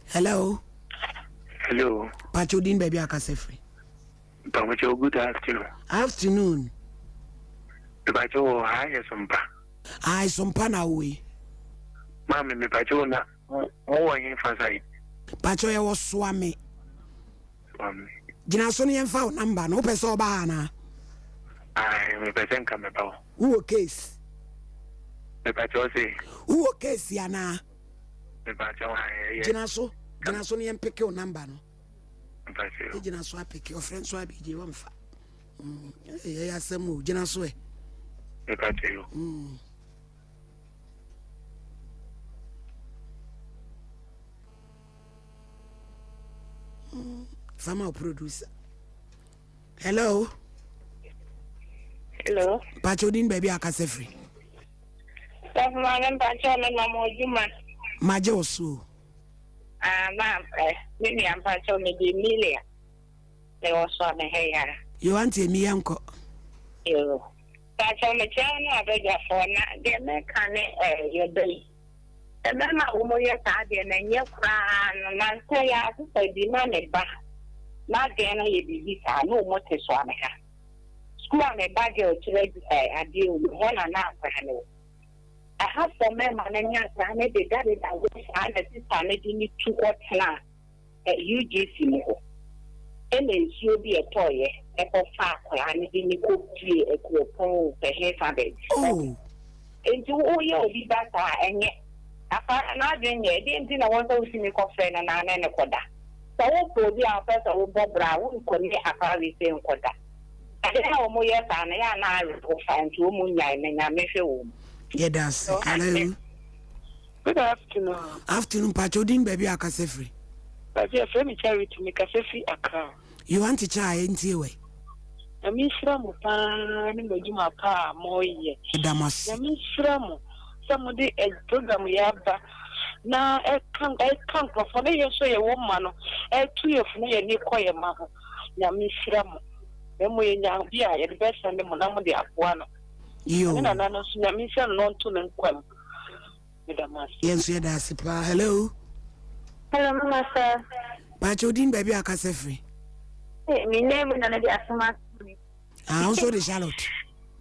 Hello. Hello. Pacho din baabi akasa firi. Pacho good afternoon. Afternoon. Pacho wɔ ha yɛ sompa. Ayi sompa na awo yi. Maame mi pacho na mo wɔ he fa side. Pacho yɛ wɔ soame. Soame. Gyina so no yɛn fa wo namba no wopɛ sɛ ɔba ha anaa. Ayi mepɛ sɛ nka mɛba hɔ. Wowɔ case. Mepacho se. Wowɔ case anaa. Gyina so, gyina so na yɛn peke o number no. Gyina so apeke, ɔfrɛ nso abigye wɔmfa. Ɛyɛ asɛm o, gyina so ɛ. Mm. Fama o producer. Hello. Hello. Pacho din baabi akasa firi. Sɔfo maame mpakyɛw me ma mo adwuma. Magye wo so o. Ah ma eh, me nua mpakyɛw me de Emilia. Me wɔ so a me ha yi ara. Yo auntie Emi yɛnkɔ. Yo. Mpakyɛw me kyerɛ wo ne w'abadwafoɔ na deɛ meka ne eh, yɛ ba yi. Mmarima a wɔn yɛ saa deɛ na ɛnyɛ koraa no nansa yi ara sista bi na ne ba n'adwene no yɛ biribi saa na wɔn te so a me ha. Sukuu a me ba girl kyerɛ adeɛ wɔ mu hɔ na na akwadaa no wɔ. Ɛhafoɔ mmarima no ne akwadaa no dedadeda hɔ saa na sista no de no tu kɔ tena UGC mu hɔ. Ɛna nsuo bi ɛtɔeɛ ɛkɔ fa akwadaa no de no kɔ pue Akuropɔn o sɛ hefa baabi. Oh. Enti woyɛ obi ba saa a ɛnyɛ. Akwadaa no n'adwene nyɛ ɛdeɛn nti na ɛwɔ sɛ wotumi kɔfrɛ no na ne no kɔda. Sɛ wopɛ obi a wopɛ sɛ wobɔ bra a, wonkɔ ne akwadaa wei sei nkɔda. Adeɛ a wɔn yɛ saa no, ɛyɛ a na awerɛho fa nti wɔn nnyae na Nyame hwɛ wɔn. Yɛda ase. Hello. Good afternoon. Afternoon, mpakyɛ wo din baabi a akasa firi. Mpakyɛ yɛfrɛ me Charity, me kasa firi Accra. You want to chai ntie wɛ. Nyame nhyira mo paa ne mo adwuma pa a mo yɛ. Yɛda mo ase. Nyame nhyira mo sɛ mo de program yi aba. na ɛka ɛka nkurɔfoɔ na yɛn nso yɛwɔ mma no ɛtu yɛn fo na yɛn ani kɔ yɛn mma ho. Nyame nhyira mo. Na mmom yɛnya bi a yɛde bɛsɛnde mo na mode aboa no. Yoo. Ne nana no nso Nyame nhyira no na ɔnto ne nkwa mu. Meda mo ase. Yɛn nso yɛda ase paa. Hello. Hello, Mama Sir. Baakyɛ odin baabi a akasa firi. Hey, me name na na de asoma me. Ah, nso de Charlotte.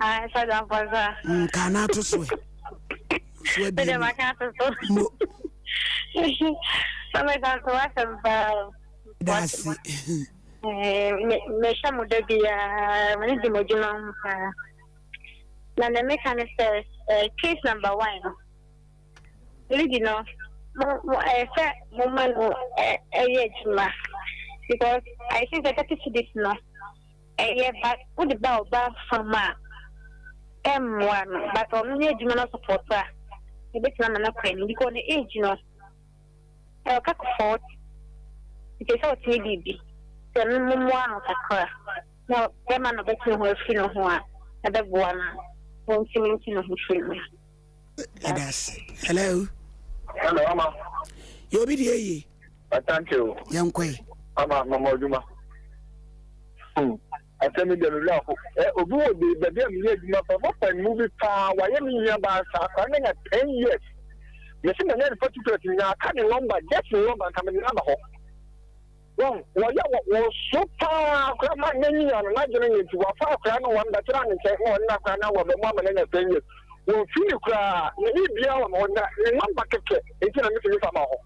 Ah, Charlotte Amponsa. Ka na ato so ɛ. So abi. Mede maka ato so. Mo. Mama ka so asɛm paa. Da ase. Eh, me me hwɛ mo da biara, me ne di mo adwuma ho paa. Na nea meka ne sɛ, eh, case number one no, lady no, mo mo ɛyɛ sɛ mo ma no ɛyɛ adwuma because I think sɛ 30 cedis no ɛyɛ but wode ba ɔba fam a ɛmmoa no but ɔno ne adwuma no support a ebetumi ama no akɔ anim because ne age no ɛwɔ kako 40 nti sɛ ɔtumi biribi sɛ no mommoa no kakra. Na bɛma no bɛtwe ne ho afiri ne ho a, ɛbɛboa no a ɔntumi ntwe ne ho firi mu. Yɛda ase. Hello. Hello, Ama. Yɛ obi deɛ yie. Uh, thank you. Yɛn kɔ yi. Ama, mama adwuma. Hmm. Asɛm yi deɛ me werɛ aho. Eh, obi wɔ de baabi a meyɛ adwuma pa, mapa mu bi paa, wayɛ me nua baa saa, akwadaa no anya 10 years. Mese manya ne particulars nyinaa, aka ne number, just ne number, nka mede no aba hɔ. Wɔn, wɔyɛ wɔ, wɔso paa koraa ma n'enyi ano, n'adwene nyɛ nti, wɔafa akwadaa no wɔn bɛtena ne nkyɛn ma ɔne n'akwadaa no awo aba mu ama no anya ten years. Wɔmfi no koraa, ne biribiara wɔ hɔ, na ne nɔmba kɛkɛ nti na metumi fa ma hɔ.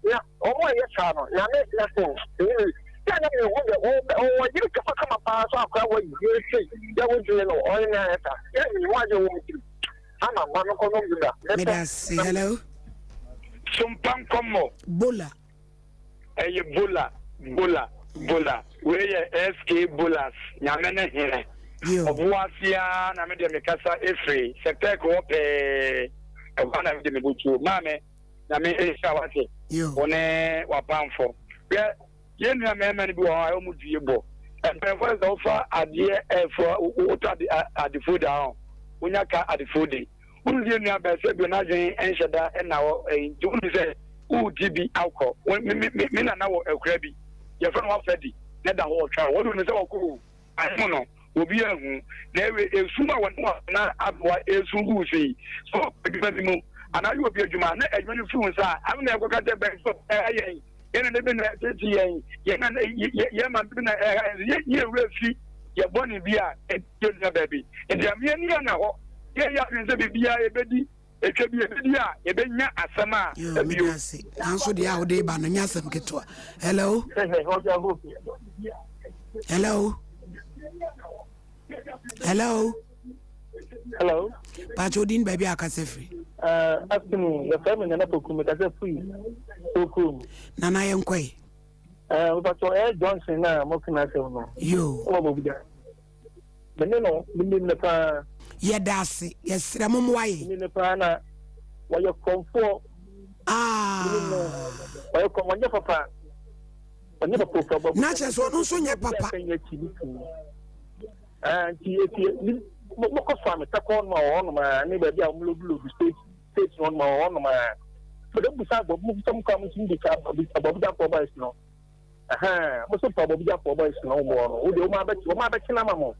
Na wɔn a ɛyɛ saa no, Nyame na hmm, ɛyi sɛ na mehu dɛ ɔwɔ yere kamakama paa so akwadaa wɔ yie sei, yɛ wodwene no, ɔyɛ ne ayɛ saa. Yɛ mehu adeɛ wɔ me tirim. Ama ma menkɔ nom bi bra. Meda ase, hello. Sompa nkɔmmɔ. Bola. Ɛyɛ Bola, Bola, Bola. Wei yɛ SK Bolas, Nyame ne hene. Ɔbo ase ara na me deɛ me kasa efiri. Sɛ pɛk hɔ pɛɛ, ɛhɔ ara na me de me botuo. Maame, Nyame nhyira wo ate. Wo ne w'apamfo. Hwɛ, yɛn nua mmarima no bi wɔ hɔ a wɔn due bɔ. Mpanyinfoɔ sɛ wofa adeɛ ɛfɔ, wotɔ ade adefo da hɔ, wonya ka adefo de. Wonu sɛ yɛn nua bɛn sɛ bio n'adwene nhyɛ da nna hɔ ɛyi nti wonu sɛ woredi bi akɔ. Me me me me nana wɔ akura bi yɛfrɛ no Wafɛdi na ɛda hɔ ɔtwa wɔn wonu sɛ wɔkɔ o ahem no obi anhu na ewe esum a wɔne wɔn nana abewa esu gu so yi sɛ ɔkɔ adwuma bi mu anaa yɛ obi adwuma na adwuma no firi wo nsa a ano na ɛkɔka sɛ bɛn so ɛha yɛn yɛn nana bi na ɛtete yɛn yɛn nana yɛn maame bi na ɛha yɛn yɛn wura fi yɛ bɔne bi a yɛ nua baabi nti ɛmeɛ ni yɛ na hɔ yɛ yɛ adwene sɛ biribiara yɛbɛdi etwa bi yɛbɛdi a yɛbɛnya asɛm a ɛbio. Nanso deɛ a wode ba no nyɛ asɛm ketewa. Hello. Hello. Hello. Hello. Pacho odin baabi a akasa firi. Uh, afternoon. Yɛfrɛ me Nana Poku, mekasa firi Okurom. Nana yɛnkɔe. Uh, mepatɔ ɛyɛ Johnson na mɔka n'asɛm no. Yo. Wɔ bɔbuda. Me ne no, menim no paa. Yɛda ase, yɛsrɛ mo mmoa yɛn. Menim no paa na wɔyɛ korɔmfoɔ. Ah. Menim no, wɔyɛ korɔm, wɔnyɛ papa. Wɔnyɛ papa ofura bɔbuda. Na kyerɛ sɛ ɔno nso nyɛ papa. Ah, nti eti mokɔ so a metakɔ hɔnom a wɔ hɔnom a ne baabi a wɔlodulodu state state no hɔnom a wɔ hɔnom a. Mede busa abɔ mo sɛ mokɔ a mo nso mbisa abɔbudafoɔ boys no. Ɛhɛn, mo so pa abɔbudafoɔ boys no wɔn no. Wo deɛ wɔn abɛkye wɔn abɛkye no ama mo.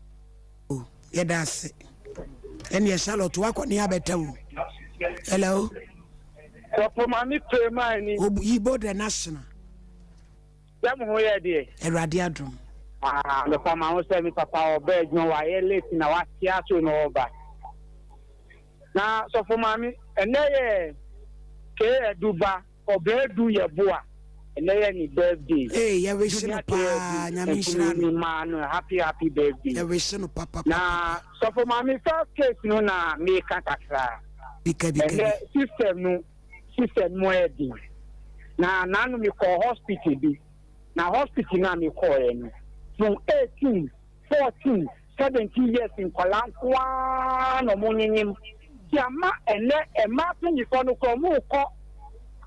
Yɛda ase. Ɛneɛ Charlotte wakɔ ne abɛtɛ wo. Hello. Sɔfo maame pere maa ni. Oyibo the national. Sɛ mo ho yɛ deɛ. Awurade adom. Ah, mekɔ ma ho sɛ me papa ɔba adwuma wayɛ late na wate aso na ɔba. Na sɔfo maame, ɛnɛ yɛ K Adu ba, Ɔbra Adu yɛ boa. Ɛnɛ yɛ ne birthday. Ee, yɛ wish no paa, Nyame nhyira no. Maa no happy happy birthday. Yɛ wish no papa. Na sɔfo maame first case no na meka kakra. Bika bika. Ɛnɛ system no system mu yɛ den. Na naano mekɔɔ hospital bi. Na hospital no a mekɔɔɛ no, from 18, 14, 17 years nkwadaa nko ara na wɔn nyenyem. Nti ama ɛnɛ mmaa mpanyinfoɔ no koraa wɔn rekɔ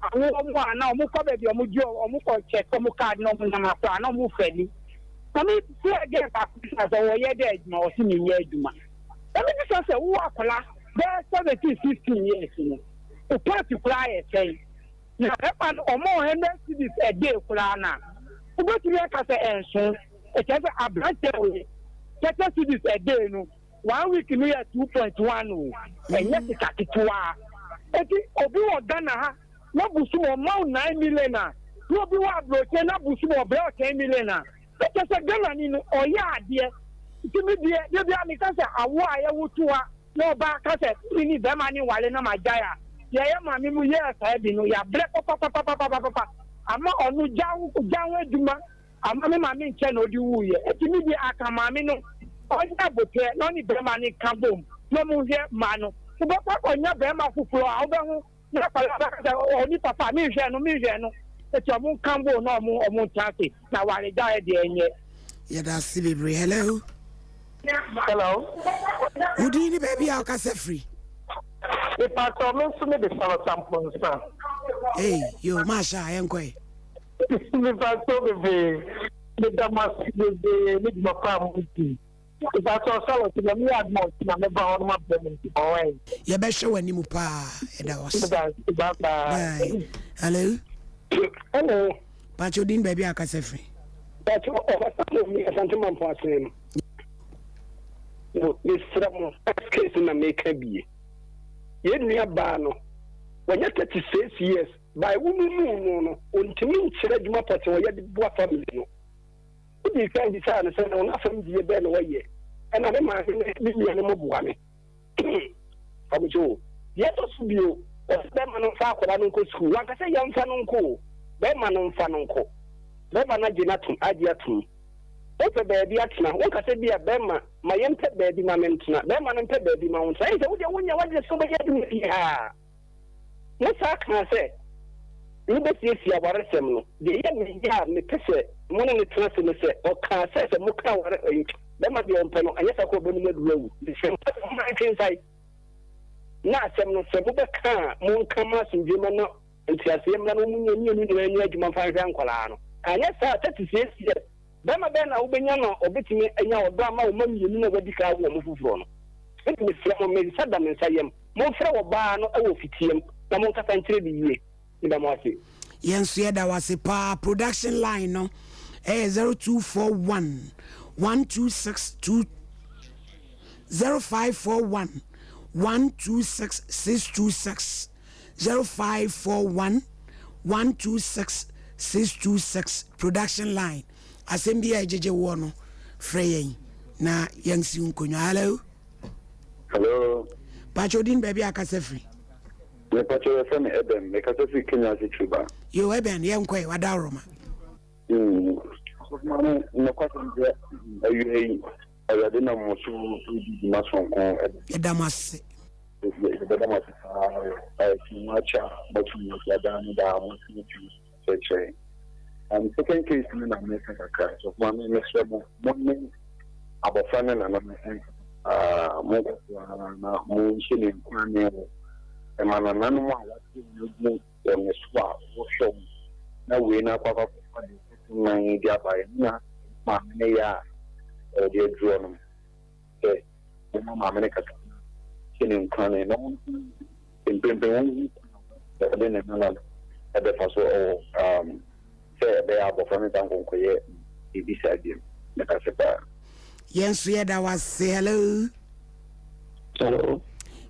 awoɔ mu a na wɔn kɔ baabi a wɔn gye wɔn kɔ check wɔn card na wɔn nam akora na wɔn fɛli. Na me frɛ girl baako bi sɛ wɔyɛ dɛ adwuma ɔsi mi nyɛ adwuma. Na me bisa sɛ wowɔ akwadaa bɛyɛ 17, 16 years no, o party koraa yɛ sɛn? Na bɛrima no ɔma wo hundred cedis a day koraa no a, wobɛtumi aka sɛ ɛnso. Ɛkyerɛ sɛ aberanteɛ wei, 30 cedis a day no, one week no yɛ 2.1 o. Ɛnyɛ sika ketewa. Enti obi wɔ Ghana ha na bosom ɔma wo 9 million a, na obi wɔ aburokyire na bosom ɔbrɛ wo 10 million a, na kyerɛ sɛ Ghanani no ɔyɛ adeɛ. Nti me deɛ, da biara meka sɛ awoɔ a yɛwo to ha na ɔbaa ka sɛ me ne bɛrima no nware na magyae a, deɛ yɛ maame mu yɛɛ saa bi no, yɛabrɛ papapapapapapa ama ɔno gya ho gya ho adwuma ama me maame nkyɛ na ɔde wuiɛ. Nti me deɛ aka maame no ɔnyɛ aboterɛ na ɔne bɛrima no nka bom na ɔmo nhwɛ mma no. Wobɛkɔ akɔnya bɛrima foforɔ a wobɛho na akwadaa bɛka sɛ ɔni papa menhwɛ no menhwɛ no. Nti ɔmo nka bom na ɔmo ɔmo ntena ase na awaregyaeɛ deɛ ɛnyɛ. Yɛda ase bebree. Hello. Hello. Wo din ne baabi a wokasa firi? Mepatɔ me nso me de Charlotte Amponsah. Hey, yo, maasha, yɛnkɔ ɛ. Mepatɔ bebree. Meda mo ase bebree ne dwuma pa a modi. Mepatɔ Charlotte, Nyame yɛ adom a ɔkyena mɛba hɔ na mabrɛ mo ntoma wai. Yɛbɛhwɛ w'anim paa. Yɛda wo ase. Meda ase. Bye bye. Bye. Hello. Hello. Pacho din baabi a kasa firi. Pacho ɔkasa mo mi Asante Mampo asene no. No mesrɛ mo case na meka bie. Yɛn nua baa no wɔnyɛ 36 years by wo no mu no no ɔntumi nkyerɛ adwuma pɔtee ɔyɛ de boa family no. Wodi kan bisaa no sɛ na ɔno asɛm die bɛɛ na ɔyɛ ɛna ne maame ne ne nua no mo boa me. Ɔmo so deɛ ɛtɔ so bio, ɔsɛ bɛrima no mfa akwadaa no nkɔ sukuu. Wanka sɛ yɛmfa no nkɔ o, bɛrima no mfa no nkɔ. Bɛrima no agye no atom, agye atom. Wopɛ baabi atena, wonka sɛ bi a bɛrima ma yɛmpɛ baabi ma mentena, bɛrima no mpɛ baabi ma wo ntena. Ɛyɛ sɛ wodeɛ wonyɛ w'adwene sɛ wobɛyɛ adwuma biara. Mo saa kaa sɛ mobɛsiesie awaresɛm no. Deɛ ɛyɛ me ya a mepɛ sɛ mo ne no tena ase ne sɛ, ɔkaa sɛ sɛ moka aware ɛyi, bɛrima deɛ ɔmpɛ no, anyɛ saa koraa ɔbɛnum aduru awu. Mesrɛ mo sɛ momma yɛntwe nsae na asɛm no, sɛ mobɛka a, monka ma asomdwoeɛ mma na nteaseɛ mmra na wɔn mmienu nyinaa nyɛ adwuma mfa nhwɛ nkwadaa no. Anyɛ saa a, 36 years, Barima bɛn na wobenya no a obetumi anya ɔdɔ ama wo mma mmienu no a wadi kan awo wɔn foforɔ no? Enti mesrɛ mo, me nsa da me nsa yam, momfrɛ ɔbaa no wɔ fitiam na monkasa nkyerɛ no yie. Meda mo ase. Yɛn nso yɛda wo ase paa. Production line no ɛyɛ 0241 126 2 0541 126 626 0541 126 626 production line asɛm bi a ɛgyegye woɔ no frɛ yɛn na yɛnsi wo nkonnwa. Hello. Hello. Pakyɛ odin baabi a kasa firi. Me pakyɛ yɛfrɛ me Eben me kasa firi Kenya ase Twiba. Yo Eben yɛnkɔ ɛ wada woroma. Mm. Maame nokwasɛm sɛ awia yi Awurade nam mo so redi dwuma soronko. Yɛda mo ase. Yɛbɛda mo ase paa wɔ ɛɛ mu akyɛ a moatumi afi adan ne daa mo atumi kyerɛkyerɛ yɛn. Um, second case no na meka kakra. So maame mesrɛ mo mo ne abɔfra ne nana no nkasa paa monkɔ so ara na monhyɛ ne nkuran wɔ ɛma nananom a wɔate wɔn agu wɔ ne so a wɔhwɛ wɔn na wei no akɔ akɔfa deɛ ɛtɔ so nan yi de aba ɛno na maame no yɛ a ɔde aduro no sɛ wɔma maame no kasa na hyɛ ne nkuran na wɔn mprempren wɔn hu kwan a wɔde ne nana no ɛbɛfa so ɔwɔ um, sɛ ɛbɛyɛ abɔfra no nsa nkɔnkɔyɛ biribi saa biom. Meda ase paa. Yɛn nso yɛda wo ase. Hello. Hello.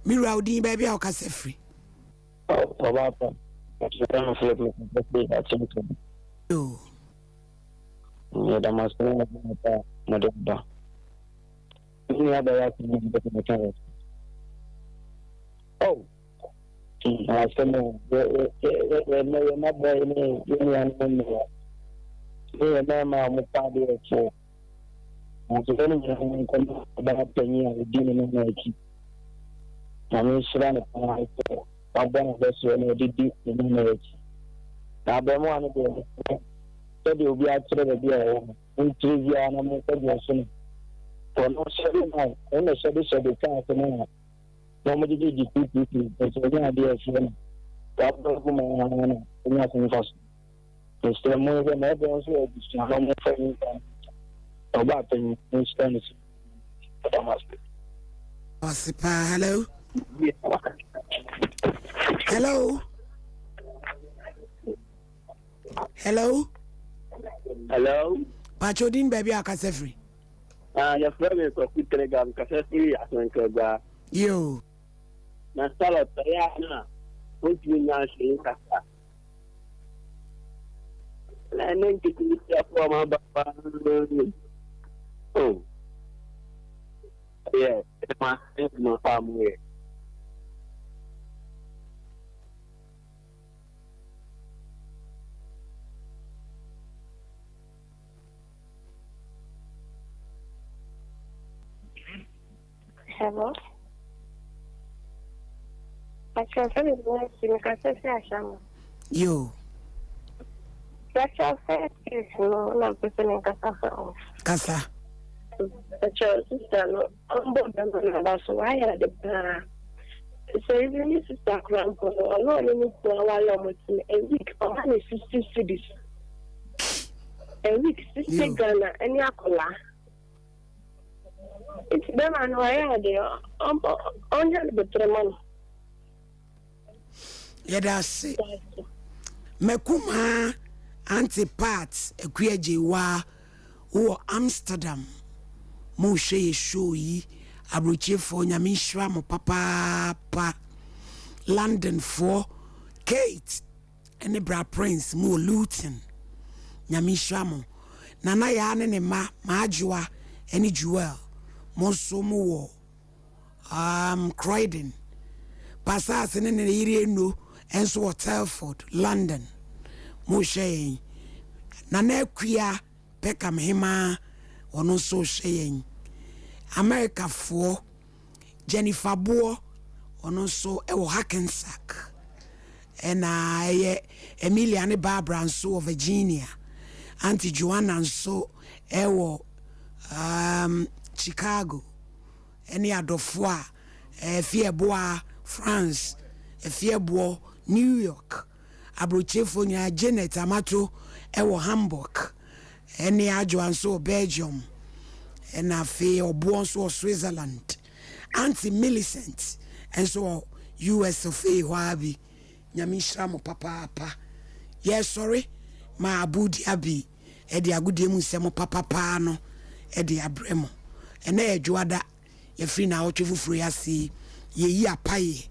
Me wura wo din baabi a wokasa firi. Ɔbaapa, yɛfrɛ me Philip mekasa firi Akyemfo. Yoo. Yɛda mo ase ne mo pa a mode aba. Me nua bɛyɛ asɛm bi mpɛ sɛ meka wɔ so. Oh, asɛm o, yɛ yɛ mmabɔ ne yɛ nuanom mmewa ne yɛ mmarima a wɔpa adeɛ ɛfoɔ. Nanso sɛ ne nyinaa mu nkɔmmɔ ɔbaa panyin a odi ne nana akyi. Nyame nhyira no paa sɛ wabɔ n'abɔsoɔ na ɔde di ne nana akyi. Na abarimaa no deɛ mesrɛ sɛdeɛ obi akyerɛ baabi a ɔwɔ no, montire biara na monkɔ deɛ so no. Ɔno hyɛde ma ɔno na hyɛde hyɛde cars no a na wɔgyegye gye PPP nso ɔnyɛ adeɛ ɛfoɔ no wabɔ agu ma na ɔnya so mfaso. Mesrɛ mo sɛ ma ɛbɛn nso wɔ abusua na ɔmo fa nyinsɛn no nkyɛn. Ɔbaa panyin no nhyira ne so. Meda mo ase. Ɔse paa hello. Hello. Hello. Hello. Pakyɛ odin baabi a akasa firi. Ah, yɛfrɛ me Kwaku Trega, mekasa firi Asankragua. Yoo. Na Charlotte, ɛyɛ a na wontumi nya hwee nkasa. Na ɛne nketeesiafoɔ ma ba paa. Oh. Ɛyɛ ɛma ɛma paa mu yɛ. Hello. Pacho fɛ mi Mercy, mi kasa fi Ashama. Yo. Pacho first case no na mpɛ sɛ mi nkasa fa ho. Kasa. Pacho sister no ɔmbɔ bɛma no aba so wayɛ ade paa. Sɛ ebi ne sister kora mpo no ɔno ɔne ne kunu aware ɔmo te no a week ɔma ne 60 cedis. A week 60 Ghana ɛne akɔlaa. Nti bɛma no wayɛ ade ɔnyɛ no botere ma no. Yɛda ase. Makumaa Auntie Pat Akua Gyewaa wowɔ Amsterdam mo hwɛ yɛ show yi abrokyefoɔ Nyame nhyira mo papaapa London foɔ Kate ne bra Prince mo wɔ Luton Nyame nhyira mo Nana Yaa ne ne mma Maadwoa ne Jewel mo nso mo wɔ um, Croydon. Pasas ne ne yere Eno nso wɔ Telford, London. Mohwɛ yɛn. Nana Akua Peckham Hemaa, ɔno nso rehwɛ yɛn. Amerikafoɔ, Jennifer Boɔ, ɔno nso wɔ Hackensack. Ɛna ɛyɛ Emilia ne Barbara nso wɔ Virginia. Auntie Joanna nso wɔ um, Chicago. ne adɔfoɔ a Afiɛboa, France, Afiɛboɔ, New York, aburokyefoɔ nyinaa, Janet Amato wɔ Hamburg, ne Adwoa nso wɔ Belgium, ɛna afei Ɔboɔ nso wɔ Switzerland, Auntie Millicent nso wɔ US of A hɔ ara bi. Nyame nhyira mo papaapa. Yɛresɔre ma Abu Dhabi. de agodie mu nsɛm papa paa no de abrɛ mo. Ɛnnɛ yɛ Dwoada, yɛfiri naawɔtwe foforɔ yi ase yi, yɛyi apaeɛ.